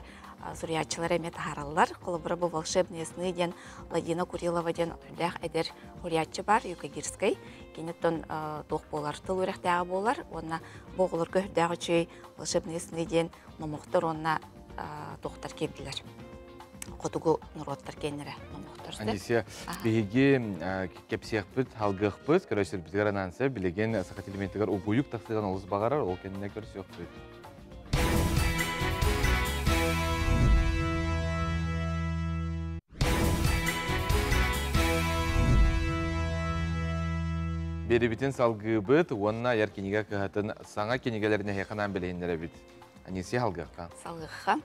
суруйааччылар эмиэ таһаараллар. Холобура бу «Волшебные сны» диэн Ладина Курилова диэн үрдээх эдэр суруйааччы бар юкагирскай. Киниттэн туох буолар тыл үөрэхтээҕэ буолар уонна бу оҕолорго үрдээх үчүгэй «Волшебные сны» диэн номохтор уонна туохтар киирдилэр. Хотугу норуоттар киэннэрэ номохтор. Анисия, биһиги кэпсиэхпит, алгыахпыт, көрөсөрбүтүгэр анаанса билигин саха телевидениетыгар угуйук тахсыан олус баҕарар, ол кэннэ көрсүөхпүт. Берибитин салгыыбыт уонна айар кинигэ кыһатын саҥа кинигэлэрин эһиэхэ анаан билиһиннэрэбит. Анисия салгыахха. Салгыахха.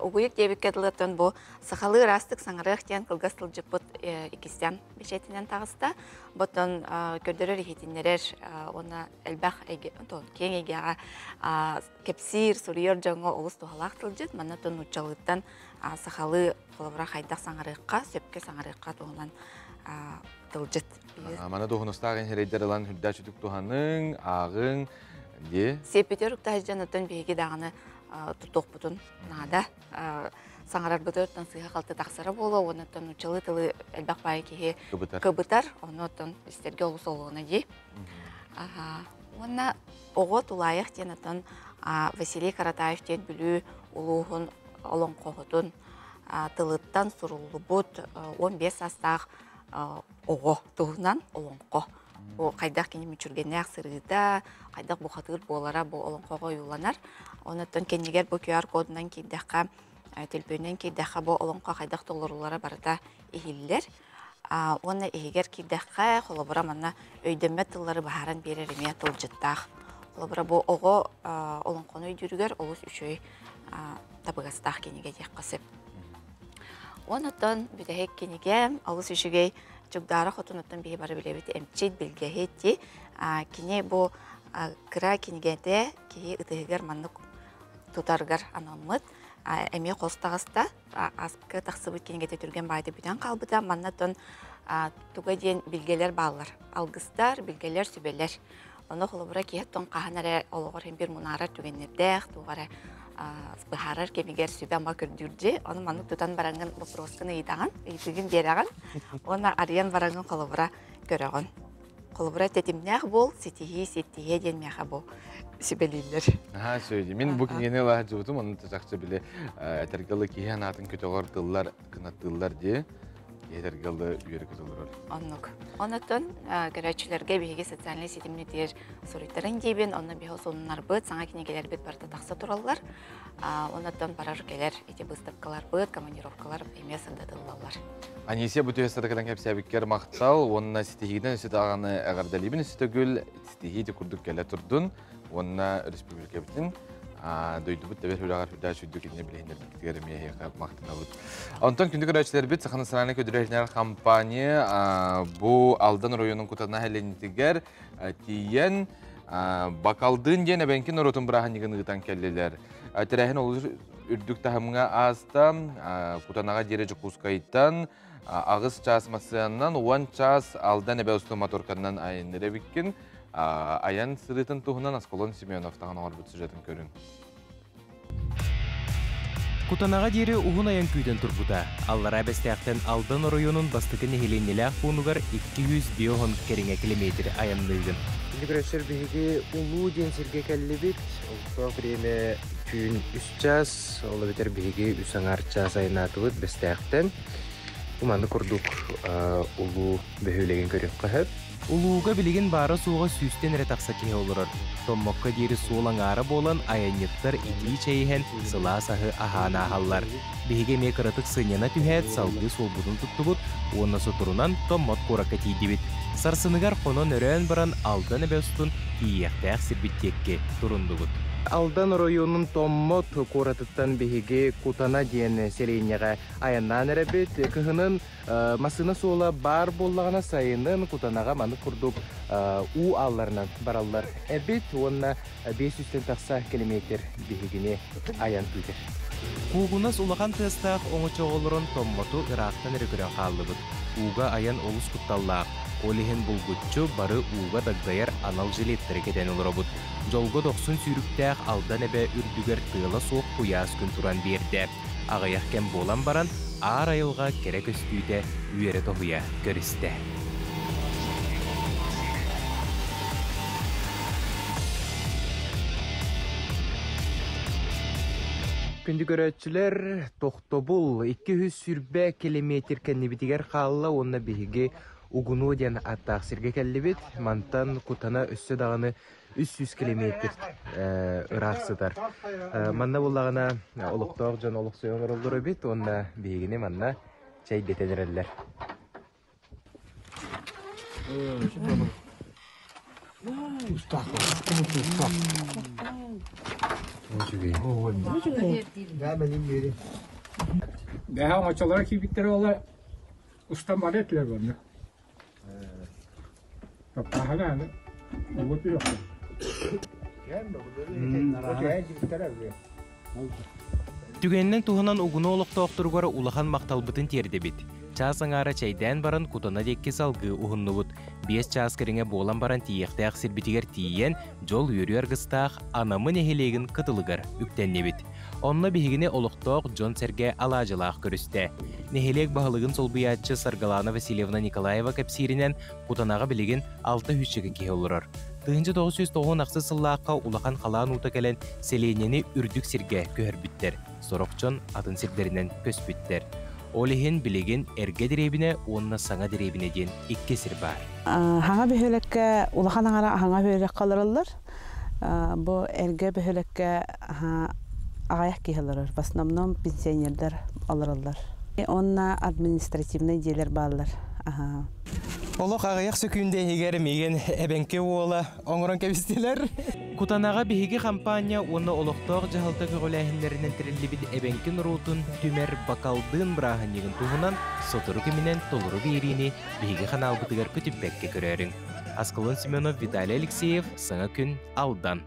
Угуйук диэбиккэ дылыттан бу сахалыы ыраастык саҥарыах диэн кылгас тылдьыппыт иккистээн бэчээтинэн таҕыста. Ботон көрдөрөр иһитиннэрэр уонна элбэх киэҥ эйгэҕэ кэпсиир, суруйар дьоҥҥо олус туһалаах тылдьыт. Манна нууччалыыттан сахалыы холобура хайдах саҥарыахха, сөпкө саҥарыахха туһунан тылдьыт. Мана дуһунустаах инһирэйдэр ылан үрдээ сүтүк туһаныҥ, ааҕыҥ, дии. Сиэппитер уктаһыдьан оттон биһиги даҕаны тутуохпутун наада. Саҥарарбытыттан сыыһа-халты тахсара буолуо, уонна нууччалыы тылы элбэх баайы киһи кыбытар, ону оттон истэргэ олус олуона дии. Уонна оҕо тулаайах диэн оттон Василий Каратаев диэн Бүлүү улууһун олоҥхоһутун тылыттан суруллубут 15 саастаах оҕо туһунан олоҥхо. Бу хайдах кини мүччүргэннээх сырыыта, хайдах бухатыыр буолара бу олоҥхоҕо ойууланар. Онуттан кэннигэр бу QR кодунан киирдэххэ, төлөпүөнүнэн киирдэххэ бу олоҥхо хайдах толоруллара барыта иһиллэр. Уонна иһигэр киирдэххэ, холобура манна өйдөммөт тыллары быһааран биэрэр эмиэ тылдьыттаах. Холобура бу оҕо олоҥхону өйдүүрүгэр олус үчүгэй табыгастаах кинигэ диэххэ сөп. Онтон бүтэһик кинигэ олус үчүгэй Чугдаара хотунуттан биһи бары билэбит эмчит, билгэһит дии. Кини бу кыра кинигэтэ киһи ытыһыгар маннык тутаргар анаммыт. Эмиэ хос таҕыста. Аска тахсыбыт кинигэтэ түргэн баайда бүтэн хаалбыта. Манна тон туга диэн билгэлэр бааллар. Алгыстар, билгэлэр, сүбэлэр. Ону холобура киһи оттон хаһан эрэ олоҕор иһин бир мунаарар түгэннэрдээх, туох эрэ быһаарар кэмигэр сүбэ-ама көрдүүр дьи. Ону маннык тутан бараҥҥын боппуруоскун ыйытаҕын, ыйытыгын биэрэҕин уонна арыйан бараҥҥын холобура көрөҕүн. Холобура тэтимнээх буол, ситиһии, ситтиһиэ диэн миэхэ бу сүбэлииллэр. Аха, сөйдү. Мин бу кинигэни ыла сылдьыбытым, онно чахчы били этэргэ дылы киһи санаатын көтөҕөр тыллар кынаттыыллар дии. Этэргэ дылы үөрэ көтөллөр. Оннук. Онотон көрөөччүлэргэ биһиги социальнай ситимнитигэр суруйтаран диибин, онно биһи сонуннарбыт, саҥа кинигэлэрбит барыта тахса тураллар. Онотон барар кэлэр ити быыстапкаларбыт, командировкалар эмиэ сырдатыллаллар. Анисия бу түһэ сырыкынан кэпсээбиккэр махтал уонна ситиһиинэн өссө даҕаны эҕэрдэлиибин өссө төгүл ситиһии ити курдук кэлэ турдун уонна республикабытын дойдубут тэбэр үрэҕэр үрдээх үрдүк иннэ билиһиннэрбиккитигэр эмиэ эһиэхэ махтанабыт. Онтон күндү көрөөччүлэрбит Саха национальнай көдүрэ компания бу Алдан оройуонун Кутана нэһилиэнньэтигэр тиийэн Бакалдын диэн эбэҥки норуотун бырааһынньыгын ыытан кэллилэр. Тэрээһин олус үрдүк таһымҥа ааста. Кутанаҕа диэри Дьокуускайтан аҕыс чаас массыынанан, уон чаас Алдан эбэ устун моторканан айанныыр эбиккин. Айан сырыытын туһунан Аскалон Семенов таһан оҥорбут сюжетын көрүҥ. Кутанаҕа диэри уһун айан күүтэн турбута. Аллараа Бэстээхтэн Алдан оройуонун бастакы нэһилиэнньэлээх пуунугар 250 кэриҥэ километр айанныыгын. Күндү биһиги Улуу диэн сиргэ кэллибит. Олохтоох время түүн үс час, ол эбэтэр биһиги үс аҥаар чаас айаннаатыбыт Бэстээхтэн. Бу маннык курдук Улуу бөһүөлэгин көрүөххэ сөп. Улууга билигин баара-суоҕа сүүстэн эрэ тахса киһи олорор. Томмокко диэри суол аҥаара буолан, айанньыттар итии чэй иһэн, сылаас аһы аһаан ааһаллар. Биһиги эмиэ кыратык сынньана түһээт, салгыы суолбутун туттубут уонна соторунан Томмот куоракка тиийдибит. Сарсыныгар хонон-өрөөн баран Алдан эбэ устун тиийиэхтээх сирбит диэки туруннубут. Алдан оройуонун Томмот куоратыттан биһиги Кутана диэн сэлиэнньэҕэ айаннаан эрэбит. Кыһынын Массыына суола баар буоллаҕына сайынын Кутанаҕа маннык курдук уу аалларынан бараллар эбит уонна 500-тэн тахса километр биһигини айан күүтэр. Куугунас улахан тыастаах оҥочоҕо олорон Томмоту ыраахтан эрэ көрөн хааллыбыт. Ууга айан олус кутталлаах. Ол иһин булгуччу бары ууга дагдайар анал жилеттары кэтэн олоробут. Дьолго дохсун сүүрүктээх Алдан эбэ үрдүгэр тыала суох куйаас күн туран биэрдэ. Аҕыйах кэм буолан баран, аар айылҕа кэрэ көстүүтэ үөрэ тоһуйа көрүстэ. Күндү көрөөччүлэр, тохтобул 220 километр кэннибитигэр хаалла уонна биһиги Угунуо диэн аттаах сиргэ кэллибит. Мантан Кутана өссө даҕаны 300 километр ыраах сытар. Манна буллаҕына олохтоох дьон олохсуйан олороллор эбит уонна биһигини манна чэйдэтэн эрэллэр. Бэһэ оҥочолоро киирбиттэрэ буоллар устан барыа этилэр уонна. Таптааһына аны угу түһүөххэ. Түгэнинэн туһанан угуну олохтоохторугар улахан махталбытын тиэрдэбит. Чаас аҥаара чэйдээн баран Кутана диэки салгыы уһуннубут. Биэс чаас кэриҥэ буолан баран тиийиэхтээх сирбитигэр тиийэн, дьол-үөрүү аргыстаах Анамы нэһилиэгин кытылыгар үктэннибит. Онно биһигини олохтоох дьон-сэргэ алаадьылаах көрүстэ. Нэһилиэк баһылыгын солбуйааччы Саргылана Васильевна Николаева кэпсииринэн, Кутанаҕа билигин 600 киһи олорор. 1998 сыллаахха улахан халаан уута кэлэн сэлиэнньэни үрдүк сиргэ көһөрбүттэр, сорох дьон атын сирдэринэн көспүттэр. Ол иһин билигин эргэ дэриэбинэ уонна саҥа дэриэбинэ диэн икки сир баар. Хаҥа бөһүөлэккэ улахан аҥара хаҥа бөһүөлэккэ олороллор. Бу эргэ бөһүөлэккэ аҕыйах киһи олорор. В основном пенсионердар олороллор. Уонна административнай дьиэлэр бааллар. Олох аҕыйах сөкүүндэ иһигэр миигин эбэҥки уола оҥорон кэбистилэр. Кутанаҕа биһиги хампаанньа уонна олохтоох дьаһалта көҕүлээһиннэринэн тэриллибит эбэҥки норуотун түмэр бакалдыын бырааһынньыгын туһунан сотору кэминэн толору биэриини биһиги ханаалбытыгар көтүппэккэ көрөөрүҥ. Аскалон Семенов, Виталий Алексеев, Саҥа күн, Алдан.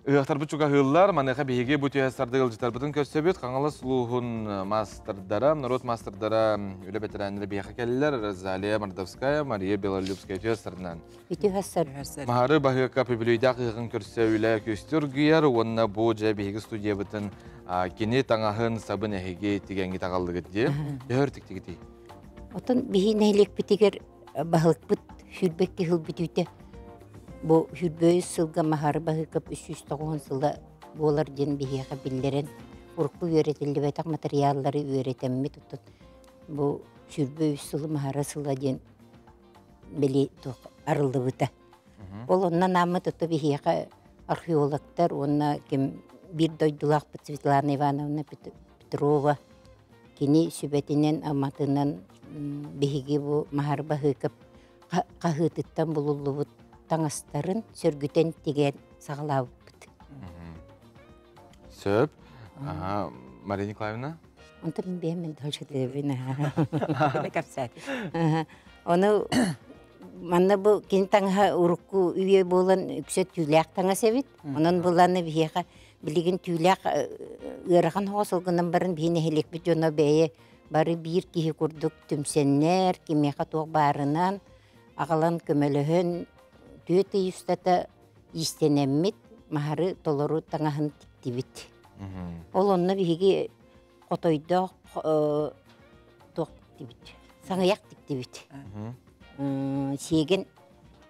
Ыһыахтарбыт чугаһыыллар. Маныаха биһиги бу түһэ сарды ыалдьыттарбытын көрсөбүт. Хаҥалас улууһун маастардара, норуот маастардара, үлэ бэтэрээннэрэ биһиэхэ кэллилэр. Розалия Мордовская, Мария Белолюбская үтүө сарынан. Үтүө сар. Маһары баһыакка үбүлүөйдээх ыһыаҕын көрсө үлэ күстүр гүйэр уонна бу дьэ биһиги студиябытын кини таҥаһын сабын эһиги тигэҥҥит аҕаллыгыт дии. Төһөр тиктигитий? Отон биһи нэһилиэкпитигэр баһылыкпыт сүүрбэкки сыл бүтүүтэ бу сүүрбэ сылга Маһары Баһыыкап 390 сыла буолар диэн биһиэхэ биллэрэн урукку үөрэтиллибэтэх матырыйааллары үөрэтэммит оттон бу 23 сылы Маһара сыла диэн били туох арыллыбыта. Ол онно анааммыт ото биһиэхэ археологтар уонна ким биир дойдулаахпыт Светлана Ивановна Петрова Кини сүбэтинэн-аматынан биһиги бу Маһар Баһыыкап хаһыытыттан булуллубут таҥастарын сөргүтэн тигэн саҕалаабыппыт. Сөп. Мария Николаевна? Онтон бэйэм дочетебин. Ону манна бу кини таҥаһа урукку үйэ буолан үксэ түүлээх таҥас эбит. Онон буланы биһиэхэ Билигин түүлээх ыарахан оҕо сылгынан баран биһи нэһилиэкпит дьоно бэйэ бары биир киһи курдук түмсэннэр, кимиэхэ туох баарынан аҕалан көмөлөһөн түөрт ый устата иистэнэммит маһары толору таҥаһын тиктибит. Ол онно биһиги хотойдоох туох тиктибит, саҥыйах тиктибит. Сиэгэн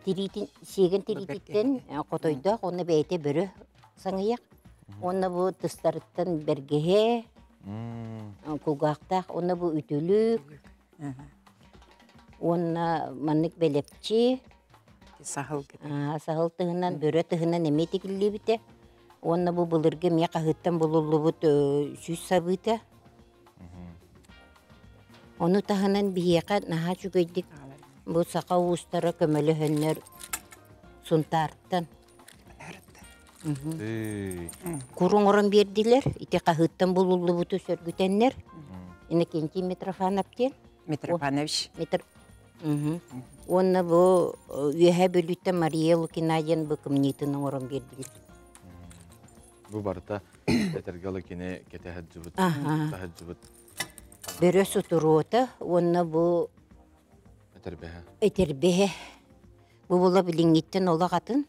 тириитин сиэгэн тириититтэн хотойдоох уонна бэйэтэ бөрө саҥыйах уонна бу тыстарыттан бэргэһэ кулгаахтаах уонна бу үтүлүк уонна маннык бэлэпчи саһыл саһыл тыһынан бөрө тыһынан эмиэ тигиллибитэ уонна бу былыргы эмиэ хаһыыттан булуллубут сүүс сабыыта Ону таһынан биһиэхэ наһаа үчүгэйдик бу саха уустара көмөлөһөннөр Сунтаартан кур оҥорон биэрдилэр. Ити хаһыыттан булуллубуту сөргүтэннэр. Иннокентий Митрофанов диэн. Митрофанович. Митр... Уонна бу Үөһээ Бүлүүттэн Мария Лукина диэн бу кымньыытын оҥорон биэрдилэр. Бу барыта этэргэ дылы кини кэтэ сылдьыбыт, таһылдьыбыт. Бөрө сутуруота уонна бу Этэрбэһэ. Этэрбэһэ. Бу була билиҥҥиттэн олох атын.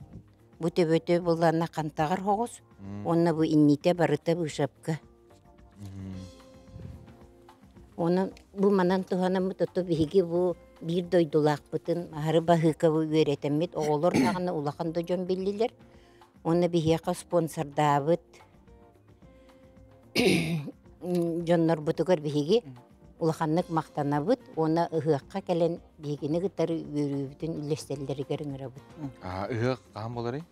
Бу төбөтө булланна хантаҕар хоҕус. Уонна бу иннитэ барыта быышапка. Онон бу манан туһанаммыт ото биһиги бу биир дойдулаахпытын аһары баһыыкабы үөрэтэммит оҕолор даҕаны улахан да дьон биллилэр. Уонна биһиэхэ спонсордаабыт дьоннорбутугар биһиги улаханнык махтанабыт уонна ыһыахха кэлэн биһигини кытары үөрүүбүтүн үллэстэллэригэр ыҥырабыт. Ыһыах хаһан буоларый?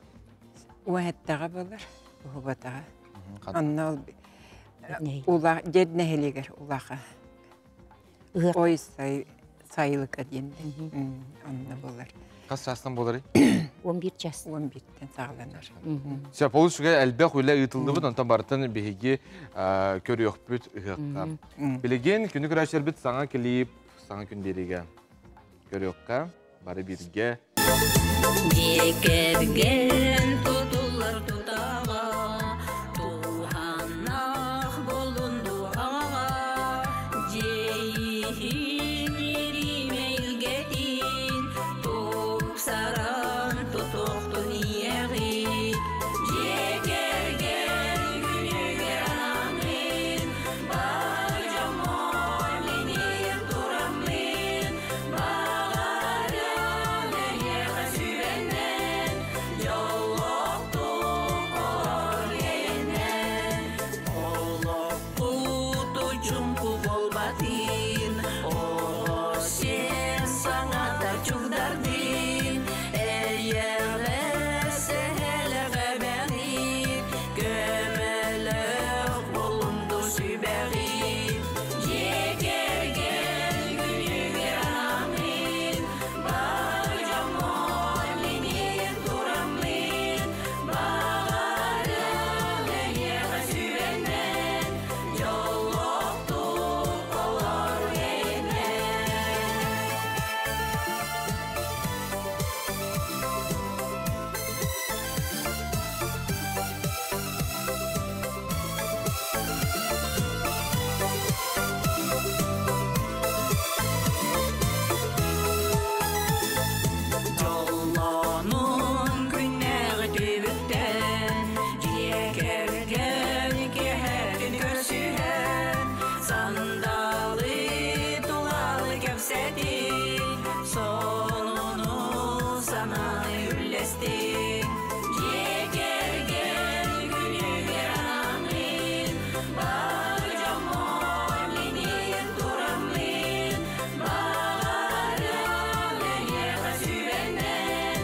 Уһэттаҕа буолар, уһубатаҕа. Онно ол ула дед нэһилиэгэр улаха. Ой сай Сайылыка диэн онно болар. Хас чаастан боларый? 11 час. 11-тен саҕаланар. Сөп, ол үчүгэй элбэх үлэ ыытыллыбыт, онтон барытын биһиги көрүөхпүт ыһыахха. Билигин күнү көрөөччүлэрбит саҥа клип, саҥа күн биэриигэ көрүөххэ, бары бииргэ. Дьиэ кэргэн тутуллар тутаҕа, туһаннаах болун дуһаҕа, дьиэйиһин иримэйлгэтин, тупсаран тутуохтун ийэҕит. Дьиэ кэргэн күнүгэр анаммын, бар дьоммор миниир тураммын, баҕарым эйиэхэ сүбэнэн, дьоллоохтук олор эйэнэн. Олохпут чуҥку буолбатын, оҕо сиэн саҥата чугдардын, эйэҕэс эһэлэх эбэҕит, көмөлөх буолунду сүбэҕит. Дьиэ кэргэн күнүгэр анаммын, бар дьоммор миниир тураммын, баҕарым эйиэхэ сүбэнэн, дьоллоохтук олор эйэнэн. Дьоллонун күннээҕи түбүктэн, дьиэ кэргэн киэһэтин көрсүһэн, сандалы тулалы кэпсэтин, сонуну санааны үллэстин. Дьиэ кэргэн күнүгэр анаммын, бар дьоммор миниир тураммын, баҕарым эйиэхэ сүбэнэн,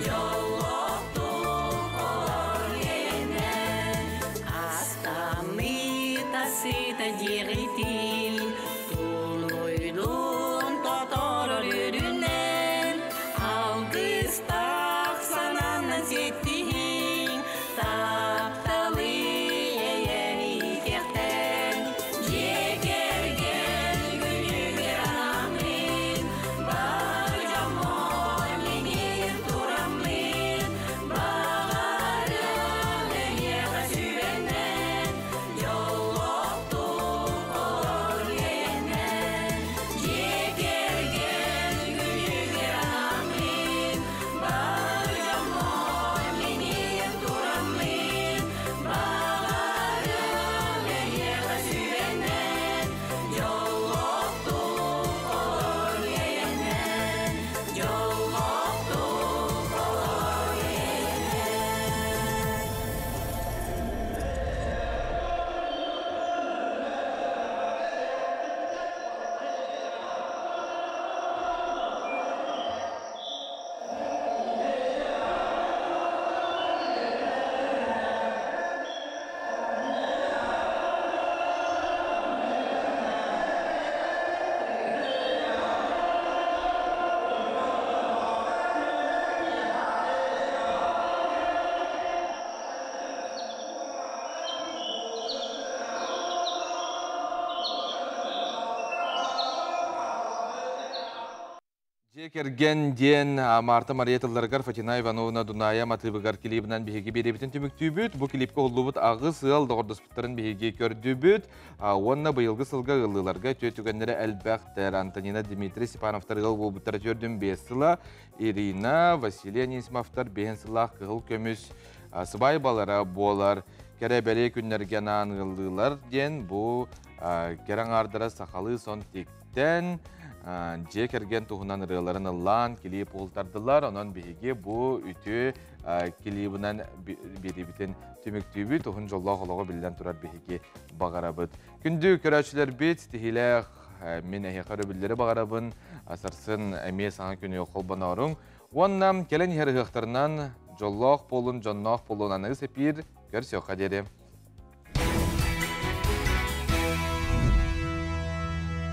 дьоллоохтук олор эйэнэн. Астаммыт асыта дьиэҕитин, тулуйдун тоторор үрүнэн, алгыстаах санаанан ситтиһиҥ, тапталы эйэни иитиэхтэн. Дьиэ кэргэн күнүгэр анаммын, бар дьоммор миниир тураммын, баҕарым эйиэхэ сүбэнэн, дьоллоохтук олор эйэнэн. Дьиэ кэргэн күнүгэр анаммын, бар дьоммор миниир тураммын, баҕарым эйиэхэ сүбэнэн, дьоллоохтук олор эйэнэн, дьоллоохтук олор эйэнэн. Дьиэ кэргэн диэн Марта Мария тылларыгар Фатина Ивановна Дуная матыыбыгар клибынан биһиги биэрэбитин түмүктүүбүт. Бу клипкэ уһуллубут аҕыс ыал доҕордоспуттарын биһиги көрдүбүт. Уонна быйылгы сылга ыаллыыларга үтүө түгэннэрэ элбэхтэр. Антонина Дмитрий Степановтар ыал буолбуттара төрдүн биэс сыла. Ирина Василий Анисимовтар биэһин сыллаах кыһыл көмүс сыбаайбалара буолар. Кэрэ бэлиэ күннэргэ анаан ыаллыылар диэн бу кэрэ аҥаардара сахалыы сон тиктэн дьиэ кэргэн туһунан ырыаларын ыллаан клип уһултардылар. Онон биһиги бу үтүө клибынан биэриибитин түмүктүүбүт. Уһун дьоллоох олоҕу биллэн турар биһиги баҕарабыт. Күндү көрөөччүлэрбит, тиһилээх мин эһиэхэ өрөбүллэри баҕарабын. Сарсын эмиэ саҥа күнү холбонооруҥ. Уонна кэлэн иһэр ыһыахтарынан дьоллоох буолун, дьонноох буолун аныгыс эпиир көрсүөххэ диэри.